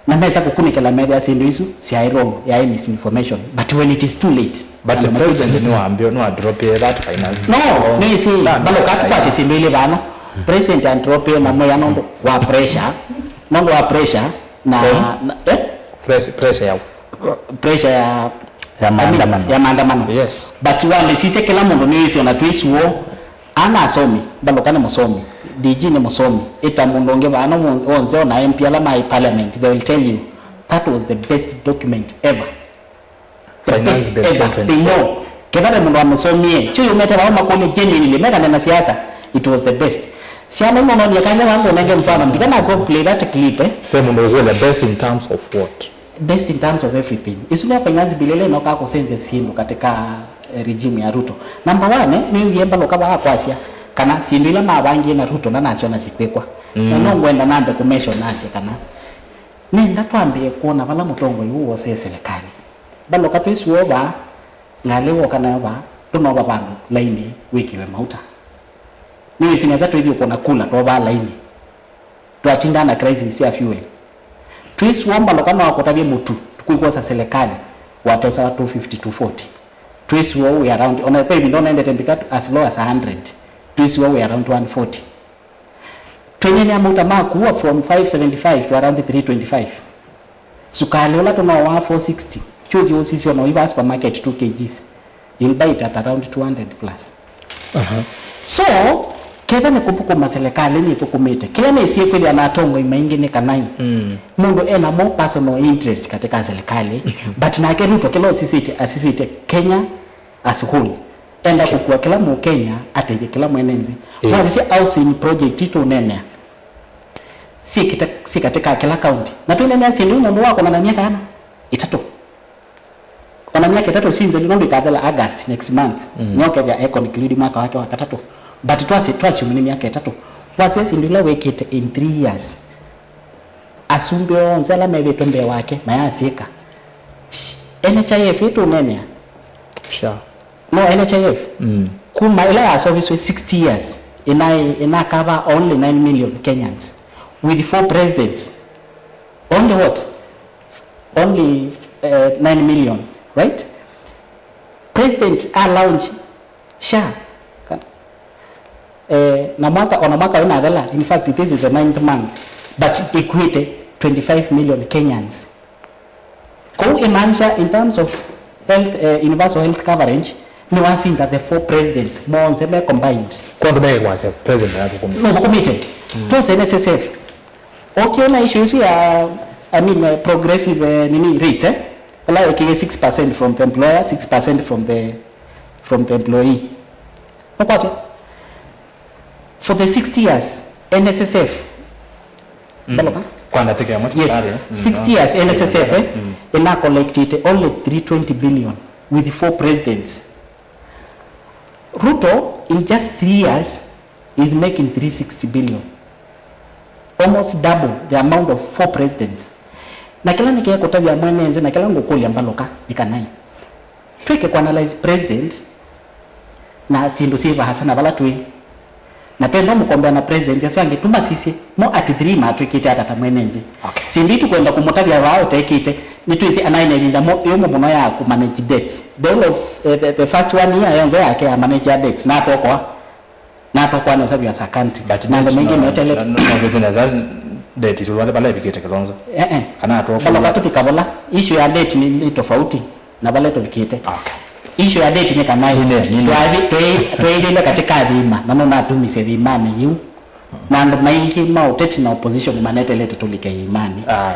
Na mesa kũkunĩkĩla methĩa syĩndũ isu syaĩ wrong, yaĩ misinformation. But when it is too late, but the president nĩwambio, nĩwadropie that finance bill. No, nĩsĩ, bado katukwatĩ syĩndũ ilĩ vano. President andropie na mwĩa nũndũ wa pressure, nũndũ wa pressure na, from? Na, eh? Pressure, pressure ya pressure ya, ya maandamano. Ya maandamano. Yes. But walisisya kĩla mũndũ nĩwĩsĩ ona twĩsuo. Ana asomi, Mbalũka nĩ mũsomi, D G nĩ mũsomi, ĩta mũndũ ũngĩ vaa, no wonze ona M P ala maĩ parliament, they will tell you that was the best document ever. The best ever. They know. Kethwa ve mũndũ wamĩsomie, kyo yumĩte vau makũlye genuinely, mekane na siasa, it was the best. Syana ino nonie kanya wangu nenge mfano, mbika na go play that clip, eh. Ve mũndũ ũkũlya best in terms of what? Best in terms of everything. Isu nĩ finance bill ĩla ĩnokaa kũsenzya syĩndũ katika, eh, regime ya Ruto. Number one, eh, nĩwie Mbalũka vaa kwasya kana syĩndũ ila mavangie na Ruto ndanasyona sikwĩkwa. Mm. Na no ngwenda nambe kũmesho nasye kana nenda twambĩe kwona vala mũtongoi ũũ wosee serikali. Mbalũka twĩsuo vaa, ngalĩ woka nayo vaa, ndũnova vandũ laini wĩkiwe mauta. Nĩwĩsĩ nesa twĩthi ũkona kula tovaa laini. Twatindaa na crisis sya fuel. Twĩsuo Mbalũka no akũtavye mũtu, tũkwĩkwosa serikali, watesawa two fifty, two forty. Twĩsuo we around, ona kwa ĩvinda ũnaendete mbika as low as a hundred. Twĩsuo we around one forty. Twĩneenea mauta ma kuwa from five seventy-five to around three twenty-five. Sukalĩ ũla tũnowaa four sixty, kyũthi ũsisya ona ũiva supermarket two kilograms, you'll buy it at around two hundred plus. Aha. So, ketha nĩ kũthũkũma serikali nĩthũkũmĩte. Kĩla nĩsie kwĩthĩa na atongoi maingĩ nĩ kanai. Mm. Mũndũ ena more personal interest katika serikali, mhm, but nake Ruto kĩla ũsisĩte, asisĩte Kenya as whole. Enda kũkua kĩla Mũkenya, atethye kĩla mwene nzĩ. Eh. Wasisya housing project itũnenea. Syĩ kita-, syĩ katika kĩla county. Na twĩnenea syĩndũ yu mũndũ wakona na myaka yana? Ĩtatũ. Ona myaka ĩtatũ si nzelu, nũndũ ĩkathela August next month. Mm. Nĩokethĩa e conclude mwaka wake wa katatũ. But twasi-, twassume nĩ myaka ĩtatũ. Wasya syĩndũ ila wĩkĩte in three years. Asumbĩ onthe ala mevĩtwe mbee wake mayasyĩka. Sh-, N H I F ĩtũnenea. Sure. No, N H I F. Mm. Kuma ĩla yasoviswe sixty years, ĩna, ĩna cover only nine million Kenyans with four presidents. Only what? Only, eh, nine million, right? President a launch SHA. Ka-, eh, na mwaka, ona mwaka ũnathela, in fact, this is the ninth month, but ĩkuĩte twenty-five million Kenyans. Kwoou ĩmaanisha in terms of health, eh, universal health coverage, nĩwasinda the four presidents monthe me combined. Kwa andũ meke kwasya president athũkũmĩte. Nũthũkũmĩte. Mm. Twose N S S F. Ũkĩona issue isu ya I mean, uh, progressive, uh, nini, rates, eh? Ĩla ĩkĩie six percent from the employer, six percent from the, from the employee. Nũkwatya? For the sixty years, N S S F. Mm. Mbaluka? Kwa ndatĩka ĩmwe. Yes, tafadhali. Mm, sixty years, N S S F, eh? Mm. Ĩna collected only three twenty billion with four presidents. Ruto, in just three years, is making three sixty billion. Almost double the amount of four presidents. Na kĩla nĩkĩe kũtavya mwene nzĩ, na kĩla ngũkũlya Mbaluka, nĩ kana ĩ, twĩke kũanalyze president na syĩndũ syĩ vaasa na vala twĩ. Na twenda mũkombea na president asu angĩ, tũmasisye mo at three matwĩkĩte ata ta mwene nzĩ. Okay. Syĩndũ ii tũkwenda kũmũtavya vaa ũtekĩte, nĩtwĩsĩ anaĩ na ĩvinda mo ĩũmũ mũno ya kũmanage debts. The whole of, eh, the, the first one year yonthe yake ya manage ya debts, natwokoa. Natokwa nesa vya sakanti. But na andũ maingĩ metelete. No, no, no, no, no, no, debt isu vala, vala ĩvikĩte Kilonzo. Eh, eh. Kana atokwa. Vala katũthika vala, issue ya debt nĩ, nĩ tofauti na vala tũvikĩte. Okay. Issue ya debt nĩ kana ine, ine. Twathi-, twĩ-, twĩthĩle katika thima, na no natumise thimanĩ yu. Na andũ maingĩ ma ũteti na opposition manetelete tũlike imani. Ah.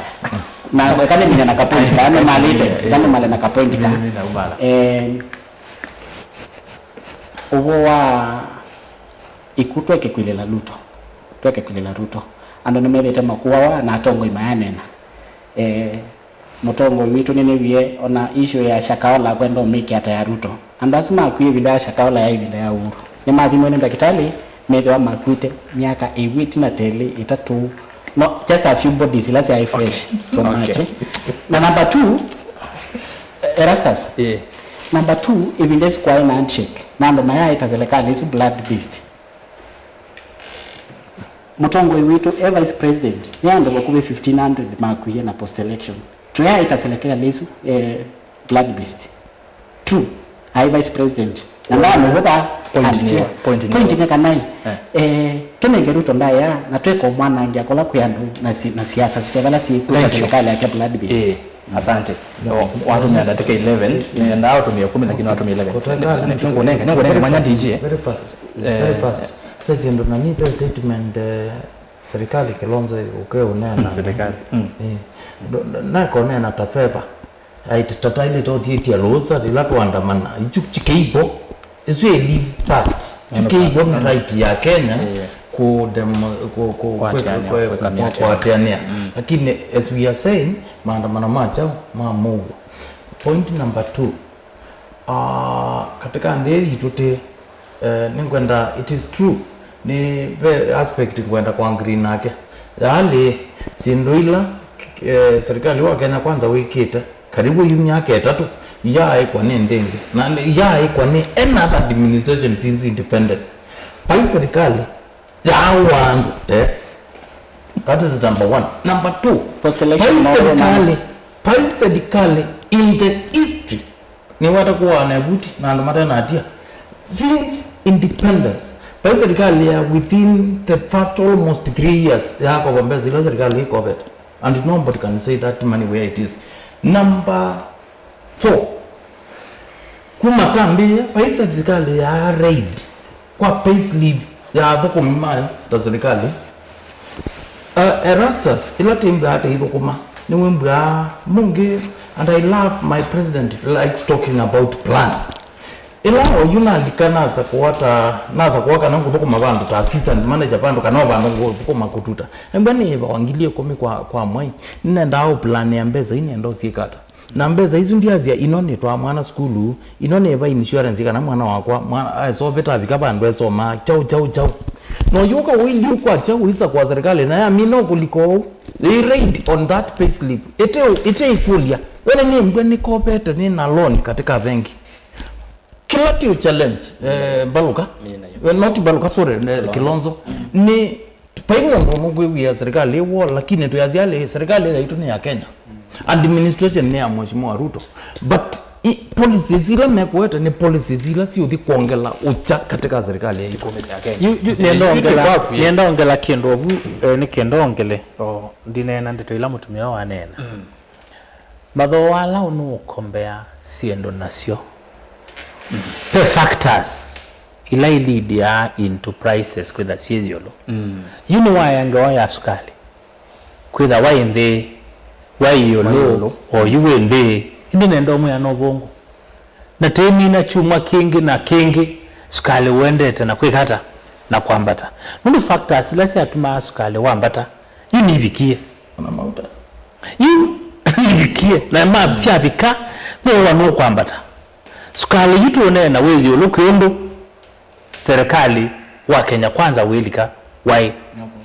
Na kana mine na kapoint ka, nĩ malĩte, yeah, yeah, kana male na kapoint ka. Mine, mine na umala. Eh, ũvoo wa Ĩkũ tweke kwĩlĩla Ruto. Tweke kwĩlĩla Ruto. Andũ nĩmethĩte makũawa na atongoi mayanena. Eh, mũtongoi witũ nĩnĩwie ona issue ya Shakahola akwenda ũmĩkĩa ta ya Ruto. Andũ asu makwie ĩvinda ya Shakahola ya ĩvinda ya Uhuru. Nĩmathimwe nĩ ndakĩtalĩ, methĩwa makw'ĩte myaka ĩw'ĩ ĩtina telĩ, ĩtatũ. No, just a few bodies ila syaĩ fresh. Okay. From okay. Na number two, Erastus. Yeah. Number two, ĩvinda ĩsu kwaĩ na handshake. Na andũ mayaĩta serikali ĩsu blood based. Mũtongoi witũ e vice president, nĩ andũ vakuvĩ fifteen hundred makwie na post election. Tũyaĩta serikali ĩsu, eh, blood based. Two, aĩ vice president. Na ndamũvũtha. Point nĩ, point nĩ, point nĩ kana ĩ, eh, eh, tũnenge Ruto ndaĩa na twĩka ũmwanangĩa kũla kwĩ andũ na si-, na siasa site vala siĩkwĩta serikali yake blood based. Eh. Asante. Yes. O, watumia dakika eleven, nĩendaa ũtumie kumi, lakini watumia eleven. Kũtengana. Nĩngũnenge, nĩngũnenge mwanya D J. Very fast. Eh. Very fast. Ve syĩndũ na nĩ ve statement, eh, serikali Kilonzo ũke ũneena. Serikali. Mm. Eh. Ndo-, ndo-, nakonena ta favor. Aitata ile totietia losa ila tuandamana. Ichu chikeipo. Isu ĩ live past. Tukĩigua na right ya Kenya, yeah, ku dem-, ku, ku, ku, kwatĩanĩa, ku, ku, kwĩka mĩatĩanĩo, kwatĩanĩa. Mm. Lakini as we are saying, maandamano ma kyaũ ma mũuo. Point number two. Ah, katika nthĩ yitũ tĩ, eh, nĩngwenda, it is true, nĩ ve aspect ngwenda kũagree nake. Yalĩ, syĩndũ ila, eh, serikali wa Kenya Kwanza wĩkĩte, karibu yu myaka ĩtatũ, yaaĩkwa nĩ nthĩ ĩngĩ. Na yaaĩkwa nĩ any other administration since independence. Vai serikali yaaũa andũ te. That is number one. Number two, post election vai serikali, vai serikali in the history, nĩwata kũaana ĩvuti na andũ mate na hatia. Since independence, vai serikali ya within the first almost three years yakova mbesa ila serikali ĩkovete. And nobody can say that money where it is. Number four, kuma tambĩĩa, vai serikali ya raid kwa payslip ya athũkũmi mayo ta serikali. Uh, Erastus, ila timbaa teithũkũma, nĩwĩmbwaa mũngĩ, and I love my president likes talking about plan. Ĩla oyu nalika nasa kũata, nasa kũa kana ngũthũkũma vandũ ta assistant manager vandũ kana o vandũ ngũthũkũma kũtuta. Embwa nĩ ĩva wa ngili ĩkũmi kwa, kwa mwai. Nĩnendaa ũplanĩa mbesa ii nenda ũsyĩka ata. Na mbesa isu ndyasya ino nĩtwaa mwana sukulu, ino nĩva insurance kana mwana wakwa, mwana aesoveta avika vandũ esomaa, chau, chau, chau. No yũka ũiliu kwa chau wĩsa kwa serikali na yamina ũkũlika ũu. They raid on that payslip. Ĩte, ĩte ĩkũlya. Wene nĩ mbwe nĩkovete nĩ na loan katika bengi. Kĩla tĩ challenge, eh, Mbaluka. Nĩ nayo. Eh, not Mbaluka, sorry, eh, Kilonzo. Kilonzo. Nĩ, vai mũndũ ũmwe kwĩw'ĩa serikali ĩw'o, lakini twĩasya lĩ, serikali yaitũ nĩ ya Kenya. Mm. Administration nĩ ya Mheshimiwa Ruto. But i, policies ila mekũete nĩ policies ila siũthi kwongela ũkya katika serikali yaitũ. Sikũmĩ sya Kenya. Yu, yu, nĩenda ongela, nĩenda ongela kĩndũ ovu, eh, nĩ kĩndũ ongele. Oh. Ndineena ndeto ila mũtumĩa waneena. Mm. Mathooa ala ũnũũkombea syĩndũ nasyo. Mm. Ve factors ila ilidia into prices kwĩtha syĩ ĩũlũ. Mm. Yu nĩwaea ngewa ya sukali. Kwĩtha waĩ nthĩ, Wa ĩũlũ, wa ĩũlũ, o yu wĩ nthĩ. Ĩndĩ nenda ũmwĩa no vũngũ. Na tĩmina kyumwa kĩngĩ na kĩngĩ, sukalĩ ũendete na kwĩka ata? Na kwambata. Nũndũ factors ila syatumaa sukalĩ wambata, yu nivikie. Ona mauta. Yu nivikie. Na ma syavika, nĩwa nũkwambata. Sukalĩ yu tũũneena wĩ ĩũlũ kwĩ ũndũ serikali wa Kenya Kwanza wĩlika waĩ.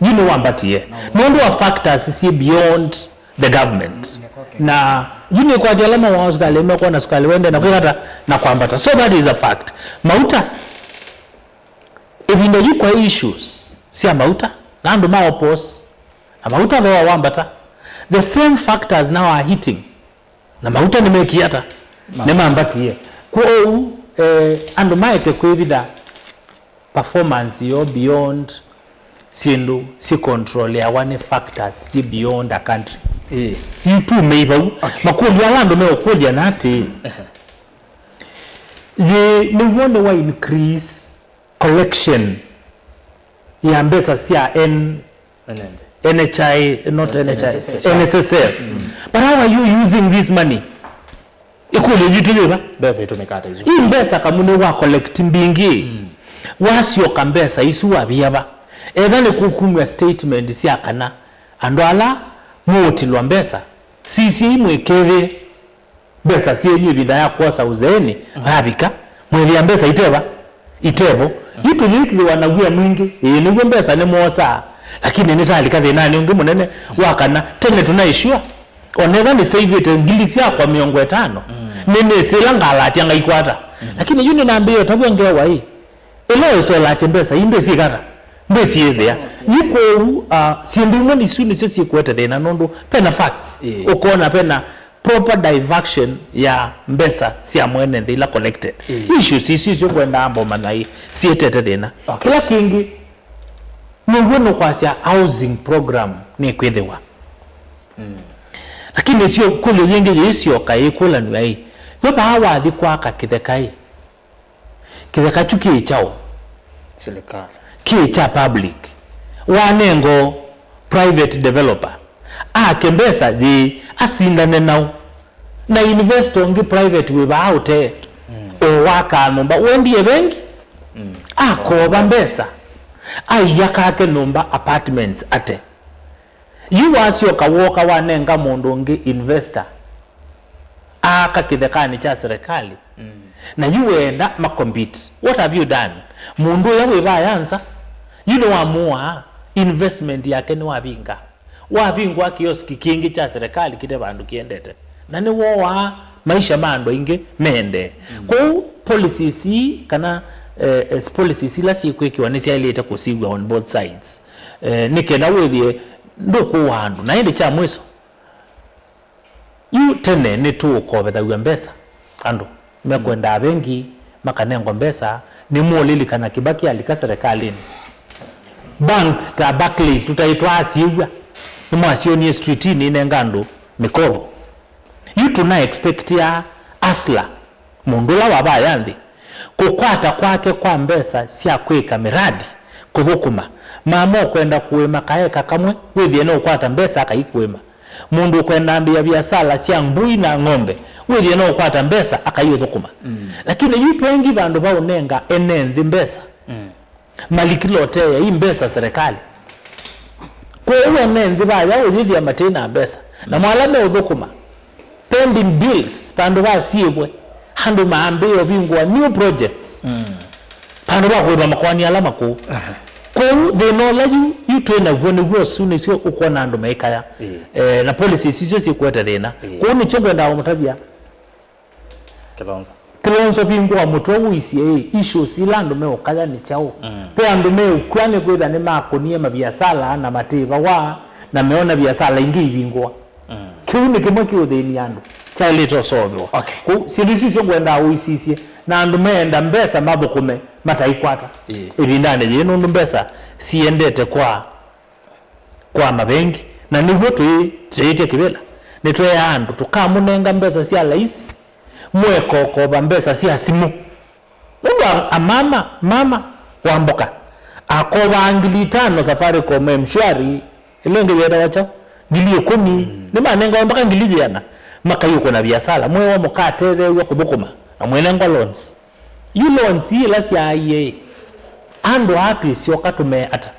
Yu nĩwambatie. Nũndũ wa factors syĩ beyond the government. Na yu nĩkwatya ala mawaa sukalĩ mekwona sukalĩ wende na kwĩkata na kwambata. So that is a fact. Mauta, ĩvinda yu kwa issues sya mauta, na andũ ma oppose, na mauta thoa wambata. The same factors now are hitting. Na mauta nĩmekie ata? Nĩmambatie. Kwoou, eh, andũ maeke kwĩvitha performance yoo beyond syĩndũ syĩ controlĩawa nĩ factors syĩ beyond a country. Ĩĩ. Yu tumei vau. Okay. Makũlyo ala andũ meũkũlya na atĩĩ, yĩ nĩw'o nĩwa increase collection ya mbesa sya N-, N N B. N H I, not N H I, N S S F. N S S F. But how are you using this money? Ĩkũlyo yitũ yĩva? Mbesa itũmĩkaa ta isu. Ii mbesa kamũnĩ wa collect mbingĩ. Wasyoka mbesa isu wavia va? Etha nĩ kũkumw'a statement sya kana andũ ala mũũtilwa mbesa, sisiai mwĩkethĩe mbesa syenyu ĩvinda ya kwosa ũzeenĩ yavika, mwĩthĩa mbesa iteva, itevo. Yu tũyĩkĩthĩwa na wia mwingĩ, ĩĩ, nĩw'o mbesa nĩmwosaa, lakini nĩtalika thĩnanĩ ũngĩ mũnene wa kana tene tũnaĩshiwa, onetha nĩseivĩte ngili syakwa mĩongo ĩtano, nĩnĩsĩ ĩla ngalatya ngaikwata. Lakini yu nĩnambĩĩe ũtavw'a ngewa ĩ, ĩla ũĩsolatya mbesa ii ndwĩsyĩkata, ndwĩsyĩthĩa. Yu kwoou, ah, syĩndũ imwe isu nĩsyo syĩkũete thĩna nũndũ pena facts. Ĩĩ. Ũkona pena proper diversion ya mbesa sya mwene nthĩ ila collected. Ĩĩ. Issues isu isyo ngwendaa mbo manya ĩ, sietete thĩna. Okay. Kĩla kĩngĩ, nĩw'o nũkwasya housing program nĩkwĩthĩwa. Lakini syo kũlyo yĩngĩ yĩisyoka yĩkũlanw'a ĩ, yo vaa wathi kwaka kĩtheka ĩ, kĩtheka kyu kĩ kyaũ? Serikali. Kĩ kya public. Wanengo private developer ake mbesa yĩ asindane nao na investor ũngĩ private wĩ vaa ũtee, o waka nyũmba, wendie vengi, akova mbesa, aiya kake nyũmba, apartments ate. Yu wasyoka woka wanenga mũndũ ũngĩ investor aaka kĩthekanĩ kya serikali, na yu weenda macompete. What have you done? Mũndũ ũya wĩ vaya nza, yu nĩwamũaa, investment yake nĩwavinga. Wavingwa kioski kĩngĩ kya serikali kĩte vandũ kĩendete. Na nĩwooaa maisha ma andũ aingĩ mende. Kwoou policies ii kana, eh, eh, policies ila syĩkwĩkĩwa nĩsyaĩlĩte kũsiw'a on both sides. Eh, nĩ kenda wĩthĩe ndũkũaa andũ. Na ĩndĩ kya mwĩso, yu tene nĩtũũkovethaw'a mbesa andũ. Mekwenda avengi makanengwa mbesa, nĩmũũlilikana Kibaki alika serikalini. Banks ta Barclays tũtaĩ twaasyĩw'a, nĩmwasyonie streetinĩ inenga andũ mĩkovo. Yu tũna expectia hustler, mũndũ ũla wavaya nthĩ, kũkwata kwake kwa mbesa sya kwĩka mĩradi, kũthũkũma. Mama ũkwenda kũĩma kaeka kamwe, wĩthĩe no ũkwata mbesa akaikũĩma. Mũndũ ũkwenda ambĩĩa viasala sya mbũi na ng'ombe, wĩthĩe no ũkwata mbesa akaiũthũkũma. Lakini yu vengi vandũ va ũnenga ene nthĩ mbesa, malikila ũteea ii mbesa serikali. Kwoou ene nthĩ vaya ũyĩthĩa matĩ na mbesa. Namo ala meũthũkũma, pending bills, vandũ va syĩvwe, andũ maambĩĩa ũvingũa new projects. Vandũ va kũĩva makoani ala makũũ. Kwoou thĩna ũla yu, yu twĩ naw'o nĩw'o ũsu nĩsyo ũkwona andũ maikaya. Eh, na policies icio syĩkwete thĩna. Kwoou nĩkyo ngwendaa ũmũtavya. Kilonzo. Kilonzo vingũa mũtwe ũisye ĩ, issues ila andũ meũkaya nĩ kyaũ? Ve andũ meũkw'a nĩ kwĩtha nĩmakũnie maviasala na matĩvawa na meona viasala ingĩ ivingũa. Kĩu nĩ kĩmwe kĩũthĩni andũ kyaĩlĩte ũsovewa. Okay. Kũu syĩndũ isu isyo ngwendaa ũisisye na andũ meenda mbesa mathũkũme mataikwata ĩvindanĩ yĩĩ nũndũ mbesa siendete kwa kwa mavengi, na nĩw'o twĩtĩĩtye kĩvĩla. Nĩtweaa andũ tũkamũnenga mbesa sya laisi, mwekokova mbesa sya simũ. Nũndũ a, a mama, mama wa mboka akovaa ngili itano Safaricom M-Shwari, ĩla ĩngĩ yĩetawa kyaũ? Ngili ĩkũmi, nĩmanengawa mpaka ngili yĩana, makaiũkũna viasala, mwĩwa mũkatetheew'a kũthũkũma, na mwĩnengwa loans. Yu loans ii ila syaaie, andũ aa twĩsyoka tũmee ata?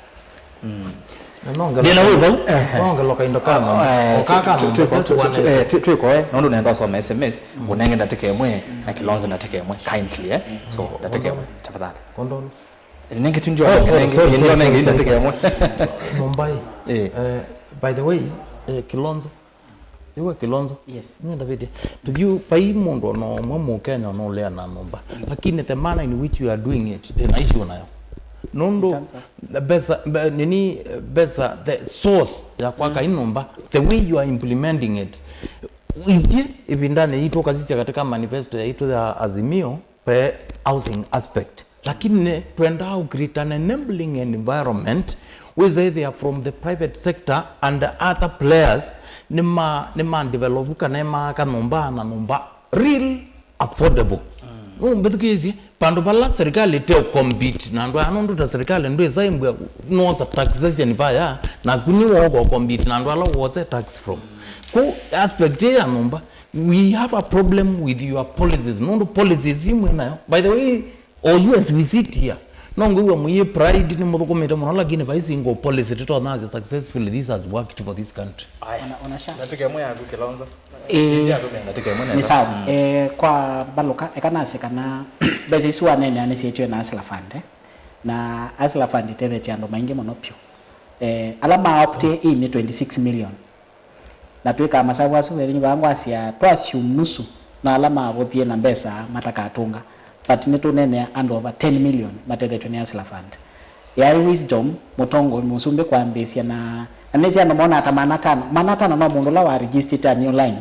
Ndĩna wĩ vau. Nongeloka indo kama. Eh, o kaka tu- tu- tu- tu- tu- eh, tu- twĩkoe, nũndũ nenda ũsoma S M S, ũnenge ndatĩka ĩmwe, na Kilonzo ndatĩka ĩmwe, kindly, eh? So, ndatĩka ĩmwe, tafadhali. Kondolo. Nenge tu ndio, oh, sorry, nenge, sorry, ndio sorry, nenge sorry, ndatĩka sorry. Ĩmwe. Mumbai. Eh. Eh, by the way, eh, Kilonzo. Iwe Kilonzo. Yes. Nĩndavĩtye. Tũthiũ, vai mũndũ ona ũmwe Mũkenya ũnũlea na nyũmba. Lakini the manner in which you are doing it, ndĩna issue nayo. Nũndũ mbesa, mbe- nini, mbesa, the source ya kwaka ĩ nyũmba, the way you are implementing it. Ithyĩ ĩvindanĩ yitũ ũkasisya katika manifesto yaitũ ya Azimio, pe housing aspect. Lakini twendaa ũ create an enabling environment, wĩsa ĩthĩa from the private sector and other players, nĩma, nĩma develop kana maaka nyũmba na nyũmba real affordable. Nũmbĩthukĩĩsye, vandũ vala serikali ĩte compete na andũ aya, nũndũ ta serikali ndwĩsa ĩmbwĩa nosa taxation vaya, naku nĩ woko compete na andũ ala wose tax from. Ku aspect ĩ ya nyũmba, we have a problem with your policies, nũndũ policies imwe nayo. By the way, or you as we sit here, no ngwĩw'a mũyĩ pride nĩ mũthũkũmĩte mũno, lakini vai single policy tũtonasya successfully this has worked for this country. Ona, ona sha. Ndatĩka ĩmwe yaku Kilonzo. Eh, ndatĩka ĩmwe nĩ nesa. Sawa. Eh, kwa mbalũka, eka nasye kana mbesa isu waneenea nĩsyĩtwe na Hustler Fund, eh? Na Hustler Fund ĩtethetie andũ maingĩ mũno piũ. Eh, ala ma opt in nĩ twenty-six million. Na twĩkaa masavu asu, vethĩnĩ vaa ngwasya, twa assume nusu na ala mavũthie na mbesa matakatũnga, but nĩtũneenea andũ over ten million matethetw'e nĩ Hustler Fund. Yaĩ wisdom mũtongoi mũsumbĩ kwambĩĩsya na, na nĩsĩ andũ monaa ta maana tano. Maana tano no mũndũ ũla wa registered ta New Line.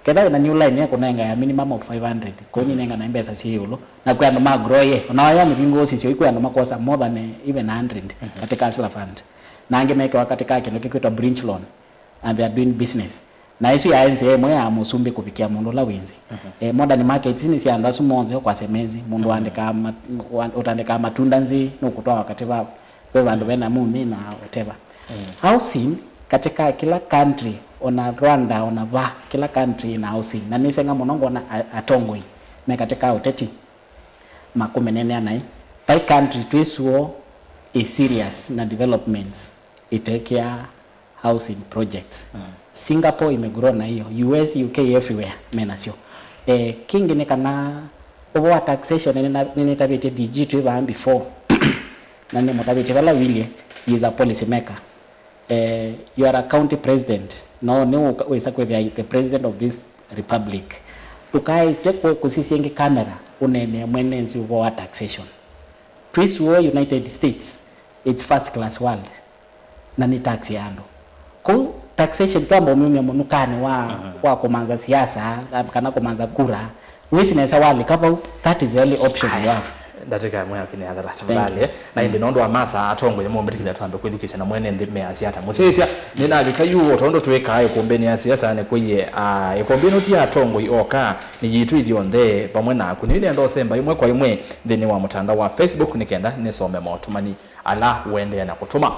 Ketha wĩna New Line, ekũnenga ya minimum of five hundred, kwoou nĩnenganae mbesa syĩ ĩũlũ. Na kwĩ andũ ma grow ye, ona waya mĩvingo ũsisya, kwĩ andũ makwosa more than, eh, even a hundred katika Hustler Fund. Na angĩ mekĩwa katika kĩndũ kĩkwĩtwa bridge loan. And they are doing business. Na ĩsu yaĩ nzĩa ĩmwe ya mũsumbĩ kũvikĩa mũndũ ũla wĩ nzĩ. Eh, modern markets nĩ sya andũ asu monthe ũkwasya me nzĩ. Mũndũ waandĩkaa mat-, wa-, ũtandĩkaa matunda nzĩ, nũkũtwaa wakati va, ve vandũ vena mũmĩ na whatever. Housing katika kila country, ona Rwanda, ona va, kila country ina housing. Na nĩsenga mũno ngona a-, atongoi me katika ũteti makũmĩneenea naĩ. Vai country twĩsũo ĩ serious na developments ĩtekea housing projects. Singapore imegrow na hiyo, U S, U K, everywhere menasyo. Eh, kĩngĩ nĩ kana ũvoo wa taxation nĩna-, nĩnĩtavĩtye D G twĩ vaa before, na nĩmũtavĩtye vala Willie, he is a policy maker. Eh, you are a county president, no nĩ ũka-, wĩsa kwĩthĩa the president of this republic. Ndũkaĩsye kũ-, kũsisya ĩngĩ camera ũneenee mwene nzĩ ũvoo wa taxation. Twĩsũo United States, it's first class world. Na nĩ tax ya andũ. Kũu taxation twamba ũmĩumya mũnukanĩ wa, wa kũmanza siasa, kana kũmanza kura. Wĩsĩ nesa walika vau, that is the only option you have. Ndatĩka ĩmwe yaku nĩ athela, tafadhali. Na ĩndĩ nũndũ wa masa atongoi momĩtĩkĩlya twambe kwĩthukĩĩsya na mwene nthĩ measya ata. Mũsyaĩĩsya, nĩnavika yu o tondũ twĩkaa ĩkũmbĩnĩ ya siasa nĩkwĩie, ah, ĩkũmbĩ ĩno ti ya atongoi oka, nĩ yitũ ithyonthe vamwe naku. Nĩnenda ũsemba ĩmwe kwa ĩmwe nthĩnĩ wa mũtandao wa Facebook nĩ kenda nĩsome motũmani ala ũendeea na kũtũma.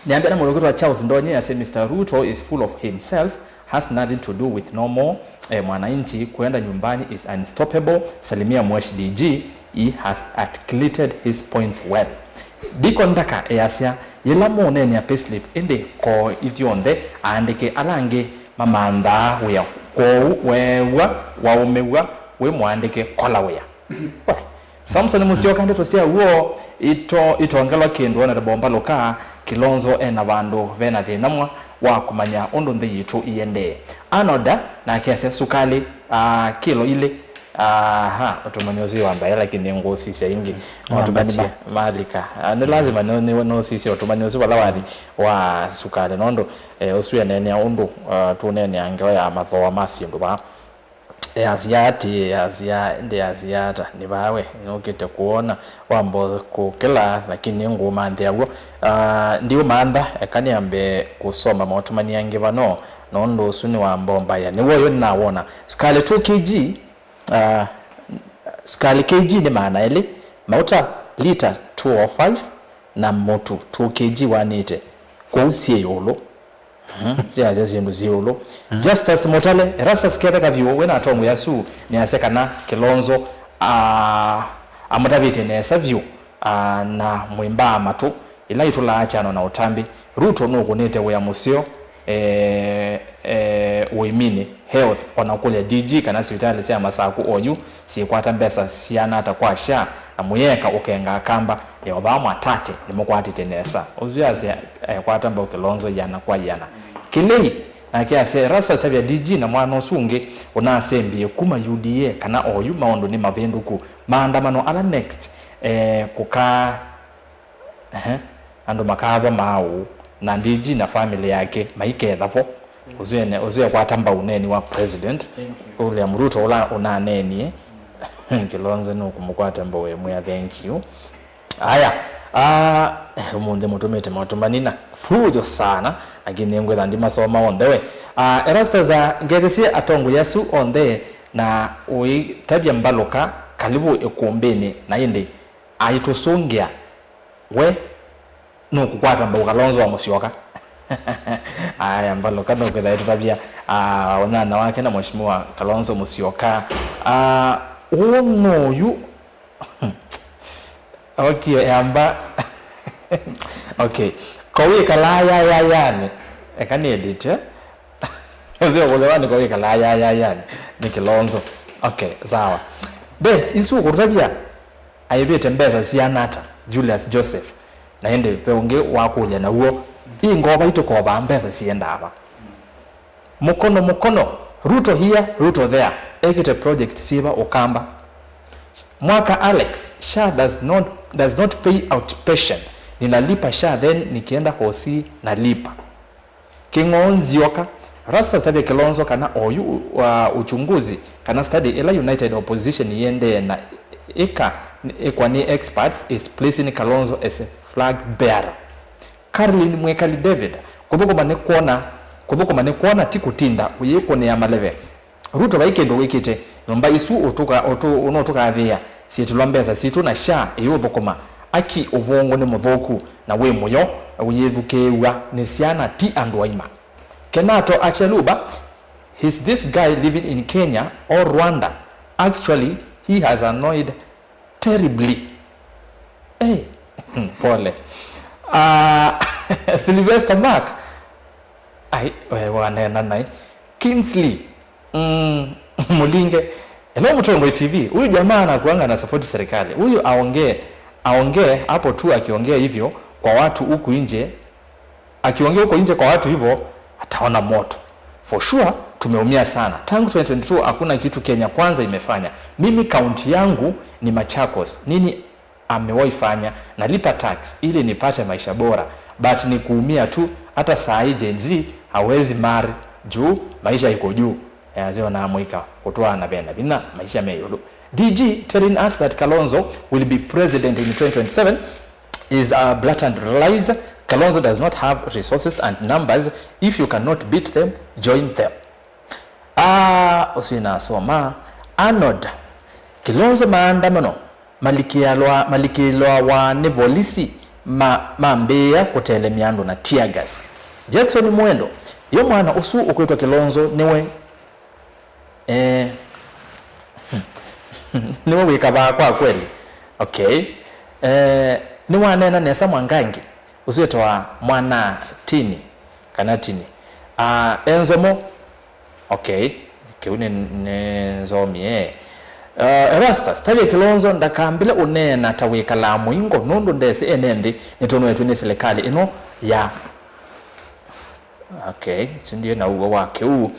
Nĩambĩa na mũndũ kwĩtwa Charles Ndonye, ase, Mister Ruto is full of himself, has nothing to do with normal, eh, mwananchi. Kwenda nyumbani is unstoppable. Salimia Mwesh D G, he has articulated his points well. Deacon Ndaka easya, yĩla mũũneenea payslip, ĩndĩ ko ithyonthe aandĩke ala angĩ mamanthaa wĩa, kwoou weew'a waũmĩw'a wĩ mũandĩke, kola wĩa. We, Samson Musyoka, ndeto sya w'o ito-, itongelwa kĩndũ. Honorable Mbaluka, Kilonzo ena vandũ vena thĩna mwa wa kũmanya ũndũ nthĩ yitũ iendee. Arnold nake asya sukalĩ, ah, kilo ilĩ. Aha, ũtũmani ũsu wa mbaĩ, lakini ngũsisya ingĩ. Matumani ma-, malika. Ah, nĩ lazima nĩ, nĩ, nũsisye ũtũmani ũsu vala wathi wa sukalĩ, nũndũ, eh, ũsu eneenea ũndũ, ah, tũneenea ngewa ya mathooa ma syĩndũ vaa. Easya atĩĩ, easya, ĩndĩ easya ata? Nĩ vaa we, nũkĩte kũwona, wamba kũkĩla, lakini ngũmanthĩa w'o. Ah, ndiũmantha, eka nĩambe kũsoma maũtũmani angĩ vano, nũndũ ũsu nĩwambombaĩa. Nĩw'o ũyũ nĩnawona. Sukalĩ two K G, ah, sukalĩ K G nĩ maana elĩ, mauta lita two oh five, na mũtu two K G wanĩte. Kwoou syĩ ĩũlũ. Mhm, syasya syĩndũ syĩ ĩũlũ. Justus Mutale, Erastus ketheka vyũ wĩ na atongoi asu, nĩasya kana Kilonzo, ah, amũtavĩtye nesa vyũ, ah, na mwĩmbaa matũ ĩla itũlaa kyano na ũtambĩ. Ruto nũkũnĩte wĩa mũseo, eh, eh, ũĩminĩ, health, ona kũlya D G kana sivitalĩ sya Masaku oyu syĩkwata mbesa siana ata kwa SHA, na mũyeka ũkenga Akamba, nĩ o vaa Mwatate nĩmũkwatĩte nesa. Ũsu asya ekwata mbau Kilonzo iana kwa iana. Kĩlei nake asya Erastus tavya D G na mwana ũsu ũngĩ ũnasembie kuma U D A kana oyu maũndũ nĩ mavĩndũku. Maandamano ala next, eh, kũkaa Ehe. Andũ makathwa maaũ, na D G na family yake maiketha vo. Ũsu ene, ũsu ekwata mbau ũneeni wa President William Ruto ũla ũnaneenie. Kilonzo nũkũmũkwata mbau emwĩa thank you. Aya, ah, ũmũnthĩ mũtũmĩte maũtũmani na fujo sana, lakini nĩngwĩtha ndimasoma onthe we. Ah, Erastus, ah, ngethesye atongoi asu onthe na ũitavya mbalũka, kalivu ĩkũmbĩnĩ, na ĩndĩ aitũsũngĩa. We nũkũkwata mbau Kalonzo wa Musyoka. Aya, mbalũka nũkwĩtha ĩtũtavya, ah, ũnyanya wake na Mheshimiwa Kalonzo Musyoka. Ah, ũũ nũyu. Okay, yamba. Okay. Ko wĩkalaa yayayanĩ. Eka nĩ edit, eh? Ũsio kũthewa nĩko wĩkalaa yayayanĩ. Nĩ Kilonzo. Okay, sawa. Dave, isu ũkũtavya. Aĩvĩte mbesa siana ata Julius Joseph? Na ĩndĩ ve ũngĩ wakũlya naw'o, ĩ ngova itũkovaa mbesa siendaa va? Mũkono mũkono, Ruto here, Ruto there. Ekĩte project syĩva Ũkamba? Mwaka Alex, SHA does not, does not pay outpatient. Ninalipa SHA then nikienda hosi nalipa. Kĩng'ou Nzioka, Rastus tavya Kilonzo kana oyu wa uchunguzi kana study ĩla United Opposition yĩendee na ĩka ĩkwa nĩ experts is placing Kalonzo as a flag bearer. Caroline Mwikali David, kũthũkũma nĩ kwona, kũthũkũma nĩ kwona ti kũtinda ũyĩkũnĩa maleve. Ruto vai kĩndũ wĩkĩte. Nyũmba isu ũtũka-, ũtũ-, ũnũtũkathĩĩa syĩtĩlwa mbesa sitũ na SHA ĩyũthũkũma. Aki ũvũngũ nĩ mũthũku na wĩ mũyo, ũyĩthukĩĩw'a nĩ syana ti andũ aima. Kenato Acheluba, is this guy living in Kenya or Rwanda? Actually, he has annoyed terribly. Hey, pole. Ah, Sylvester Mark. Ai, we waneena naĩ. Kingsley, mm, Mulinge. Hello, Mutongoi T V. Huyu jamaa anakuanga na support serikali. Huyu aongee, aongee hapo tu akiongea hivyo kwa watu huku nje. Akiongea huko nje kwa watu hivyo, ataona moto. For sure, tumeumia sana. Tangu twenty twenty-two hakuna kitu Kenya Kwanza imefanya. Mimi kaunti yangu ni Machakos. Nini amewahi fanya? Nalipa tax ili nipate maisha bora. But ni kuumia tu, hata saa hii Gen Z hawezi marry juu maisha iko juu. Yazio na mwika kutwaa na vena vina maisha me yulu. D G telling us that Kalonzo will be president in twenty twenty-seven is a blatant lies. Kalonzo does not have resources and numbers. If you cannot beat them, join them. Ah, ũsu inasoma. Arnold, Kilonzo maandamano malikĩalwa-, malikĩlwawa nĩ volisi ma-, mambĩĩa kũtelemya andũ na tear gas. Jackson Mwendo, yo mwana ũsu ũkwĩtwa Kilonzo nĩwe, eh, nĩwe wĩkavaa kwa kweli. Okay. Eh, nĩwaneena nesa Mwangangi, ũsu wĩtawa mwana tini, kana tini. Ah, enzomo, Okay, kĩu nĩ, nĩ nzomie. Uh, Erastus, tavya Kilonzo ndakambĩle ũneena ta wĩkalaa mũingo nũndũ ndesĩ ene nthĩ nĩtũnũetw'e nĩ silikalĩ ĩno ya. Okay, sindie na ũw'o wa kĩu.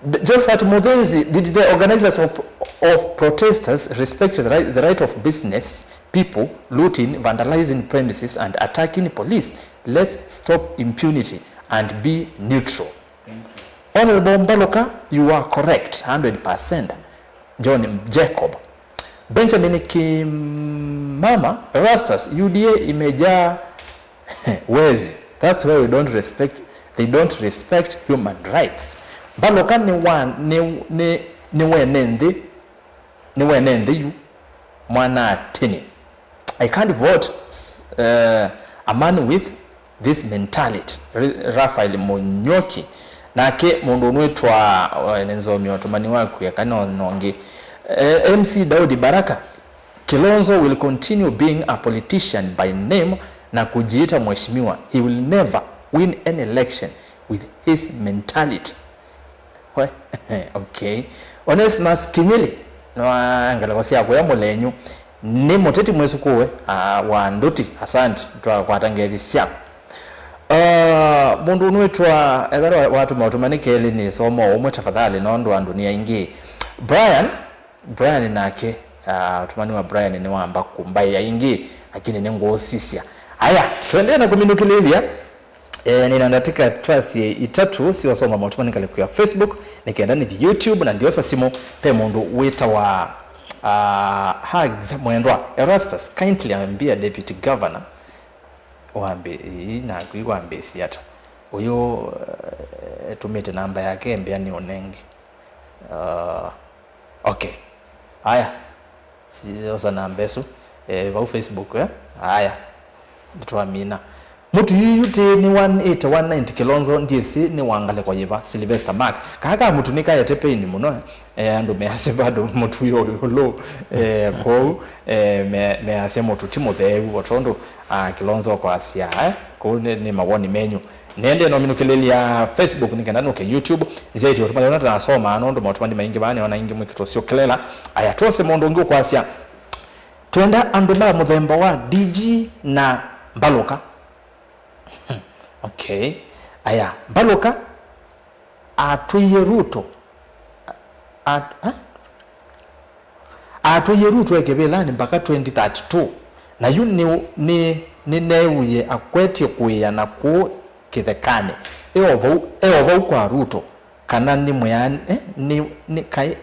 D-, Josephat Mũthĩnzi, did the organizers of, of protesters respect the right, the right of business people looting, vandalizing premises and attacking police? Let's stop impunity and be neutral. Thank you. Honorable Mbaluka, you are correct, hundred percent. John Jacob. Benjamin Kimama, Rastas, U D A imejaa wezi. That's why we don't respect, they don't respect human rights. Mbaluka nĩ wa, nĩ, nĩ, nĩ wene nthĩ, nĩ wene nthĩ yu, mwana atini. I can't vote, uh, a man with this mentality. Ri- Raphael Munyoki, nake mũndũ ũnwĩtwa, eh, nĩ nzomi ũtũmani waku eka no nongi. Eh, M C Daudi Baraka, Kilonzo will continue being a politician by name na kujiita mheshimiwa. He will never win any election with his mentality. We, okay. Onesmus Kinyili, nwa ngalĩko sya kũya mũlenyu. Nĩ mũteti mwĩsukũwe, ah, wa nduti. Asante, twakwata ngethi syaku. Ah, mũndũ ũnwĩtwa, ethera watuma ũtũmani kelĩ nĩ somo ũmwe tafadhali, nondũ andũ nĩ aingĩ. Brian, Brian nake, ah, ũtũmani wa Brian nĩ wamba kũmbaĩa ĩngĩ, lakini nĩ ngũũsisya. Aya, tũendee na kũminũkĩlĩĩlya. Eh, nina ndatika twasye itatũ siwasoma maũtũmani ngalĩko ya Facebook, nĩkenda nĩthi YouTube na ndiosa simũ, ve mũndũ wĩtawa, ah, Hugs Mwendwa. Erastus, kindly ambia deputy governor wambe, ii, naku iwambĩĩsye ata? Ũyũ, eh, tũmĩte namba yake mbĩa nĩ ũnenge. Ah, okay. Aya. Siosa namba ĩsu, eh, vau Facebook, eh? Aya. Nĩtwamina. Mũtu yuyu ti nĩ one eighty, one ninety Kilonzo, ndyĩsĩ nĩ wa ngalĩko yĩva, Sylvester Mark. Kaa ka mũtu nĩkaete pain mũno, eh? Eh, andũ measya bado mũtu wĩ o ĩũlũ, eh, kwoou, eh, me- measya mũtu ti mũtheu, o tondũ, ah, Kilonzo kwasya, eh? Kũu nĩ, nĩ mawoni menyu. Nĩendee nominũkĩlĩlya Facebook nĩkenda nũke YouTube. Nzyaĩtye ũtũmani ũla ndanasomaa nũndũ maũtũmani maingĩ vaa nĩona ingĩ mwĩkĩtwa ũsyũkĩlĩla. Aya, twose mũndũ ũngĩ ũkwasya, twenda andũ ma mũthemba wa D G na Mbalũka. Okay. Aya, Mbalũka atwĩie Ruto. At, eh? Atwĩie Ruto e kĩvĩlanĩ mpaka twenty thirty-two, na yu nĩ, nĩ, nĩneewie akwetye kũĩana kũũ kĩthekanĩ. E o vau, e o vau kwa Ruto, kana nĩ mwĩan-, eh, nĩ, nĩ kaĩ,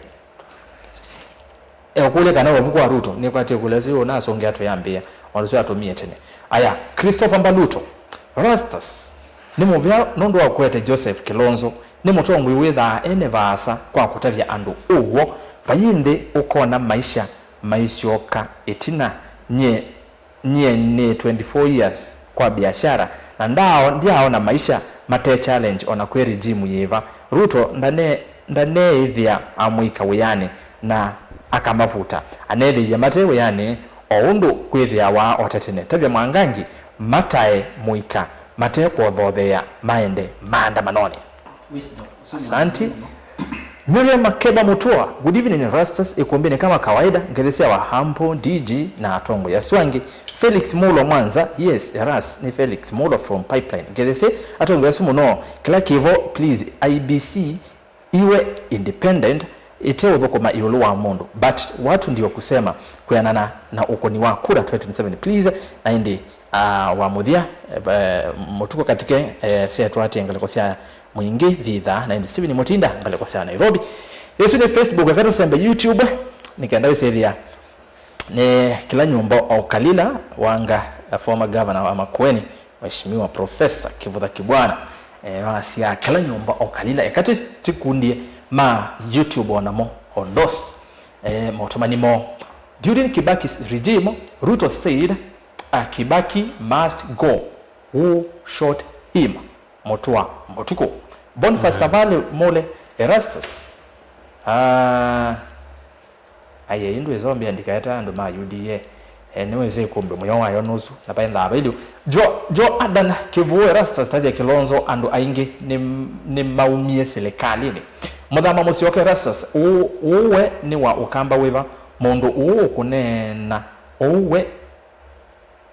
e ũkũlya kana e o vau kwa Ruto, nĩkwatĩe kũlya syo nasũngĩa tũyambĩĩa, maũndũ syo atũmie tene. Aya, Christopher Mbaluto, Rastus, nĩ mũvea nũndũ wa kũete Joseph Kilonzo, nĩ mũtongoi wĩthaa ene vaasa kwa kũtavya andũ ũw'o. Vai nthĩ ũkona maisha maisyoka ĩtina. Nyie, nyie nĩ twenty-four years kwa biashara, na ndao, ndyaona maisha mate challenge ona kwĩ regime yĩva. Ruto ndane, ndaneĩthĩa amũika wĩanĩ na akamavuta. Aneethĩie mate wĩanĩ o ũndũ kwĩthĩawa o ta tene. Tavya Mwangangi matae mũika mate kwothotheea maende maandamanonĩ. Asanti. Miriam Makeba Mutua, good evening Rastus, ikumbini kama kawaida, ngethi sya wa Hampo, D G na atongoi asu angĩ. Felix Mulo Mwanza, yes, Ras, ni Felix Mulo from Pipeline. Ngethi sya atongoi asu mũno, kĩla kĩvo, please, I B C iwe independent, ite ũthũkũma ĩũlũ wa mũndũ, but watu ndio kusema kwĩanana na ũkũni wa kura twenty twenty-seven, please. Na ĩndĩ, ah, wa mũthya, eh, mũtuko katike, eh, syetwa atĩ ngalĩko sya Mwingĩ thitha, na ĩndĩ Stephen Mutinda ngalĩko sya Nairobi. Ĩsu nĩ Facebook, eka tũsembe YouTube nĩ kenda wĩsĩthĩa nĩ kĩla nyũmba o Kalila Wanga, a former governor wa Makueni, Mheshimiwa Professor Kivutha Kibwana, eh, wasya kĩla nyũmba o Kalila. Eka tĩ- tĩkundie ma YouTube onamo ondos, eh, maũtũmani moo. During Kibaki's regime, Ruto said, "A Kibaki must go. Who shot him?" Mũtũa Mũtukũ. Boniface Savali Mule, Erastus. Ah, aye, indu izo mbia ndikaeta andũ ma U D A. Eh, nĩwĩsĩ kumbe mũyo wayo nusu, na paĩ nthava ilyu. Jo, Jo Adan Kĩvũũ, Erastus, tavya Kĩlonzo, andũ aingĩ nĩ, nĩ maumie silikalini. Mũthama Mũsyoka, Erastus, ũũ, ũũ we nĩ wa ũkamba wĩva? Mũndũ ũũ ũkũneena ũu we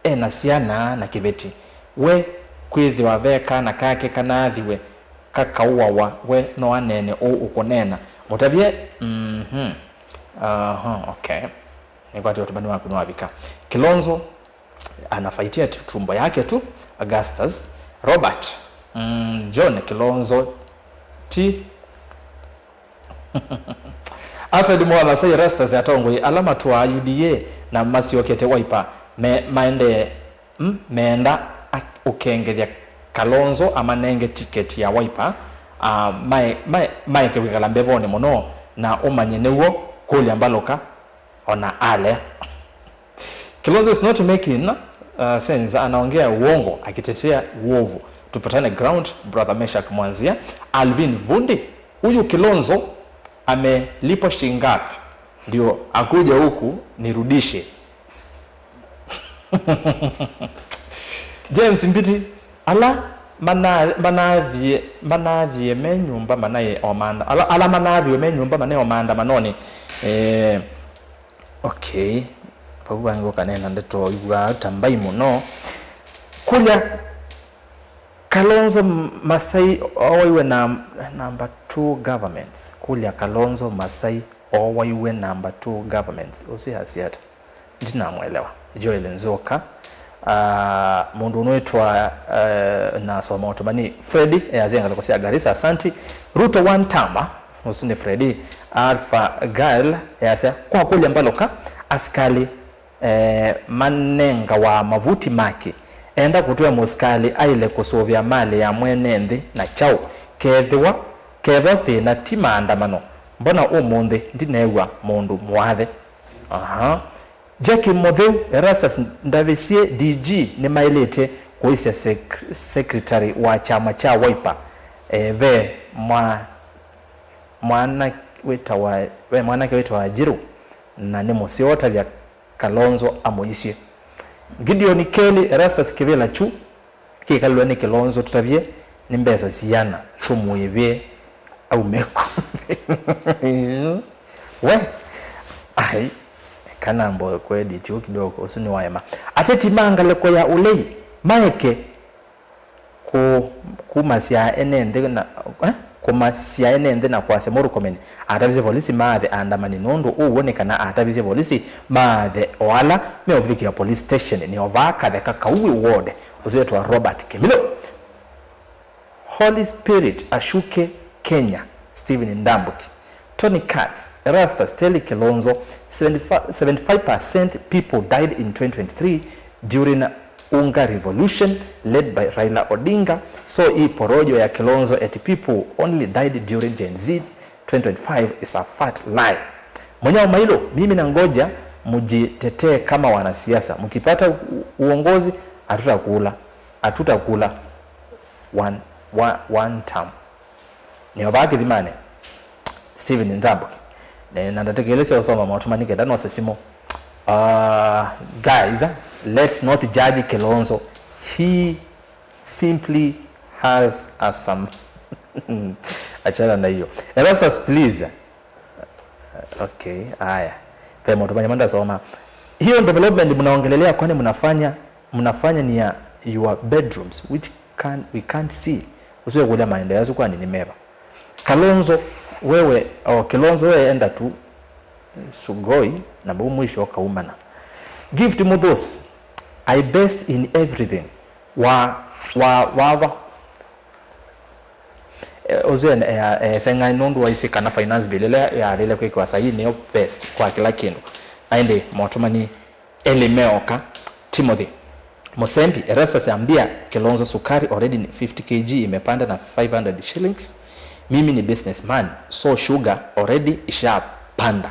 e na syana na kĩveti. We kwĩthĩwa ve kana kake kanaathiwe kakaũawa, we no aneene ũũ ũkũneena? Mũtavye, mhm. Aha, okay. Nĩkwatĩ ũtũmani waku nĩwavika. Kilonzo anafaitia tu tumbo yake tu. Augustus Robert, mm, John Kilonzo ti Alfred Mwathasei, Erastus, atongoi ala matũaa U D A na masyokete Wiper me, maendee, mm, meenda a- ũkengethya Kalonzo amanenge tiketi ya Wiper, ah, mae, mae, maeke kwĩkala mbevonĩ mũno, na ũmanye nĩw'o kũlya Mbalũka ona alea. Kilonzo is not making Uh, since anaongea uongo akitetea uovu. Tupatane ground, brother Meshack Mwanzia. Alvin Vundi, huyu Kilonzo amelipwa shingapi ndio akuja huku nirudishe? James Mbiti, ala mana- manathie manathie me nyumba manaĩ o maanda- ala, ala manathie me nyumba manaĩ o maandamanoni. Eh, okay. Vau vangĩ ũkanena ndeto iw'aa ta mbai mũno. Kũlya Kalonzo Masai owaiwe na number two governments. Kũlya Kalonzo Masai owaiwe number two governments. Ũsu yasya ata? Ndinamwelewa. Joel Nzoka. Uh, mũndũ ũnwĩtwa uh, nasoma ũtũmani Freddy easya ngalĩko sya Garissa, asanti. Ruto one tamba, ũsu nĩ Freddy. Alpha Girl yasya kwa kũlya mbalũka, asikalĩ eh, manengawa mavuti make. Enda kũtwĩa mũsikalĩ aĩle kũsũvĩa malĩ ya mwene nthĩ na kyaũ? Kethĩwa, kethwa thĩna ti maandamano, mbona ũmũnthĩ ndineew'a mũndũ mũathe? Aha. Jackie Mũtheu, Erastus Ndavĩsyĩ, D G nĩmaĩlĩte kũisya sek- secretary wa kyama kya Wiper, eh, ve mwa- mwana wĩtawa, ve mwanake wĩtawa Njirũ, na nĩ mũseo ũtavya Kalonzo amũisye. Gideon Kelly, Erastus Kĩvĩla kyu kĩkalw'a nĩ Kĩlonzo tũtavye nĩ mbesa siana tũmũĩvĩe aume kũ? We, ai, eka namboe kũedit ũu kidogo, ũsu nĩ waema. Ateti ma ngalĩko ya ũlei maeke kũ- kumasya ene nthĩ na, eh, kũmasya ene nthĩ na kwasya Murkomen atavisye volisi maathe aandamani nũndũ ũw'o nĩ kana atavisye volisi maathe o ala meũvithũkĩa police station. Nĩ o vaa katheka kau wĩ ward ũsĩtwa Robert Kĩmilũ. Holy Spirit ashuke Kenya, Stephen Ndambuki. Tony Katz, Erastus Telly Kilonzo, seventy-five percent people died in twenty twenty-three during Unga revolution led by Raila Odinga, so hii porojo ya Kilonzo eti people only died during Gen Z twenty twenty-five is a fat lie. Mwenyao Mailo, mimi nangoja mjitetee kama wanasiasa. Mkipata u- uongozi, hatutakula, hatutakula one, one, one term. Nĩo vaa kĩthimanĩ, Stephen Ndambuki. Ne- na ndatĩkĩlĩsya ũsoma maũtũmani kenda nose simũ. Uh, guys, let's not judge Kilonzo. He simply has a some achana na hiyo. Erastus, please. Okay, haya. Ve maũtũmani mandasoma. Hiyo development mnaongelelea, kwani mnafanya mnafanya ni ya your bedrooms which can, we can't see. Usiwe kũlya maendeleo asu kwani nĩ meva? Kalonzo wewe, oh, Kilonzo wewe enda tu Sugoi na mbau mwisho kaumana. Gift Muthus, I best in everything. Wa wa wa wa Eh, ũsu e- e- eseng'ai nũndũ waisye kana finance bill ĩla yaĩlĩle kwĩkĩwa saii nĩyo best kwa kĩla kĩndũ. Na ĩndĩ maũtũmani elĩ meoka. Timothy Mũsembi, Erastus ambia Kilonzo sukari already ni fifty K G imepanda na five hundred shillings. Mimi ni businessman, so sugar already ishapanda.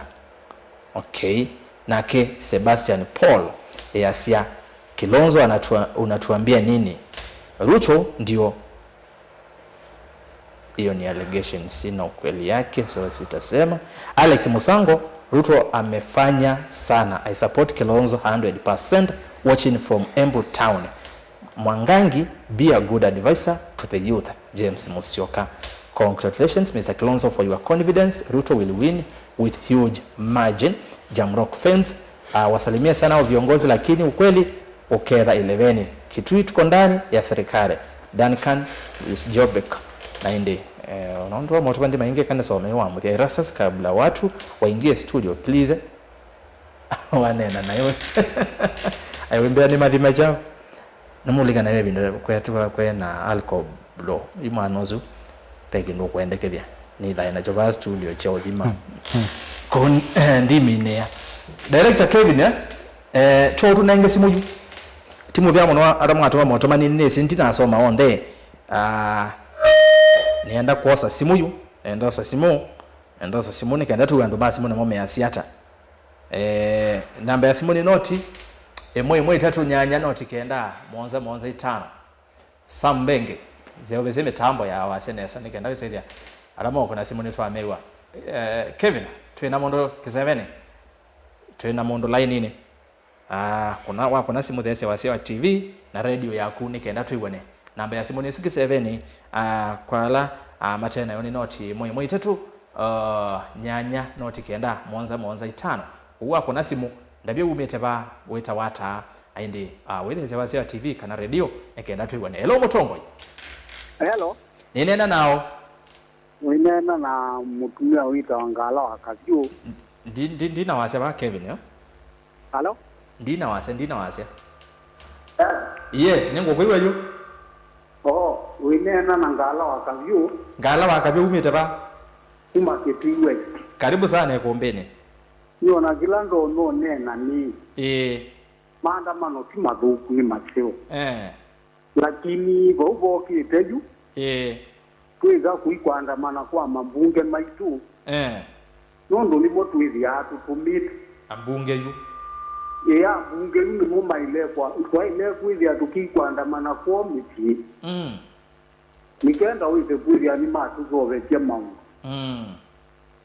Okay. Nake Sebastian Paul easya, Kilonzo anatua, unatuambia nini? Ruto ndio. Hiyo ni allegation, sina ukweli yake, so sitasema. Alex Musango, Ruto amefanya sana. I support Kilonzo hundred percent, watching from Embu town. Mwangangi, be a good advisor to the youth. James Musyoka, congratulations Mister Kilonzo for your confidence. Ruto will win with huge margin. Jamrock fans, uh, wasalimie sana hao viongozi, lakini ukweli uketha eleveni. Kitui tuko ndani ya serikali. Duncan is Jobek. Na ĩndĩ, eh, ũnaũndũ wa maũtũmani maingĩ kana some wa mũthya. Erastus, kabla watu waingie studio, please. Wanena na iwe. Aiwe mbea ni mathima chao. Nĩmũlikana ve ĩvinda kwetiwa kwĩ na alcohol. Ĩ mwana ũsu, ve kĩndũ ũkwendekethya. Nĩthae nakyo vaa studio kya ũthima. Kũu, eh, ndiminĩa. Director Kevin, eh? Eh, to tũnenge simũ yu. Ti mũvea mũno, ata mwatũma maũtũmani nĩsĩ ndinasoma onthe. Ah, nĩenda kwosa simũ yu. Nĩenda osa simũ. Nĩenda osa simũ nĩ kenda tu andũ ma simũ namo measya ata. Eh, namba ya simũ nĩ noti Ĩmwe ĩmwe itatũ nyanya noti kenda mũonza mũonza itano. Sam Mbenge, nzeũvĩsye mĩtambo ya wasya nesa nĩ kenda wĩsĩthya ala mokũna simũ nĩtwamew'a. Eh, Kevin, twĩ na mũndũ kĩsevenĩ? Twĩ na mũndũ laininĩ. Ah, kũna, wakũna simũ theesya wasya wa T V na radio yaku nĩ kenda twĩw'ane. Namba ya simũ nĩ ĩsu kĩsevenĩ, ah, kwa ala, ah, mate nayo nĩ noti ĩmwe ĩmwe itatũ, ah, nyanya noti kenda mũonza mũonza itano. Ũu wakũna simũ, ndavye wumĩte va, wĩtawa ata, aĩndĩ, ah, wĩthĩsya wasya wa T V kana radio nĩ kenda twĩw'ane. Hello, mũtongoi. Hello. Nĩneena nao. Wĩneena na mũtumĩa wĩtawa Ngala wa Kavyũ. Ndi, ndi, ndina wasya va Kevin, yo? Hello? Ndina wasya, ndina wasya. Eh? Yes, nĩngũkwĩw'a yu. Oh, wĩneena na Ngala wa Kavyũ. Ngala wa Kavyũ umĩte va? Kuma Kitui West. Karibu sana ĩkũmbĩnĩ. Nĩona kĩla ndonya ũneena nĩ, ĩĩ, maandamano ti mathũku, nĩ maseo. Eh. Lakini vau vokĩte yu, ĩĩ, twĩka kũi kwandamana kwa mambunge maitũ, eh, nũndũ nĩmo twĩthĩaa tũtũmĩte. Ambunge yu. Ĩĩ, ambunge yu nĩmo maĩle kwa, twaĩle kwĩthĩa tũkĩkwandamana kwoo mĩsyĩ. Mm. Nĩ kenda wĩse kwĩthĩa nĩmatũseũvĩsya maũndũ. Mm.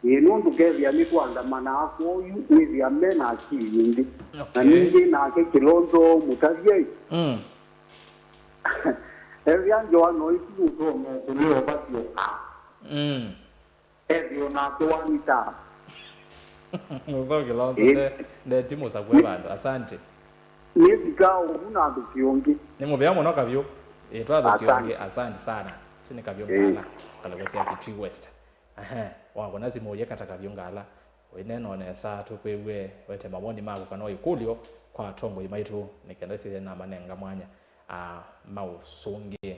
Ĩĩ, nũndũ kethĩa nĩtũandamanaa kwoou wĩthĩa me na akili ĩngĩ. Na, okay, ningĩ nake Kĩlonzo mũtavye, mm, ethĩa ngewa no isu nũtonya kũlea ũvathyo. Mm. Ethĩwa nake wanita. Mũthokĩla ũsu, ĩĩ, nde, nde ti mũsakũe vandũ. Asante. Nĩvika ũu na athũkĩ ũngĩ. Nĩ mũvea mũno Kavyũ. Ĩĩ, twathũkĩ ũngĩ. Asante. Asante sana. Ũsu nĩ Kavyũ, ĩĩ, Ngala, kalĩko sya Kitui West. Ehe, wakũna simũ ũyekata Kavyũ Ngala. Ũineena o nesa, tũkwĩw'e, wete mawoni maku kana o ikũlyo kwa atongoi maitũ, nĩ kenda sithe namanenga mwanya, ah, maũsũngĩe.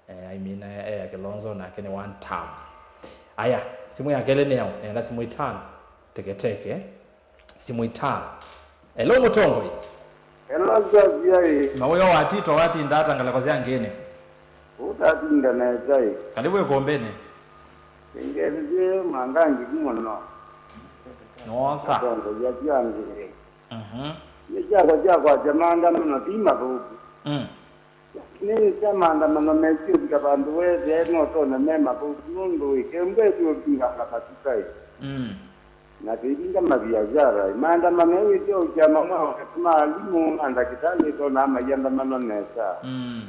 Eh, aimina e ya Kĩlonzo nake nĩ one term. Aya, simũ ya kelĩ nĩ yaũ? Nenda simũ itano. Teketeke. Simũ itano. Hello, mũtongoi. Hello, Xavier. Mawĩo watito watinda ata ngalĩko sya ngĩnĩ? Ũtatinda nesa ĩ. Karibu ĩkũmbĩnĩ. Nĩngethĩie mangangi mũno. Nwosa. Atongoi asu angĩ. Mhm. Nĩ kyakwa kya kwasya maandamano ti mathũku. Mm. Nĩ sya maandamano mesĩ ũvika vandũ weethĩa no tona me mathũku nũndũ ĩ, kembe ĩtũũvinganga matuka ĩ. Mm. Na tũivinga maviasara ĩ. Maandamano ĩ wĩsĩ o kyama ma, ma alimũ na ndakĩtalĩ ĩtonaa maiandamano nesa. Mm.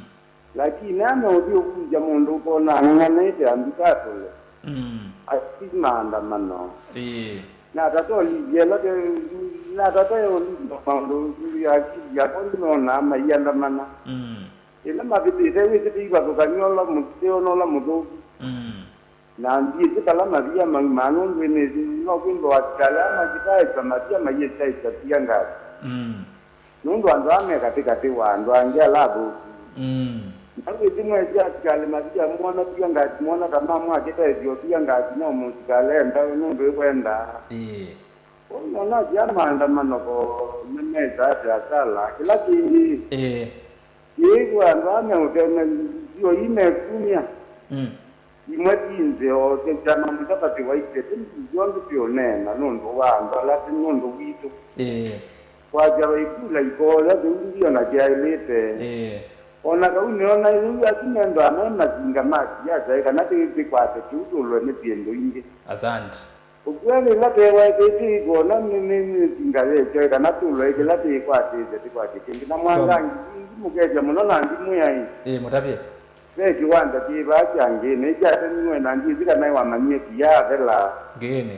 Lakini ameũthi ũkũlya mũndũ ũkona ang'ang'anĩte anduka atũle. Mm. Ati maandamano. Ĩĩ. Natata ũlilye ĩla te-, natata ũlilye maũndũ ya akili yakwa nĩnonaa maiandamana. Mm. Ĩla mavĩtĩte wĩsĩ tĩivathũkany'a ũla mũseo na ũla mũthũku. Mm. Na ndyĩsĩ vala mavia maumaa nũndũ ĩnĩsĩ no kwĩthĩwa asikalĩ ala makitaĩsya mavia mayĩtaĩsya pia ngasi. Mm. Nũndũ andũ aa me katĩ katĩ wa andũ angĩ ala athũku. Mm. Na wĩsĩ mwesĩ asikalĩ mavia mona pia ngasi mona ta mamwakĩta ĩthyo pia ngasi no mũsikalĩ enda nũndũ ĩkwendaa. Ĩĩ. Kwoou nona sya maandamano ko nĩmesa ate asala kĩla kĩngĩ. Ĩĩ. Yĩĩw'a andũ aa meũteme nzio ii mekumya. Mm. Imwe ti nzeo, sya kyama mũtavati waisye, ti syonthe syũneena nũndũ wa andũ ala ti nũndũ witũ. Ĩĩ. Kwasya vaikula ikoya kĩu ndio na kyaĩlĩte. Ĩĩ. O na kau nĩona yu asu mendaa me masinga ma siasa, ĩ kana tĩ-, tĩkwate kĩu tũlwe nĩ syĩndũ ingĩ. Asante. Ũkweli ĩla tewa ĩtĩtĩ ĩkona nĩ, nĩ, nĩ singa yekyo, ĩ kana tũlwe ĩ kĩla tĩkwatĩte, tĩkwatĩte. Ngina mwangangi, mũkethya mũno na ndimwĩa ĩ. Ĩĩ, mũtavye. Ve kĩwanda kĩ vaa kya Ngĩnĩ, kyatemiwe na ndyĩsĩ kana nĩwamanyie ti ya Athela. Ngĩnĩ.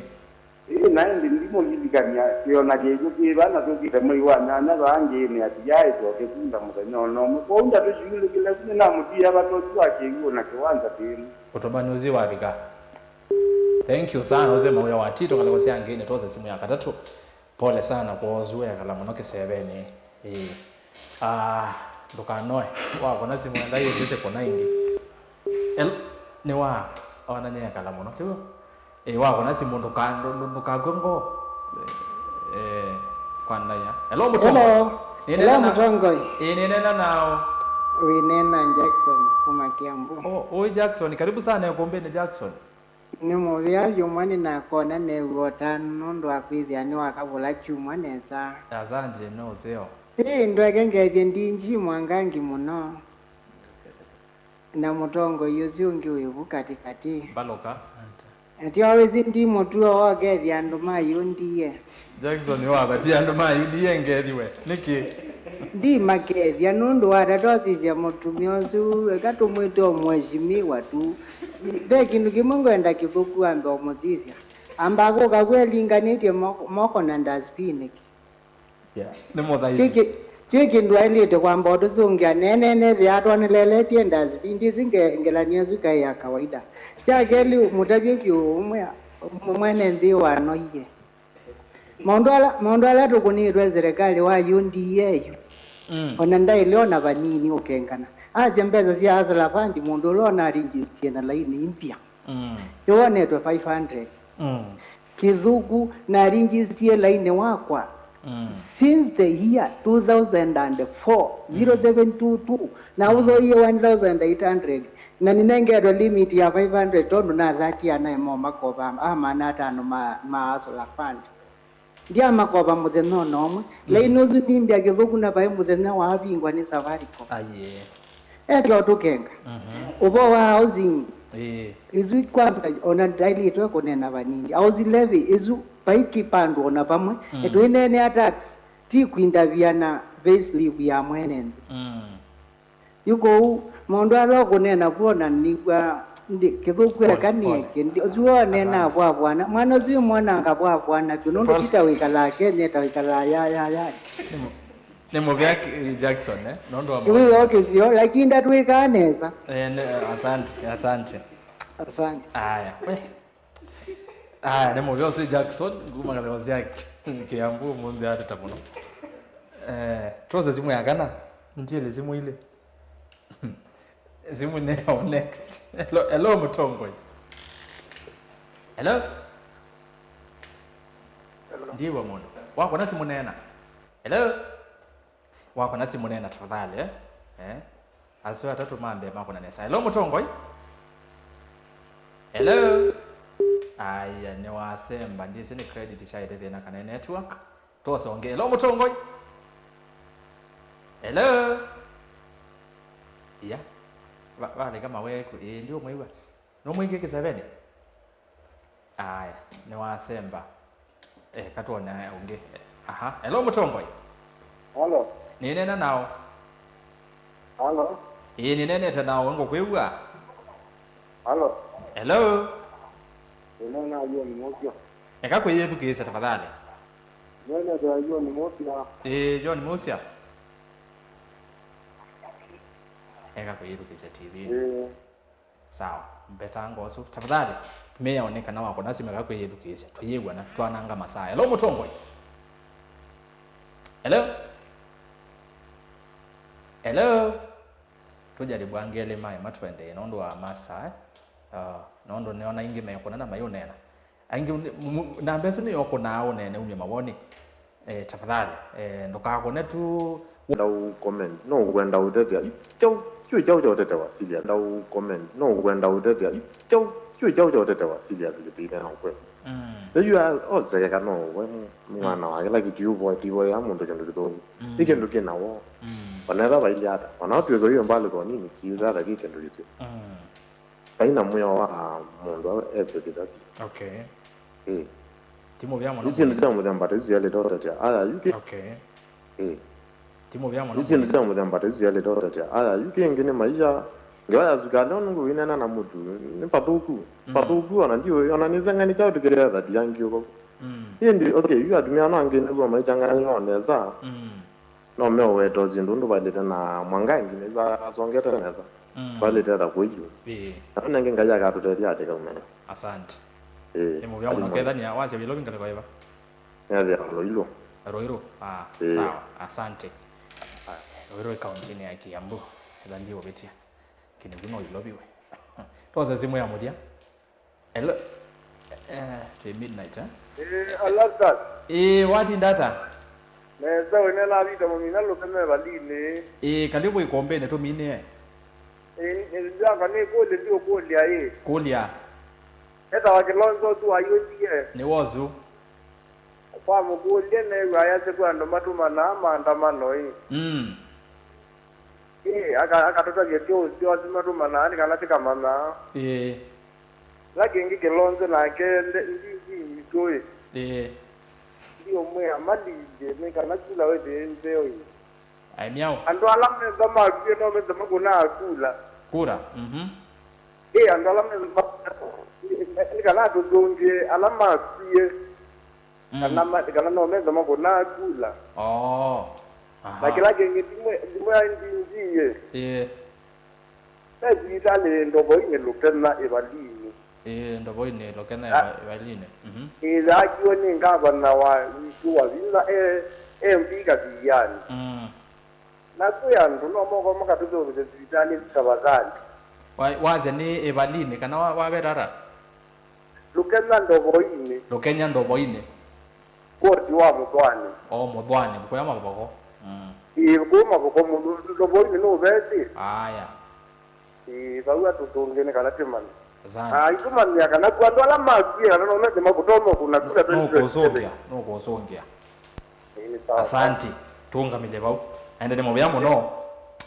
Ĩĩ, na ĩndĩ ndimũlilikany'a, kĩona kĩkw'ũ kĩ vaa na tũkĩte mwei wa nyanya vaa Ngĩnĩ ati ya ĩtwa kĩkunda mũthenya o na ũmwe. Kwoou ndatũsyũlĩkĩle vu nĩnamũtia vata ũsu wa kĩw'ũ na kĩwanda kĩmwe. Ũtũmani ũsu wavika. Thank you sana, ũsu Mawĩa wa Tito, ngalĩko sya Ngĩnĩ, twose simũ ya katatũ. Pole sana kwa ũsu, ekala mũno kĩsevenĩ. Ĩĩ. Ah, ndũkanoe. Wakũna simũ enda yĩthĩse kũna ĩngĩ. El-, nĩ wa, ona nĩ ekala mũno, tiw'o? Ĩĩ, wakũna simũ ndũka-, ndũ-, ndũ-, ndũkakw'e ngoo. Eh, kwa ndaya. Hello, Mũtongoi. Hello. Nĩneena na-, Mũtongoi. Ĩĩ, nĩneena nao. Wĩneena Jackson kuma Kiambu. Oh, ũĩ Jackson, karibu sana ĩkũmbĩnĩ Jackson. Nĩ mũvea vyũ mwa nĩnakona neew'a ũtanu nũndũ wa kwĩthĩa nĩwakavũla kyumwa nesa. Asante, no ũseo. Ĩ, ndweke ngethye ndinji mwangangi mũno. Na mũtongoi ũsu ũngĩ wĩ vu katĩkatĩ. Mbalũka. Ati wawĩsĩ ndi mũtuo wokethya andũ ma U D A. Jackson, wavatie andũ ma U D A ngethĩwe. Nĩkĩ? Ndimakethya nũndũ watatosisya mũtumĩa ũsu, eka tũmwĩte o mheshimiwa tu. Ve kĩndũ kĩmwe ngwenda kĩthũku ambe ũmũsisya. Amba kũka kwĩ alinganĩtye moko, moko na dustbin nĩkĩ? Yeah. Nĩ mũthaithi. Twĩ kĩ-, twĩ kĩndũ aĩlĩte kwamba ũtũsũngĩa, neeneenethĩa atwanĩleletye dustbin, ndĩsĩ nge-, ngelany'o ĩsu kaĩ ya kawaida. Kya kelĩ, mũtavye vyũ ũmwe, mwene nthĩ wanoie. Maũndũ ala, maũndũ ala tũkũnĩtwe nĩ serikali wa U D A yu, mm, ona ndaĩle ona vanini ũkengana. Asya mbesa sya Hustler Fund, mũndũ ũla ũnarinjistie na laini mpya. Mm. Nĩwonetwe five hundred. Mm. Kĩthũku, narinjistie lainĩ wakwa, mm, since the year two thousand and four, mm, zero seven two two, na, mm, ũthoie one thousand eight hundred, na nĩnengetwe limit ya five hundred tondũ nathatie anae mo makopa a maana atano ma, ma Hustler Fund. Ndyamakopa mũthenya o na ũmwe. Mm. Laini ũsu nĩ mbya kĩthũku na vai mũthenya waavingwa nĩ Safaricom. Aiee. Eke ũtũkenga. Mhm. Ũvoo wa housing. Ĩĩ. Isu kwanza ona ndailĩtwe kũneena vanini. Housing levy isu vai kĩpandũ ona vamwe. Mm. Nĩtwĩneenea tax, ti kwindavia na payslip ya mwene nthĩ. Mm. Yu kũu, maũndũ ala ũkũneena kw'o na nĩw'a ndi-, kĩthũku eka nĩeke. Pole, pole. Ndi-, ũsu woneenaa vwavwana. Mwana ũsu wĩmwonanga vwavwana vyũ, nũndũ ti ta wĩkalaa Kenya, ta wĩkalaa ya, ya, ya. Nĩ mũ-, nĩ mũvea ki-, Jackson, eh? Nũndũ wa wĩ maũndũ. Okĩsyo, lakini ndatwĩkaa nesa. Eh, nĩ, asante, asante. Asante. Aya, we. Aya, nĩ mũvea ũsu Jackson, kuma Kaleo sya Kiambu, ũmũnthĩ ateta mũno. Eh, twose simũ ya kana, ntiele simũ ile. Simũ nĩ ya next. Hello, hello, mũtongoi. Hello? Hello. Ndiwa mũndũ. Wakwa na simũ neena. Hello? Wakwa na simũ neena tafadhali, eh? Eh? Asu atatũ ma mbee makwa na nesa. Hello, mũtongoi? Hello? Aya, nĩ wasemba. Ndĩsĩ nĩ credit kyaĩte thĩna kana network. Twose ũngĩ. Hello, mũtongoi? Hello? Iya. Va-, valeka maweku. Ĩĩ, ndiũmwĩw'a. Nũmwĩkie kĩsevenĩ? Aya, nĩwasemba. Eh, katwone ũngĩ. Aha. Hello, mũtongoi? Halo. Nĩneena nao? Halo. Ĩĩ, nĩneenete nao, ngũkwĩw'a. Halo. Hello. Nĩneena John Mũsya. Eka kwĩyĩthukĩĩsya tafadhali. Nĩneenete John Mũsya. Ĩĩ, John Mũsya. Eka kwĩyĩthukĩĩsya T V. Ĩĩ. Sawa, mbetanga ũsu. Tafadhali, tumia one kana wako nasi meka kwĩyĩthukĩĩsya. Twĩyĩw'a na twananga masaa. Hello, mũtongoi? Hello? Hello? Tũjaribu angĩ elĩ maĩ matũendee nũndũ wa masaa, eh? Ah, nũndũ nĩona ingĩ mekũna na mayũneena. Aingĩ nĩ-, mu-, mu-, namba ĩsu nĩyo ũkũnaa ũneene umye mawoni. Eh, tafadhali, eh, ndũkakũne tu. Wenda u comment, no ũkwenda ũtetea. Kyaũ, kyaũ, kyaũ kya ũtetewa serious. Wenda u comment, no ũkwenda ũtetea. Kyaũ, kyaũ, kyaũ kya ũtetewa serious kĩtĩine na ũkweli. Mm. Yu a-, osekeka no we mu-, mwana wa kĩla kĩtiũvoa, tivoea mũndũ kĩndũ kĩthũku. Mm. Nĩ kĩndũ kĩna woo. Mm. Onetha vailye ata. Ona ũtuĩka hiyo mbali kwa nini, kiuza hata ki kĩndũ kĩsĩ. Mm. Vai na mwĩao wa mũndũ e kwĩkĩsa si. Okay. Ĩĩ. Ti mũvea mũno. Ici nĩ cia mũthemba ta isu yalĩte ũtetea. Aya, yu kĩ-, okay. Ĩĩ. Ti mũvea mũno. Ici nĩ cia mũthemba ta isu yalĩte ũtetea. Aya, yu kĩngĩ nĩ maisha. Ngewa ya sukalĩ, no nũndũ wĩneena na mũtu. Nĩ pathũku. Mm. Pathũku, ona ndiũĩ, ona nĩseng'ani kyaũ tũkĩlea thati yangi ũko. Mm. Ĩndĩ, okay, yu atumĩa no angĩ nĩguo maichanganĩwa o nesa. Mm. No meũweta o syĩndũ ũndũ vailĩte na Mwangangi nĩw'a asongete nesa. Mm. Twailĩte etha kũilyũ. Ĩĩ. Na nengĩ Ngai akatũtethya atĩ kaume. Asante. Ĩĩ. Nĩ mũvea mũno. Kethania wasya Nairobi ngalĩko ĩva? Nĩathĩa Loilu. Loilu. Ah, ĩĩ. Sawa. Asante. Ah, Loilu ĩ kaunti-inĩ ya Kiambu. Etha ndiũvĩtya. Kĩnĩku no iloviwe. Twose simũ ya mũthya. Hello. Eh, twĩ midnight, eh? Eh, Alastas. Eh, watinda ata? Nesa, wene na Vita Mũmina Lũkeme valinĩ. Eh, karibu ikombeni tũminĩe. Eh, eh, ndaka nĩ kũlĩ ndio kũlya ĩ. Kũlya. Etawa Kilonzo tu ayũsie. Nĩ wozu. Wamũkũlya, neew'a ayasya kwĩ andũ matũmanaa maandamano ĩ. Mm. Ĩ, aka-, akatũtavya kĩũsĩ asu matũmanaa nĩ kana tĩkamanyaa. Ĩĩ. Kĩla kĩngĩ Kĩlonzo nake ende, ndi, ndi, nditũĩ. Ĩĩ. Ndiũmwĩa malilye nĩ kana kula wĩthĩe nzeo ĩ. Ai, myaũ. Andũ ala metha makwie no metha makũnaa kula. Kura. Mhm. Ĩ, andũ ala metha ma-, nĩ kana tũthũngĩe ala makwie. Mm. Kana ma-, kana no metha makũnaa kula. Oh. Aha. Na kĩla kĩngĩ ndimwe-, ndimwe ndingie. Ĩĩ. Ve sivitalĩ Ndovoinĩ Lukenya Ĩvalinĩ. Ĩĩ, Ndovoinĩ Lukenya Ĩva-, Ĩvalinĩ. Mhm. Ĩĩ, yaakiwe nĩ ngavana wa witũ wa vinya e, e mbika thiani. Mm. Na kwĩ andũ no moko makatũseũvĩsya sivitalĩ tafadhali. Wa-, wasya nĩ Ĩvalinĩ kana wa-, waveta ata? Lukenya Ndovoinĩ. Lukenya Ndovoinĩ. Koti wa Mũthwani. O Mũthwani, kũya Mavoko. Mm. Ĩĩ, kũu Mavoko mũndũ Ndovoinĩ nũveti. Aya. Ĩĩ, vau atũtũngĩe nĩ kana tĩmanye. Asante. Ah, itũmanyĩa kana ku andũ ala makwie kana no mete makũtonya kũna kula no twenty twenty-seven. Kũsũngĩa, no kũsũngĩa. Ĩĩ, nĩ sawa. Asante. Tũũngamĩle vau. Aende nĩ mũvea mũno.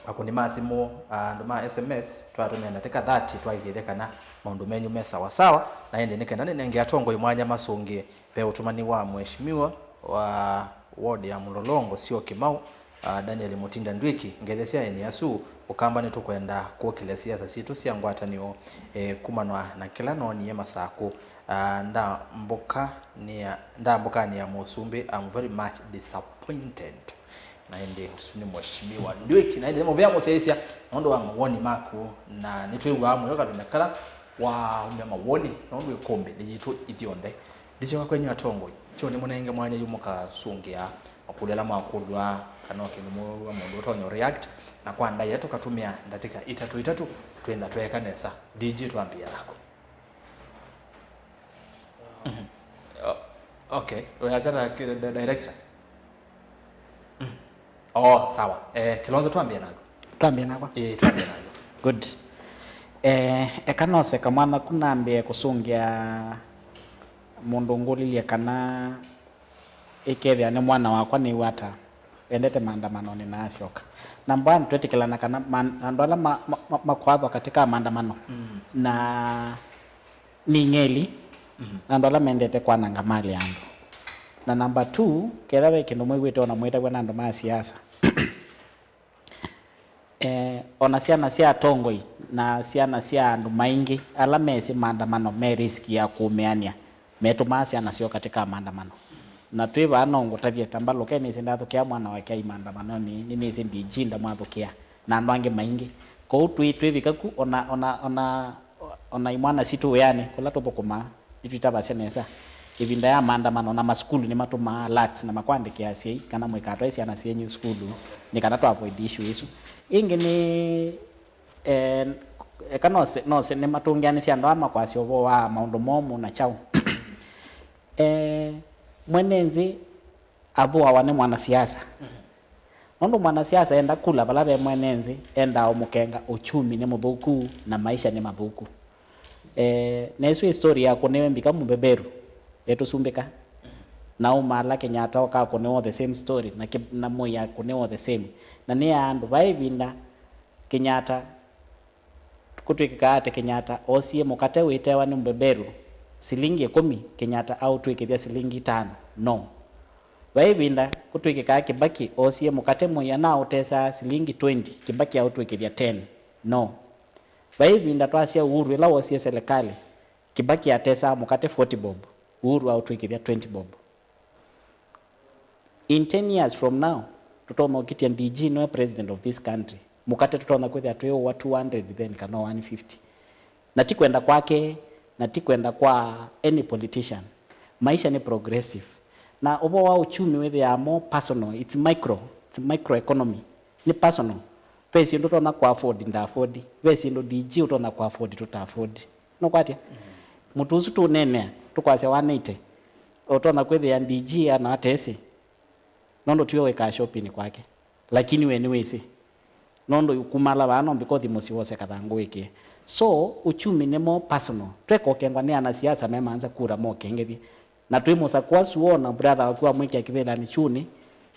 Akũni ma simũ, andũ ma S M S, twatũmĩa ndatĩka thirty, twaĩkĩĩthya kana maũndũ menyu me sawa sawa. Na ĩndĩ nĩ kenda nĩnenge atongoi mwanya masũngĩe ve ũtũmani wa Mheshimiwa wa ward ya Mlolongo, Sio Kimau, ah, Daniel Mutinda Ndwiki, ngethesya aeni asu, Ũkamba nĩtũkwenda kũkĩlya siasa sitũ sya ngwatanĩo, eh, kumanwa na kĩla noonie Masakũ. Ah, ndambũka nĩa-, ndambũkanĩa mũsumbĩ, I'm very much disappointed. Na ĩndĩ ũsu nĩ Mheshimiwa Ndwiki, na ĩndĩ nĩ mũvea mũsyaĩĩsya nũndũ wa mawoni maku, na nĩtwĩw'aa mũyo kavinda kala waumya mawoni, nũndũ ĩkũmbĩ nĩ yitũ ithyonthe. Ndisyoka kwenyu atongoi, kyoo nĩmũnenge mwanya yu mũkasũngĩa makũlyo ala makũlw'a, kana o kĩndũ mũw'a mũndũ ũtonya react, na kwa ndaĩa tũkatũmĩa ndatĩka itatũ itatũ, twĩntha tweeka nesa. D J, twambĩĩa naku. Mhm. O-, okay. Wĩasya ta ki-, di-, director? Mm. Oh, sawa. Eh, Kilonzo, twambĩe naku. Twambĩe nakwa? Eh, twambĩe naku. Good. Eh, eka nose kamwana ku nambĩe kũsũngĩa mũndũ ngũlilye kana ĩkethĩa nĩ mwana wakwa nĩw'a ata. Endete maandamanonĩ na asyoka. Number one, twetĩkĩlana kana man-, andũ ala ma-, ma-, ma-, makwathwa katĩ ka maandamano, mm, na nĩ ng'eli, mhm, na andũ ala mendete kwananga malĩ ya andũ. Na number two, ketha ve kĩndũ mwĩw'ĩte ona mwĩtaw'a na andũ ma siasa, eh, ona syana sya atongoi na syana sya andũ maingĩ ala mesĩ maandamano me risk ya kũũmĩanĩa, metũmaa syana syoo katĩ ka maandamano. Na twĩ vaa no ngũtavye ta mbalũke, nĩsĩ ndathũkĩa mwana wake ai maandamanonĩ, nĩnĩsĩ D G ndamwathũkĩa, na andũ angĩ maingĩ. Kwoou twĩ, twĩvika ku, ona, ona, ona, ona imwana sitũ wĩanĩ kũla tũthũkũmaa, nĩtwĩtavasya nesa. Ĩvinda ya maandamano na masukulu nĩmatũmaa alerts na makwandĩkĩa asyai kana mũikatwae syana syenyu sukulu nĩ kana tũ avoid issue ĩsu. Ĩngĩ nĩ, eh, eka nose, nose nĩmatũngĩanĩsya andũ aa makwasya ũvoo wa maũndũ momũ na kyaũ. Eh, mwene nzĩ athũawa nĩ mwanasiasa. Mhm. Nũndũ mwanasiasa enda kula vala ve mwene nzĩ, endaa ũmũkenga ũkyumi nĩ mũthũku na maisha nĩ mathũku. Eh, na ĩsu ĩ story ya kũnĩwe mbika mũmbeberu etũsumbĩka. Na ũmaala Kenyatta ũkakũnĩwa the same story, na, na Moi akũnĩwa the same. Na nĩ ya andũ, vai ĩvinda Kenyatta kũtw'ĩkĩkaa atĩ Kenyatta oosie mũkate wĩtewa nĩ mũmbeberu silingi ĩkũmi, Kenyatta aũtw'ĩkĩthya silingi itano? No. Vai ĩvinda kũtw'ĩkĩkaa Kibaki oosie mũkate mũia na aũtesaa silingi twenty, Kibaki aũtw'ĩkĩthya ten? No. Vai ĩvinda twasya Uhuru ĩla woosie selekalĩ, Kibaki atesaa mũkate forty bob, Uhuru aũtw'ĩkĩthya twenty bob. In ten years from now, tũtonya ũkĩtya D G nĩwe president of this country. Mũkate tũtonya kwĩthĩa twĩũwa two hundred then kana one fifty. Na ti kwenda kwake, na ti kwenda kwa any politician. Maisha nĩ progressive. Na ũvoo wa uchumi wĩthĩaa more personal, it's micro, it's micro economy. Nĩ personal. Ve syĩndũ ũtonya kũ afford, nda afford. Ve syĩndũ D G ũtonya kũ afford, tũta afford. Nũkwatya? Mũtu ũsu tũũneenea, tũkwasya one eighty, ũtonya kwĩthĩa D G ana atesĩ, nũndũ tiwe wĩkaa shopping kwake. Lakini we nĩwĩsĩ. Nũndũ kumala vaa no mbika ũthi mũsyĩ wose kathangũ wĩkĩe. So, uchumi nĩ more personal. Tweka ũkengwa nĩ anasiasa memanza kura mokengethye. Na twĩ mũsakũa suo na brother waku amwĩkĩa kĩvĩlanĩ kyunĩ,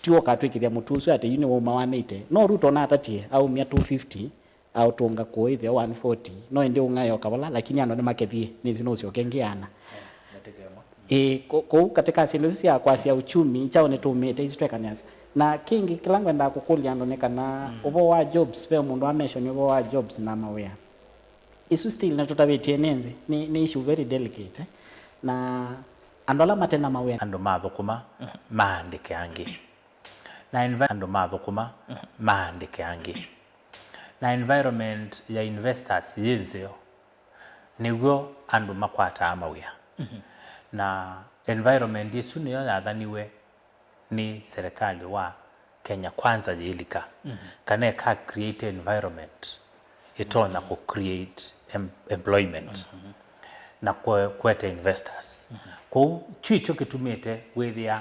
ti ũkatwĩkĩthya mũtu ũsu atĩ yu nĩwaumawa nĩ ite. No Ruto natatie aumya two fifty, aũtũnga kũũ ĩtheo one forty. No ĩndĩ ũng'ae o kavola, lakini andũ nĩmakethie, nĩsĩ nũsyoke ngĩana. Ĩĩ, kũ- kũu katika syĩndũ isu sya kwasya uchumi, kyaũ nĩtũmĩĩte isu twekanĩasya. Na kĩngĩ kĩla ngwendaa kũkũlya andũ nĩ kana ũvoo wa jobs, ve mũndũ wa mention ũvoo wa jobs na mawĩa. Isu still nĩtũtavĩtye nĩ nzĩ, nĩ, nĩ issue very delicate, eh? Na andũ ala mate na mawĩa. Andũ mathũkũma maandĩke angĩ. Na envi- andũ mathũkũma maandĩke angĩ. Na environment ya investors yĩ nzeo, nĩw'o andũ makwataa mawĩa. Na environment ĩsu nĩyo yathaniwe nĩ serikali wa Kenya Kwanza yĩilika, kana ĩka create environment ĩtonya kũ create em- employment na kwe- kwete investors. Kwoou kyu ikyo kĩtumĩte wĩthĩa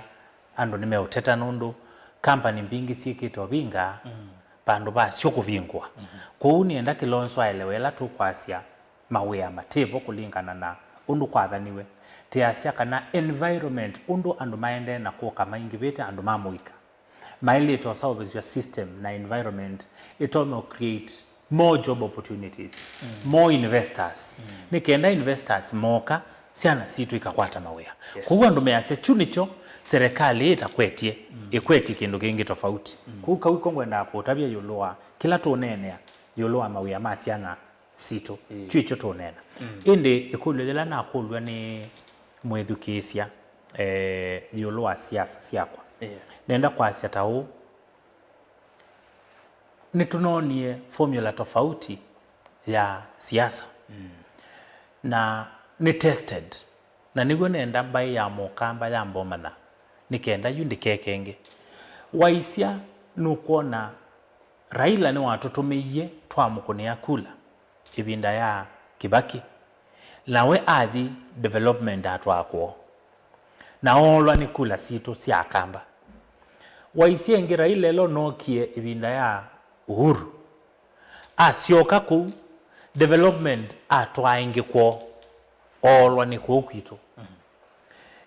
andũ nĩmeũteta nũndũ company mbingĩ syĩkĩte ũvinga vandũ vasyo kũvingũa. Kwoou nĩenda Kilonzo aelewe ĩla tũkwasya mawĩa matĩvo kũlingana na ũndũ kwathaniwe. Tĩasya kana environment, ũndũ andũ maendee na kũka maingĩvĩte andũ ma mũika, maĩlĩte ũsaũvĩsya system na environment ĩtonya create more job opportunities, more investors. Nĩ kenda investors moka, syana sitũ ikakwata mawĩa. Kwoou andũ measya kyu nĩkyo serikali ĩtakwetye, ĩkwetye kĩndũ kĩngĩ tofauti. Kwoou kau iko ngwendaa kũtavya ĩũlũ wa kĩla tũneenea ĩũlũ wa mawĩa ma syana sitũ. Ĩĩ. Tyu ikyo tũũneena. Ĩndĩ ĩkũlyo yĩla nakũlw'a nĩ mwĩthukĩĩsya, eh, ĩũlũ wa siasa syakwa, Yes. nenda kwasya ta ũũ, nĩtũnoonie formula tofauti ya siasa na nĩ tested, na nĩw'o nenda mbaĩ ya Mũkamba yambomana nĩ kenda yu ndĩkekenge. Waisya nũkwona Raila nĩwatũtũmĩie twamũkũnĩa kula ĩvinda ya Kibaki, na we athi development atwaa kwoo, na oolwa nĩ kula sitũ sya Akamba. Waisye ĩngĩ Raila ĩla nookie ĩvinda ya Uhuru, asyoka kũu, development atwaa ĩngĩ kwoo, oolwa nĩ kũu kwitũ.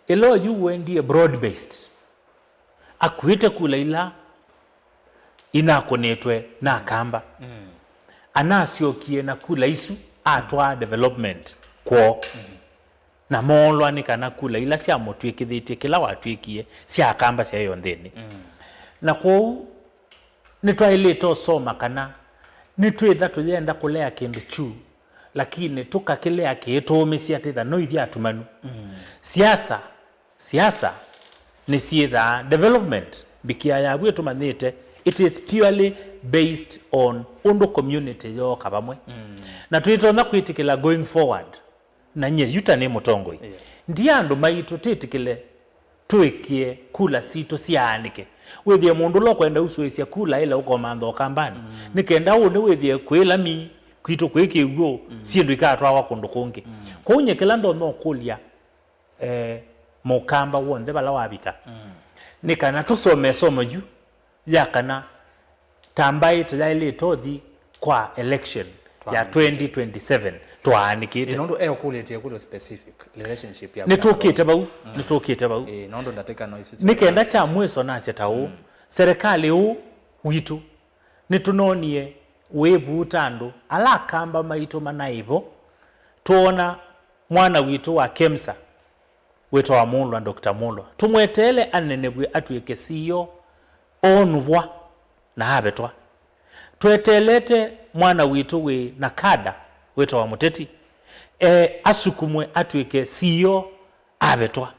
Ĩla oyu wendie broad based, akuĩte kula ila inakũnĩtwe na Akamba. Anasyokie na kula isu atwaa development kwoo. Na moolwa nĩ kana kula ila syamũtw'ĩkĩthĩtye kĩla watw'ĩkie sya Akamba syaĩ o nthĩnĩ. Na kwoou nĩtwaĩlĩte ũsoma kana nĩtwĩtha tũyenda kũlea kĩndũ kyu, lakini tũkakĩlea kĩitũũmĩsya twĩtha no ithyĩ atumanu. Siasa Siasa nĩsyĩthaa development, mbikia yavu ĩtũmanyĩte, it is purely based on ũndũ community yooka vamwe. Na twĩtonya kwĩtĩkĩla going forward, na nyie yu ta nĩ mũtongoi, Yes. ndia andũ maitũ twĩtĩkĩle tũĩkĩe kula sitũ siaanĩke. Wĩthĩe mũndũ ũla ũkwenda ũsũĩsya kula ĩla ũkomantha Ũkambani, nĩ kenda ũnĩ wĩthĩe kwĩ lami, kwitũ kwĩ kĩw'ũ, syĩndũ ikatwawa kũndũ kũngĩ. Kwoou nyie kĩla ndonya ũkũlya eh, Mũkamba w'onthe vala wavika, nĩ kana tũsome ĩsomo yu ya kana ta mbaĩ tũyaĩlĩte ũthi kwa election ya twenty twenty-seven twaanĩkĩte. Ĩĩ, nũndũ eũkũlĩtye ĩkũlyo specific relationship ya nĩtũkĩte vau, nĩtũkĩte vau. Ĩĩ, nũndũ ndatĩkano isu nĩ kenda kya mwĩso nasya ta ũũ, serikali ũũ witũ nĩtũnoonie wĩvuuta andũ ala Akamba maitũ manaĩ vo. Twoona mwana witũ wa Kemsa wĩtawa Mulwa, Doctor Mulwa. Tũmweteele anenevw'e atw'ĩke C E O, oonũvwa na avetwa. Tweteelete mwana witũ wĩ NACADA wĩtawa Mũteti, e, asukumwe atw'ĩke C E O, avetwa.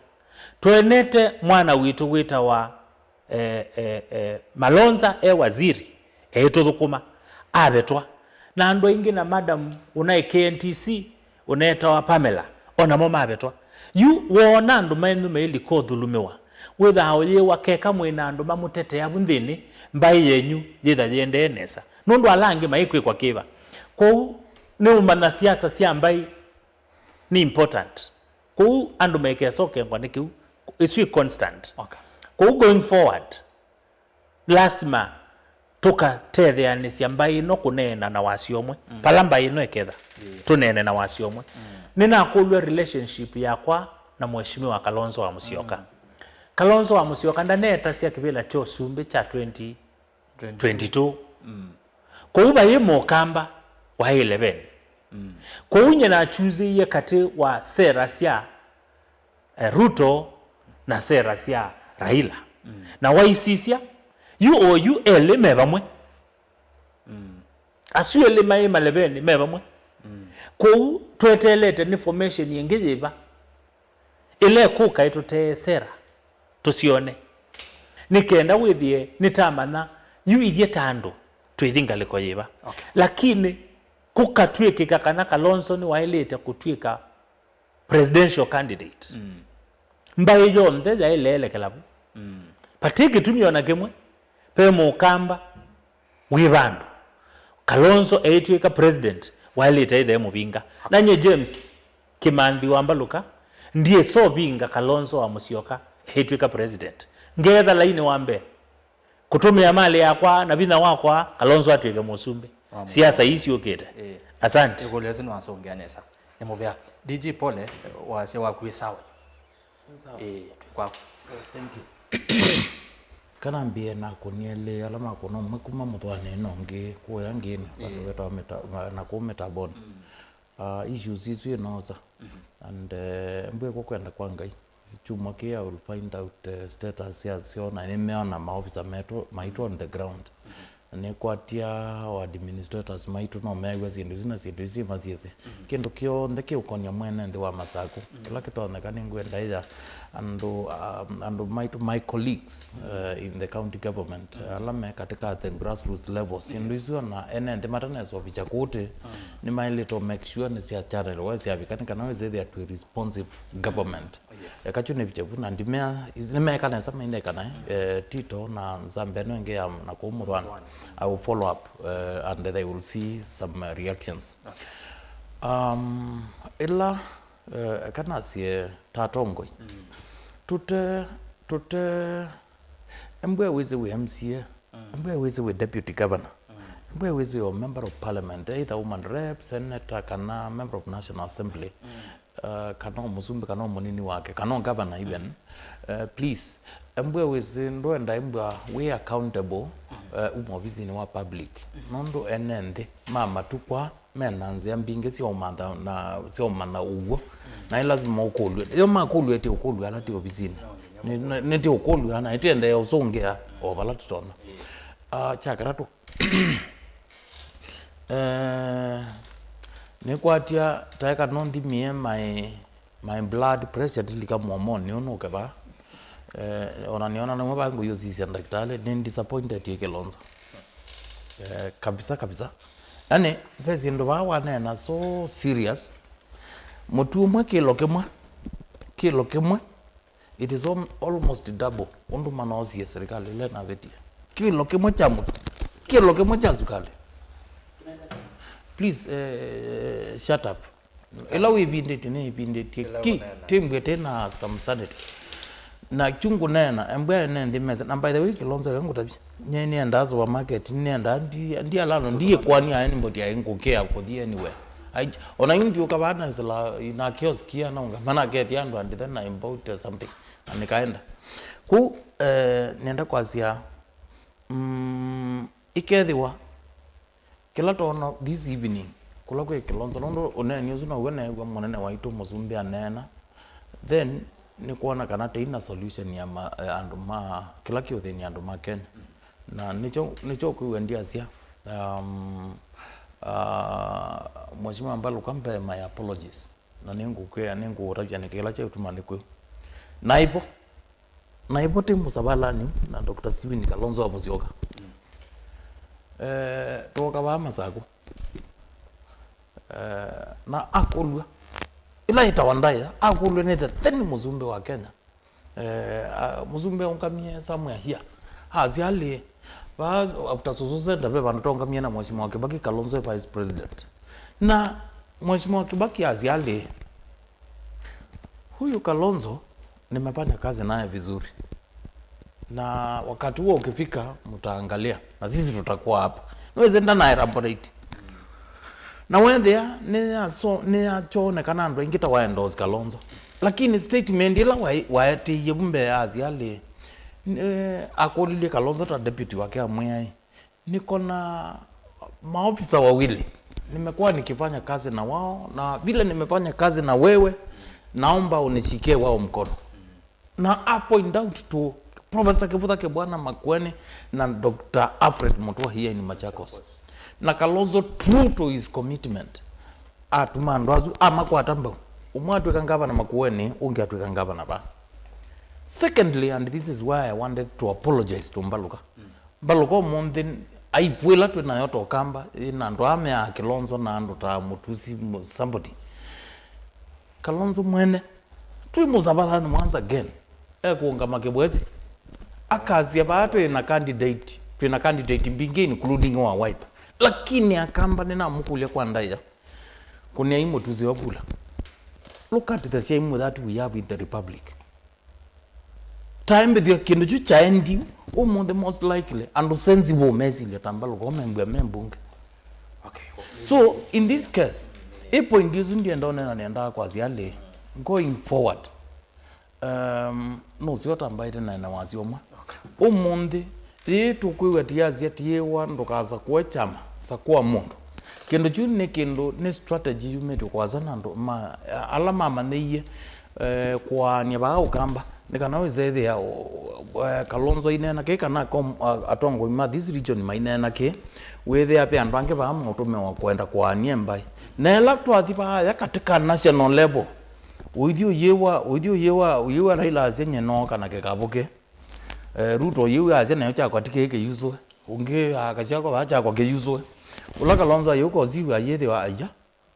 Twenete mwana witũ wĩtawa, eh, eh, eh, Malonza e waziri, eĩtũthũkũma, avetwa. Na andũ aingĩ, na madam ũnaĩ K N T C, ũneetawa Pamela, o namo mavetwa. Yu woona andũ menyu mailika ũthulumiwa, wĩthaa ũyĩwa keka mwĩ na andũ mamũtetea vu nthĩnĩ, mbaĩ yenyu yĩtha yĩendee nesa. Nũndũ ala angĩ maikwĩkwa kĩva? Kwoou nĩũmanya siasa sya mbaĩ nĩ important. Kwoou andũ maikesokengwa nĩ kĩu, ĩsu ĩ constant. Okay. Kwoou going forward, lasima tũkatetheanĩsya mbaĩ ĩno kũneena na wasyo ũmwe. Vala mbaĩ ĩno ĩketha, tũneene na wasyo ũmwe. Nĩnakũlw'a relationship yakwa na Mheshimiwa Kalonzo wa Musyoka. Mm. Kalonzo wa Musyoka ndanetasya kĩvĩla kya ũsumbĩ kya twenty twenty-two. Mm. Kwoou vayĩ mũkamba waĩ ĩleveni. Mm. Kwoou nyie nachusĩie katĩ wa sera sya, eh, Ruto na sera sya Raila. Mm. Na waisisya, yu o yu elĩ me vamwe. Mm. Asu elĩ maĩ malevenĩ me vamwe. Mm. Kwoou tweteelete nĩ formation ĩngĩ yĩva ĩla ĩkũka ĩtũtee sera tũsyone, nĩ kenda wĩthĩe nĩtamanya yu ithyĩ ta andũ twĩthi ngalĩko yĩva. Okay. Lakini kũkatw'ĩkĩka kana Kalonzo nĩwaĩlĩte kũtw'ĩka presidential candidate. Mm. Mbaĩ yonthe yaĩleelekela vu. Mm. Vati kĩtumi o na kĩmwe, ve mũkamba wĩ vandũ. Kalonzo eĩtw'ĩka president, waĩlĩte ĩthe mũvinga. Na nyie James Kĩmanthi wa Mbalũka, ndiĩsa ũvinga Kalonzo wa Musyoka eĩtw'ĩka president. Ngeetha lainĩ wa mbee. Kũtũmĩa malĩ yakwa na vinya wakwa, Kalonzo atw'ĩke mũsumbĩ. Wa mũsumbĩ. Siasa ii syũkĩte. Ĩĩ. Asante. Ĩkũlyo ĩsu nĩwasũngĩa nesa. Nĩ mũvea. D G pole, wasya waku wĩ sawa. Sawa. Ĩĩ, twĩ kwaku. Oh, thank you. Kana mbie na kũnielĩ ala makũna ũmwe kuma mũthwanĩ na ũngĩ kũya ngĩnĩ, vandũ, ĩĩ, vetawa mĩta-, na kũu mĩtambonĩ. Mm. Uh, issues isu inosa. Mhm. And, eh, mbwĩko kwenda kwa Ngai. Kyumwa kĩĩ I will find out, eh, status ya syo, na nĩmeona maofisa metũ, maitũ on the ground. Mhm. Na nĩkwatia o administrators maitũ no meew'a syĩndũ isu na syĩndũ isu imasyĩsĩ. Mhm. Kĩndũ kyonthe kĩũkonia mwene nthĩ wa Masaku. Mhm. Kĩla kĩtonyeka nĩngwenda ĩya andũ, um, andũ maitũ, my colleagues, mhm, uh, in the county government, mhm, ala me katika the grassroots level. Syĩndũ, yes, isu ona ene nthĩ matanesovikya kũtĩ, mm, nĩmaĩlĩte o make sure nĩsya channel we syavika, nĩ kana wĩsĩthĩa twĩ responsive government. Yes. Eka kyu nĩvikye vu na ndimea, nĩmeeka nesa maindeka naĩ, mm, eh, Tito na nzamba ĩno ĩngĩ ya na kũu mũthwana. Mũthwana. I will follow up, eh, and they will see some, uh, reactions. Okay. Um, ĩla, eh, eka nasye ta atongoi. Mm. Tũte, tũte, embwe wĩsĩ wĩ M C A, mm, embwe wĩsĩ wĩ deputy governor, mm, embwe wĩsĩ wĩ member of parliament, either woman rep, senator, kana member of National Assembly. Mm. Uh, kana o mũsumbĩ, kana o mũnini wake, kana o governor even, uh, please, embwe wĩsĩ ndwenda embwa wĩ accountable, uh, uma ovisinĩ wa public. Nũndũ ene nthĩ ma matukũ aa me na nzĩa mbingĩ sya ũmantha na sya ũmanya ũw'o. Na ĩ lazima ũkũlw'e. Yo makũlw'e ti ũkũlw'a ala ti ovisinĩ. Nĩ, nĩ, nĩ ti ũkũlw'a na ĩtiendee ũsũngĩa o vala tũtonya. Uh, kya katatũ, Eh, nĩkwatya taeka no nthimie my, my blood pressure ndilika mũomonĩ ũũ nũke vaa. Eh, ona nĩona namwe vaa ngũyũsisya ndakĩtalĩ, nĩ disappointed ĩ Kilonzo. Eh, kabisa, kabisa. Yani, ve syĩndũ vaa waneena so serious. Mũtu ũmwe kĩlo kĩmwe, kĩlo kĩmwe, it is al-, almost double ũndũ manoosie serikali ĩla ĩnavĩtie. Kĩlo kĩmwe kya mũtu, kĩlo kĩmwe kya sukali. Please, eh, shut up. Ĩla wĩvindĩtye nĩĩvindĩtye. Ĩla ki ũneena. Timbwĩte na some sanity. Na kyu ngũneena, embwa ene nthĩ mesa. Na by the way, Kilonzo, eka ngũtavye. Nyie nĩendaa supermarket, nĩendaa ndi, ndi alano, ndiĩkwania anybody aĩ ngũkĩa kũthi anywhere. Ai, ona yu ndiũka vaa nesĩla na kioski anaũngama nakethya andũ and then I bought, uh, something. Na nĩkaenda. Kũu, eh, nĩenda kwasya, mm, ikethĩwa kĩla twoona this evening, kũla kwĩ Kilonzo, nũndũ ũneeni ũsu now'o neew'a mũnene waitũ mũsumbĩ aneena, then nĩkwona kana tei na solution ya ma-, andũ ma, kĩla kĩũthĩni andũ ma Kenya. Na nĩkyo, nĩkyo ũkwĩw'a ndiasya, um, uh, Mheshimiwa Mbaluka mbe my apologies. Na nĩngũkwĩa, nĩngũũtavya nĩ kĩla kyaũtuma nĩ kwĩu. Na ivo, na ivo ti Mũsavalani na Doctor Stephen Kalonzo wa Musyoka. Eh, twoka vaa Masaku. Eh, na akũlw'a. Ĩla ĩtawa ndaĩa, akũlw'a nĩ the then mũsumbĩ wa Kenya. Eh, a, mũsumbĩ aũngamie somewhere here. Asya alĩ, vaa after Susu Center ve vandũ taũngamie na Mheshimiwa Kibaki, Kalonzo e vice president. Na Mheshimiwa Kibaki asya alĩ, huyu Kalonzo nimefanya kazi naye vizuri. Na wakati huo ukifika, mtaangalia. Na sisi tutakuwa hapa. Nĩwĩsĩ ndanaelaborate. Na wethĩa, nĩyaso-, nĩyakyonekana andũ aingĩ ta wa endorse Kalonzo. Lakini statement ĩla waĩ- waetĩie vu mbee ya asyalĩ, eh, akũlilye Kalonzo ta deputy wake amwĩa, "Niko na maofisa wawili, nimekuwa nikifanya kazi na wao, na vile nimefanya kazi na wewe, naomba unishikie wao mkono." Na a point out to Professor Kivutha Kibwana Makueni na Doctor Alfred Mutua here in Machakos. Na Kalonzo, true to his commitment, atuma andũ asu amakwata mbau. Ũmwe atw'ĩka ngavana Makueni, ũngĩ atw'ĩka ngavana vaa. Secondly, and this is why I wanted to apologize to Mbaluka. Mbaluka ũmũnthĩ, aibu ĩla twĩ nayo ta Ũkamba, ĩna andũ aa meaa Kilonzo na andũ ta Mũtusi, mu- somebody. Kalonzo mwene, twĩ mũsavalanĩ once again, ekũũngama kĩvwesi, akasya vaa twĩ na candidate, twĩ na candidate mbingĩ including wa Wiper. Lakini Akamba nĩnamũkũlya kwa ndaĩa, kũneai Mũtusi wa vula. Look at the shame that we have in the republic. Taembethw'a kĩndũ kyu kyaendi ũmũnthĩ, most likely andũ sensible mesilya ta Mbaluka membwa me mbunge. Okay. So in this case, ĩ point ĩsu ndienda ũnena, nĩendaa kwasya alĩ, going forward, um, nũseo ta mbaĩte na ene wasyo ũmwe. Okay. Ũmũnthĩ, yĩĩ tũkwĩw'a tiasya tiĩwa ndũkasakũe kyama, sakũa mũndũ. Kĩndũ kyu nĩ kĩndũ, nĩ strategy yumĩtw'e kwasa na andũ ma, ala mamanyĩie, eh, kũaany'a vaa Ũkamba, nĩ kana wĩsethĩa, eh, Kalonzo aineena kĩ, kana akom- a- atongoi ma this region maineena kĩ, wĩthĩa ve andũ angĩ vaa maũtũmĩwa kwenda kũaany'a mbaĩ. Na ĩla twathi vaaya katĩ ka national level, ũithi ũyĩwa, ũithi ũyĩwa, ũyĩwa Raila asya, "Nyie nooka na kĩkavũ kĩ." Eh, Ruto ũyĩwa asya, "Nayo kyakwa ti kĩĩ kĩyusũe." Ũngĩ akasya, "Kwa vaa kyakwa kĩyusũe." Ũla Kalonzo ayĩũka ũsiw'a ayĩthĩwa, "Aya,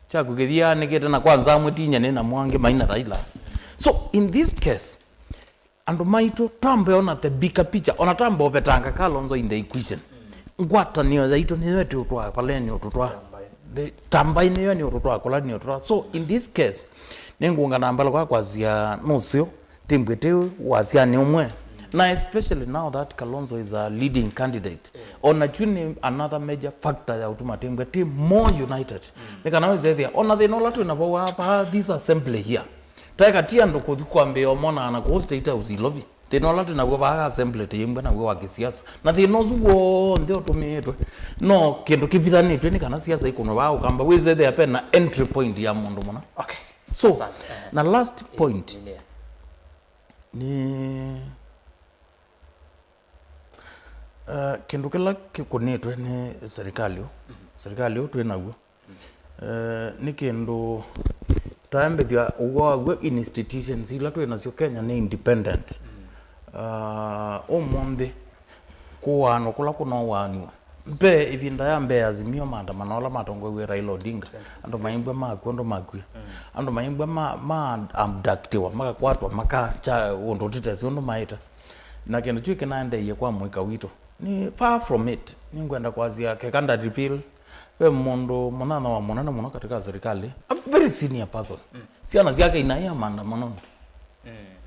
kyaku kĩthianĩkĩte na kwa nzamwe tinya nĩ namo angĩ maina Raila." So in this case, andũ maitũ, twambe ona the bigger picture, ona twambe ũvetanga Kalonzo in the equation. Ngwatanĩo yaitũ nĩyo ĩtũtwaa vala ĩnĩ ũtũtwaa. Tambai nĩyo ĩnĩ ũtũtwaa kũla ĩnĩ ũtũtwaa. So in this case, nĩngũũngana mbale kwa kwasya nũseo, timbwĩte wasyanĩ ũmwe. Na especially now that Kalonzo is a leading candidate, ona kyu nĩ another major factor ya ũtuma timbwe ti more united. Nĩ kana wĩsethĩa, ona thĩna ũla twĩ navo wa pa this assembly here, taeka ti andũ kũthi kwambĩĩa ũmonaa na kũu State House Ilovi. Thĩna ũla twĩ naw'o vaa assembly tĩyĩmbwa naw'o wa kĩsiasa. Na thĩna ũsu w'onthe ũtũmĩĩtwe, no kĩndũ kĩvithanĩtw'e nĩ kana siasa ikũnwe vaa Ũkamba, wĩsethĩa pena entry point ya mũndũ mũna. Okay. So, asante. Ehe. Na last point, nĩ, eh, kĩndũ kĩla kĩkũnĩtwe nĩ serikali ũũ. Serikali ũũ twĩ naw'o, eh, nĩ kĩndũ taembethya ũw'o waw'o institutions ila twĩ nasyo Kenya nĩ independent. Ah, ũmũnthĩ kũaanwa kũla kũnooaaniwa. Mbee, ĩvinda ya mbee Azimio maandamano ala matongoew'e Raila Odinga, andũ maimbwa makw'a ũndũ makw'ie. Andũ maimbwa ma, ma abductiwa, makakwatwa, makakya ũndũ tũtesĩ ũndũ maĩte. Na kĩndũ kyu kĩnaendeeie kwa mũika witũ. Nĩ far from it. Nĩngwenda kwasya, keka nda reveal, ve mũndũ mũnyanya wa mũnene mũno katika serikali, a very senior person. Syana syake inaĩa maandamanonĩ.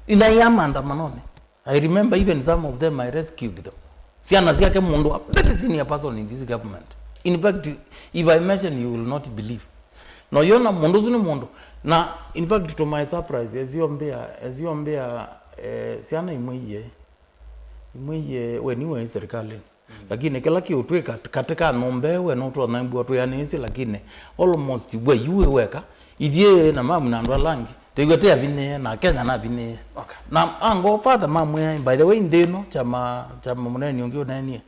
Inaĩa maandamanonĩ. I remember even some of them I rescued them. Syana syake mũndũ, a very senior person in this government. In fact, if I mention, you will not believe. No yona mũndũ ũsu nĩ mũndũ. Na in fact, to my surprise, eziombea, eziombea, eh, syana imwe iye, imwe iye, we niwe serikali. Lakini kĩla kĩũtwĩka katĩ ka nyũmba ĩyo, we nũtwonambua twĩanĩĩsye, lakini almost we yu wĩ weka, ithyĩ na mamu na andũ ala angĩ, tĩw'e tĩ avinĩe, na Kenya navinĩe. Okay. Na ango father mamwĩa, by the way, nthĩ ĩno, kyama, kyama mũneni ũngĩ ũneenie,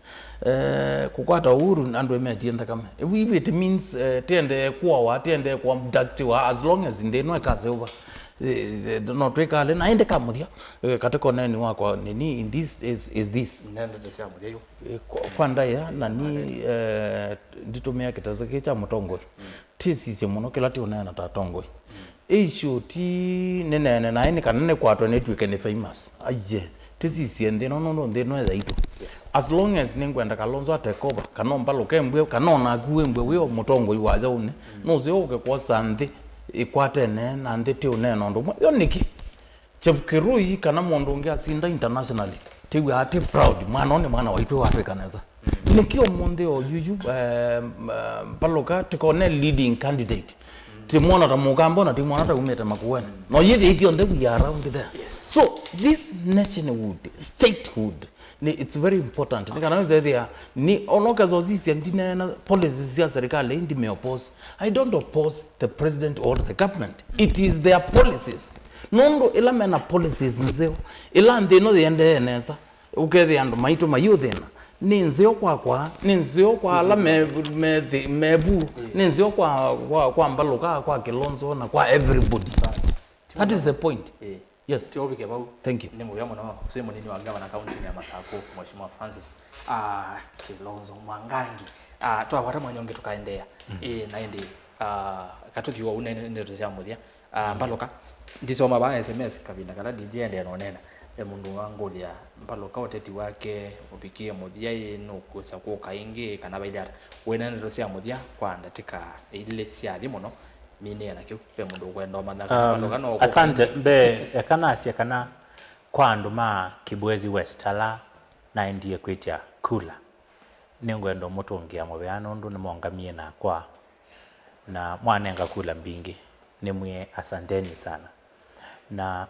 eh, kũkwata Uhuru, andũ emetie nthakame. If, if it means, eh, tiendee kũawa, tiendee kũabductiwa, as long as nthĩ ĩno ĩkaseũva, eh, eh, no twĩkale, na ĩndĩ kamũthya, eh, katĩ ka ũneeni wakwa, nini, in this, is, is this. Nendete sya mũthya yu. Eh, kwa, kwa ndaĩa, na ni, eh, nditũmĩa kĩtasa kĩ kya mũtongoi. Tĩsisye mũno kĩla tĩũneena ta atongoi. Issue ti nĩneene naĩ nĩ kana nĩkwatwe nĩtw'ĩke nĩ famous. Aiye, tĩsisye nthĩ ĩno nũndũ nthĩ ĩno yaitũ. Yes. As long as nĩngwenda Kalonzo a take over, kana ũmbalũke mbwe, kana onaku wĩmbwe wĩ o mũtongoi wa yaũnĩ, nũseo ũke kwosa nthĩ ĩkwatene na nthĩ tĩũneena ũndũ ũmwe. Yo nĩkĩ? Chepkirui kana mũndũ ũngĩ asinda internationally, tĩw'aa tĩ proud, mwana ũũ nĩ mwana waitũ watwĩka nesa. Nĩkĩ ũmũnthĩ o yuyu, eh, m-, eh, Mbaluka tĩkone leading candidate? Timwona ta Mũkamba na timwona ta umĩte Makueni. No yĩthĩ ithyonthe we are around there. Yes. So this nationhood, statehood, ni, it's very important. Nĩ kana wĩsethĩa ni ona ũkesa ũsisya ndineena policies sya serikali, ndime oppose. I don't oppose the president or the government. It is their policies. Nũndũ ĩla mena policies nzeo, ĩla nthĩ ĩno yĩendee nesa, ũkethĩa andũ maitũ mayĩũthĩna. Nĩ nzeo kwakwa, nĩ nzeo kwa ala me, me, thi- me vu, nĩ nzeo kwa, kwa, kwa Mbalũka, kwa Kilonzo na kwa everybody. That is the point. Ĩĩ. Yes. Tiovike vau. Thank you. Nĩ mũvea mũno. Ũsu nĩ mũnini wa ngavana kaunti ya Masakũ, Mheshimiwa Francis, ah, Kilonzo Mwangangi. Ah, twakwata mwanya ũngĩ tũkaendeea. Ĩĩ, na ĩndĩ, ah, katũthi ũu nĩ ndeto sya mũthya. Ah, Mbalũka, ndisoma vaa S M S kavinda kala D J endee na ũneena. E mũndũ wangũlya, Mbalũka ũteti wake ũvikie mũthya ĩ, nũkwĩsa kũka ĩngĩ kana vailye ata? Wĩna ndeto sya mũthya kwa ndatĩka ilĩ sya athi mũno, minĩe na kĩu. Ve mũndũ ũkwenda ũmanya kana Mbalũka no ũkũka ĩngĩ? Asante. Mbee, eka nasye kana kwa andũ ma Kibwezi West ala naendie kwĩtya kula, nĩngwenda ũmũtũngĩa mũvea nũndũ nĩmongamie nakwa na mwanenga kula mbingĩ. Nĩmwĩe asanteni sana. Na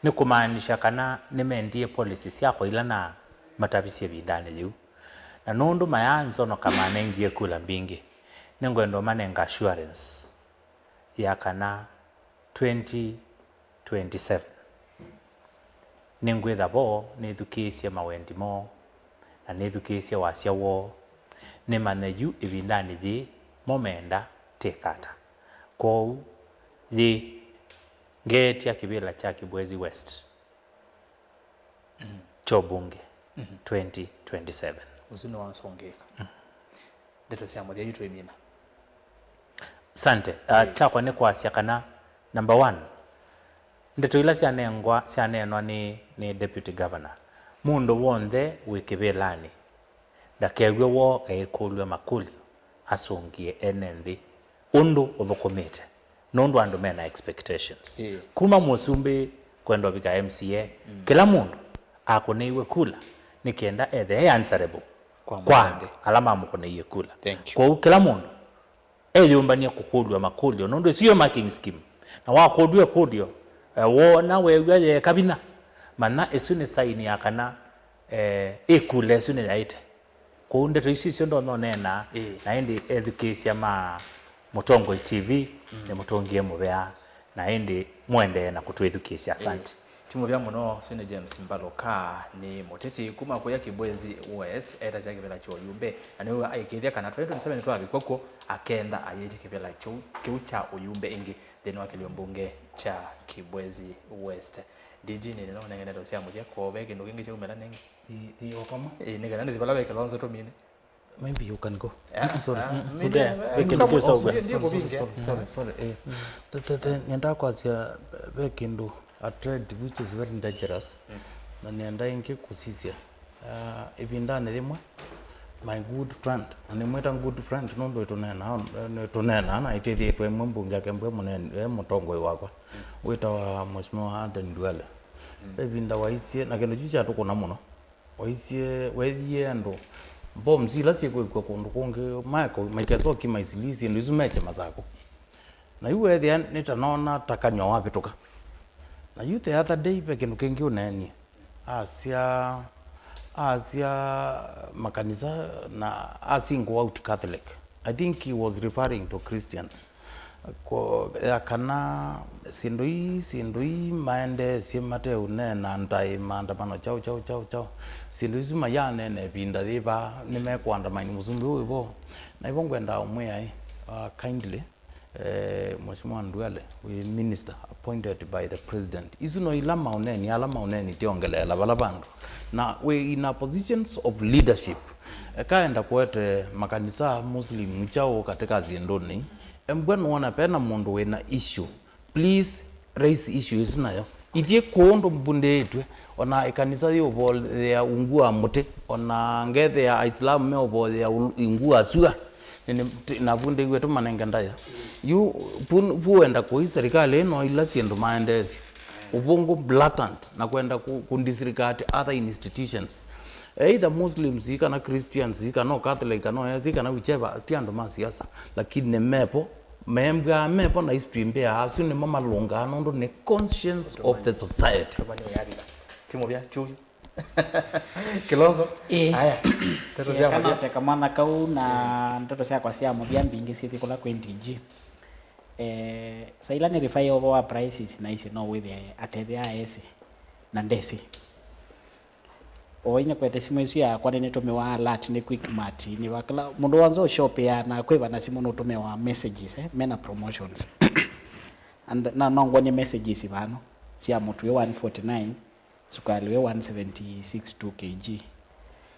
nĩ kũmaanisha kana nĩmendie policy syakwa ila namatavisye ĩvindanĩ yĩu. Na nũndũ mayanzonoka manengie kula mbingĩ, nĩngwenda ũmanenga assurance ya kana twenty twenty-seven nĩngwĩtha vo nĩthukĩĩsye mawendi moo na nĩthukĩĩsye wasya woo, nĩmanye yu ĩvindanĩ yĩĩ mo meenda twĩka ata. Kwoou yĩ ngeetya kĩvĩla kya Kibwezi West kya ũmbunge twenty twenty-seven. Ũsu nĩwasũngĩĩka. Ndeto sya mũthya yu twĩmina. Sante. Uh, kyakwa nĩ kwasya kana, number one, ndeto ila syanengwa, syaneenwa nĩ, nĩ deputy governor, mũndũ w'onthe wĩ kĩvĩlanĩ ndakew'e woo eĩkũlw'a makũlyo asũngĩe ene nthĩ ũndũ ũthũkũmĩte, nũndũ andũ mena expectations. Ĩĩ. Kuma mũsumbĩ kwenda ũvika M C A, kĩla mũndũ akũnĩiwe kula nĩ kenda ethĩe e answerable kwa andũ ala mamũkũnĩie kula. Thank you. Kwoou kĩla mũndũ eyũmbanie kũkũlw'a makũlyo, nũndũ ĩsu yo marking scheme. Na wakũlw'a ĩkũlyo, eh, woona weew'a yeeka vinya, manya ĩsu nĩ saini ya kana, eh, ĩkula ĩsu nĩyaĩte. Kwoou ndeto isu isyo ndonya ũneena, na ĩndĩ ethukĩĩsya ma Mũtongoi T V, nĩmũtũngĩe mũvea, na ĩndĩ mũendee na kũtwĩthukĩĩsya. Asante. Ti mũvea mũno. Ũsu nĩ James Mbalũka, nĩ mũteti kuma kũya Kibwezi West, etasya kĩvĩla kya ũyumbe, na nĩwe aĩkĩĩthya kana twenty twenty-seven twavikwa kw'o, akenda ayĩtye kĩvĩla kĩu, kĩu kya ũyumbe ĩngĩ nthĩnĩ wa kĩlio mbunge kya Kibwezi West. D G, nĩ nĩno ũnenge ndeto sya mũthya, ko ve kĩndũ kĩngĩ kyaumĩla nengĩ? Ĩ, ĩ, o kamwe. Ĩ, nĩ kana nĩthi vala ve Kilonzo tũmine. Maybe you can go. Yeah, sorry. Ah, mm, so there, we can do so well. Sorry, sorry, sorry, sorry, eh. The, the, the, nenda kwasya, eh, ve kĩndũ, a trend which is very dangerous. Na nenda ĩngĩ kũsisya. Ah, ĩvindanĩ yĩmwe, my good friend, na nĩmwĩta good friend nũndũ ĩtũneenaa, ĩtũneenaa na ĩtĩthĩĩtwe ĩmwe mbunge yake mbwe mũnene, e mũtongoi wakwa, wĩtawa Mheshimiwa Aden Duale. Ve ĩvinda waisye, na kĩndũ kyu kyatũkũna mũno. Waisye, weethie andũ bombs ila syĩkwĩkw'a kũndũ kũngĩ, maiko-, maikesa ũkima Eastleigh, syĩndũ isu mekye Masakũ. Na yu weethĩa nĩ ta noona ta Kanywa wavĩtũka. Na yu the other day ve kĩndũ kĩngĩ ũneenie. Asya, asya makanisa na a single out Catholic. I think he was referring to Christians. Ko-, ya kana syĩndũ ii, syĩndũ ii maendeesye mateũneena ndaĩ, maandamano, kyaũ, kyaũ, kyaũ, kyaũ. Syĩndũ isu mayaneena ĩvinda yĩva, nĩmekũandamaini mũsumbĩ ũũ wĩvo. Na ivo ngwendaa ũmwĩa ĩ, uh, kindly, eh, Mheshimiwa Duale, wĩ minister appointed by the president. Isu no ila maũneeni, ala maũneeni ti ongeleela vala vandũ. Na wĩ in a positions of leadership. Eka enda kũete makanisa Muslim kyaũ katika syĩndũnĩ. Embwe nũona pena mũndũ wĩna issue, please raise issue ĩsu nayo. Ithyĩ kũũ ndũmbundĩĩtw'e, ona ĩkanisa yĩũvoyea ungu wa mũtĩ, ona ngethĩa Aislamu meũvoyea ulu-, ungu wa sua. Nĩnĩ-, ti-, navundĩiw'e tũmanenge ndaĩa. Yu, pu-, puenda kũi serikali ĩno ila syĩndũ maendeesye. Ũvũngũ blatant na kwenda ku-, kudisregard other institutions. Either Muslims, kana Christians, kana o Catholic, kana o S C, kana whichever, ti andũ ma siasa, lakini nĩmevo Membwa mevo na history mbea, asu nĩmo malũngaa nũndũ nĩ conscience of the society. Tũmani ũyavika. Ti mũvya, ti ũyu. Kilonzo. Eh. Aya. Ndeto sya mũthya. Kana seka mwana kau na ndeto syakwa sya mũthya mbingĩ syĩthi kũla kwĩ D G. Eh, saila nĩ rifai over wa prices na isi no wĩthĩe atethea esi na ndesi. Oĩ nĩkwete simũ ĩsu yakwa nĩnĩtũmĩwa alert nĩ Quickmart, nĩ vakala mũndũ wonza ũshopea na kwĩva na simũ nũtũmĩwa messages, eh, mena promotions. And na nongwa nĩ messages vano sya mũtu wĩ one forty-nine, sukali wĩ one seventy-six two K G.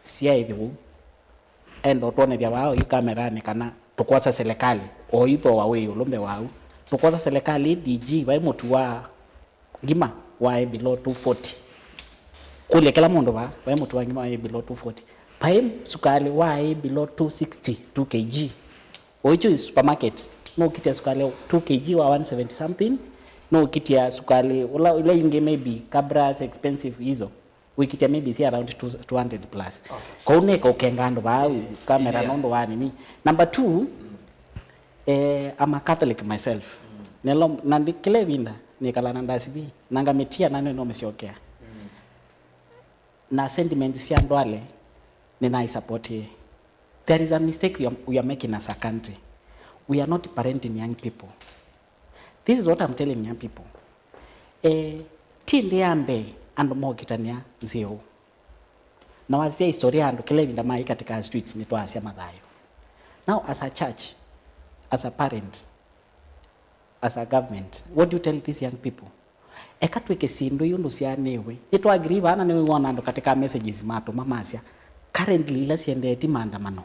Syaĩthi vau. Enda ũtwonethya vaa oyu kameranĩ kana tũkwosa serikali, oyu thoa wĩ ĩũlũ mbee wau. Tũkwosa serikali D G, vai mũtu wa ngima waĩ below two forty. Kũlya kĩla mũndũ vaa, vai mũtu wa ngima waĩ below two forty. Vai sukali waĩ below two sixty, two K G. Oichu supermarket, no ũkitya sukali two K G wa one seventy something, no ũkitya sukali, ula, ila ingĩ maybe kabra expensive hizo. Wĩkĩtya maybe si around two, two hundred plus. Okay. Kwoou nĩka ũkenga andũ vaa kamera nũndũ wa nini. Number two, eh, I'm a Catholic myself. Nelo, na ndi, kĩla ĩvinda nĩkala na ndasivi, na ngamĩtia na nĩnomĩsyokea. Na sentiments sya andũ ale nĩnaisupportie. There is a mistake we are, we are making as a country. We are not parenting young people. This is what I'm telling young people. Eh, ti nthĩ ya mbee andũ mokĩtanĩa nzeo. Na wasya historia ya andũ kĩla ĩvinda maĩ katika streets nĩtwaasya mathayũ. Now as a church, as a parent, as a government, what do you tell these young people? Eka twĩke syĩndũ ii ũndũ syaanĩwe. Nĩtwa agree vaa na nĩwĩwona andũ katika messages matũma masya, currently ila syendee ti maandamano.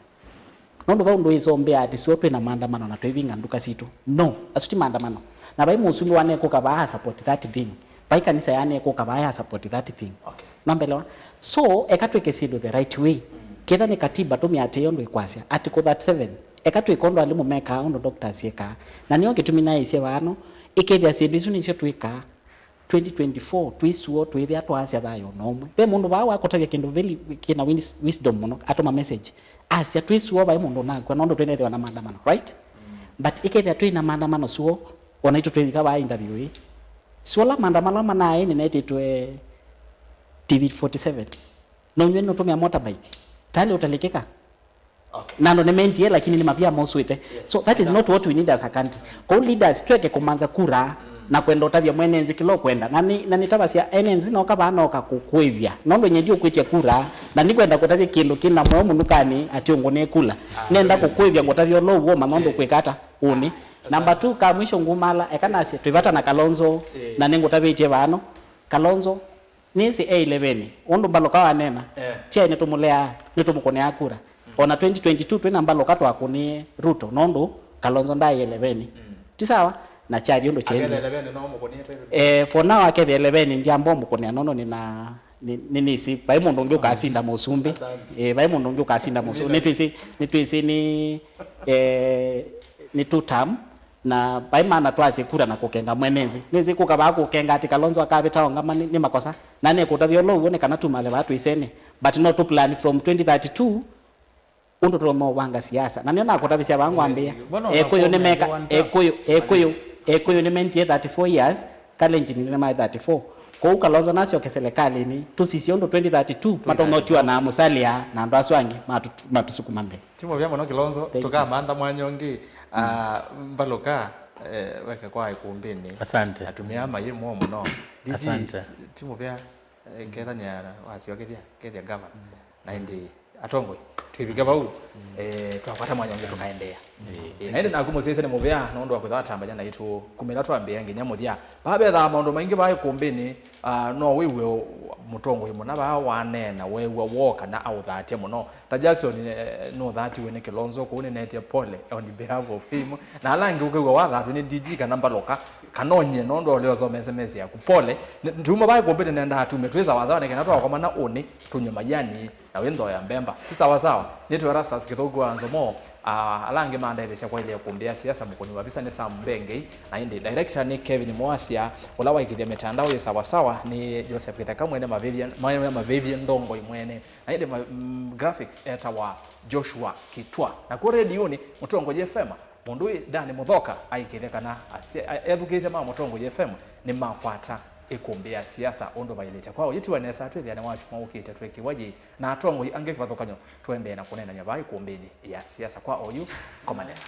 Nũndũ vau ndũĩsombea ati sio twĩ na maandamano na twĩvinga nduka sitũ. No, asu ti maandamano. Na vai mũsumbĩ wanekũka vaa a support that thing. Vai kanisa yanekũka vaa ya support that thing. Okay. Nambelewa? So, eka twĩke syĩndũ the right way. Ketha nĩ katiba tũmĩatĩĩe ũndũ ĩkwasya. Article thirty-seven. Eka twĩka ũndũ alimũ mekaa, ũndũ doctors syĩkaa. Na nĩyo kĩtumi naĩsye vano, ĩkethĩa syĩndũ isu nĩsyo twĩkaa, twenty twenty-four twĩ suo twĩthĩa twaasya thayũ o na ũmwe. Ve mũndũ vaa wakũtavya kĩndũ very kĩna wis-, wisdom mũno, atũma message. Asya twĩ suo vai mũndũ ũnakw'a nũndũ twĩnethĩwa na maandamano, right? But ĩkethĩa twĩ na maandamano suo, o naitũ twĩvika vaa interview ĩĩ. Suo la maandamano ala manaĩ nĩnetĩtwe T V forty-seven. Na ũnyw'e nũtũmĩa motorbike. Tali ũtalikĩka. Okay. Na andũ nĩmendie, lakini nĩ mavia moswĩte. Yes. So that is not what we need as a country. Kwoou leaders, tweke kũmanza kura na kwenda ũtavya mwene nzĩ kĩla ũkwenda. Na nĩ, na nĩtavasya ene nzĩ noka vaa noka kũkũĩvya. Nũndũ nye ndiũkwĩtya kura, na ndikwenda kũtavya kĩndũ kĩna mweũ mũnukanĩ atĩ ũngũnĩe kula. Nenda kũkũĩvya ngũtavya ũla ũw'o, manya ũndũ ũkwĩka ata ũnĩ. Number two, ka mwisho ngumala, eka nasye, twĩ vata na Kalonzo, na nĩngũtavĩtye vano. Kalonzo, nĩsĩ e ĩlevenĩ, ũndũ Mbalũka waneena, eh, ti aĩ nĩtũmũleaa, nĩtũmũkũnĩaa kura. Mm. O na twenty twenty-two twĩ na Mbalũka twakũnĩe Ruto, nũndũ Kalonzo ndaaĩ ĩlevenĩ. Mm. Ti sawa? Na kyathi ũndũ kyendi. Akethĩa ĩlevenĩ no mũkũnĩe twĩ Ruto. Eh, for now akethĩa ĩlevenĩ, ndyamba ũmũkũnĩa nũndũ nĩna, nĩ, nĩ, nĩsĩ, vai mũndũ ũngĩ ũkasinda mũsumbĩ. Asante. Eh, vai mũndũ ũngĩ ũkasinda mũsumbĩ. Nĩtwĩsĩ, nĩtwĩsĩ nĩ, eh, nĩ two term. Na vai maana twasye kura na kũkenga mwene nzĩ. Nĩsĩ kũka vaa kũkenga atĩ Kalonzo akavĩta Ongama nĩ, nĩ makosa. Na nĩkũtavya ũla ũw'o nĩ kana tumale vaa twĩsene. But no tũ plan from twenty thirty-two ũndũ tũtonya ũvanga siasa. Na nĩo nakũtavisya vaa ngwambĩa. Mbona Ekũyũ nĩ meka, unakuwa Ekũyũ, Ekũyũ, Ekũyũ nĩ mentie thirty-four years, Kalenjin nĩ maĩ thirty-four. Kwoou Kalonzo nasyoke serikalinĩ, tũsisye ũndũ twenty thirty-two matonya ũtiwa na Musalia na andũ asu angĩ matu-, matusukuma mbee. Ti mũvea mũno Kilonzo. Thank you. Tũkamantha mwanya ũngĩ. Ah, Mbalũka, eh, weke kwa ikumbini. Asante. Atumĩa mayĩ moo mũno. D G, asante. Ti mũvea, eh, kethania wasyo kethia, kethia gavana. Na ĩndĩ atongoi, twĩvike vau, eh, twakwata mwanya ũngĩ tũkaendeea. Eh, na ĩndĩ naku mũsyaĩĩsya nĩ mũvea nũndũ wa kwĩtha watambanya naitũ kuma ĩla twambĩĩa nginya mũthya. Vaa vethaa maũndũ maingĩ vaa ikumbini, ah, no wĩw'e mũtongoi mũna vaa waneena, weew'a woo kana aũthatya mũno. Ta Jackson, eh, nũthatiwe nĩ Kilonzo, kũu nĩnetie pole on behalf of him. Na ala angĩ ũkew'a wathatwe nĩ D G kana Mbalũka, kana onyie nũndũ ũlĩosoma S M S yaku. Pole. Nĩ-, ndiuma vai kũmbĩ nĩnendaa tume twĩ sawasawa nĩ kana twakomana ũnĩ, tũnywe majani, na wĩ ndoo ya mbemba. Ti sawasawa. Nĩtwe Erastus Kĩthũku wa Nzomo, ah, ala angĩ mandaĩthĩsya kwaĩlya kũmbĩa siasa mũkũni wa visa nĩ Sam Mbengei, na ĩndĩ director nĩ Kevin Mwasia, ũla waĩkĩthya mĩtandao yĩ sawasawa nĩ Joseph Kĩtheka mwene mavĩvye, mwene mavĩvye ndongoi mwene. Na ĩndĩ ma-, mm, graphics etawa Joshua Kitwa. Nakuo redioni, Mũtongoi F M, Mũndũ ũyũ Dani Mũthoka aikĩthya kana asya-, a-, ethukĩĩsya ma Mũtongoi F M nĩmakwata ĩkũmbĩ ya siasa ũndũ vaĩlĩte. Kwa ũyĩtiwa nesa, twĩthĩa nĩ wakyumwa ũkĩte twĩkĩwa yĩĩ na atongoi angĩ kĩvathũkany'o, tũendee na kũneenany'a vaa ĩkũmbĩnĩ ya siasa. Kwa oyu, koma nesa.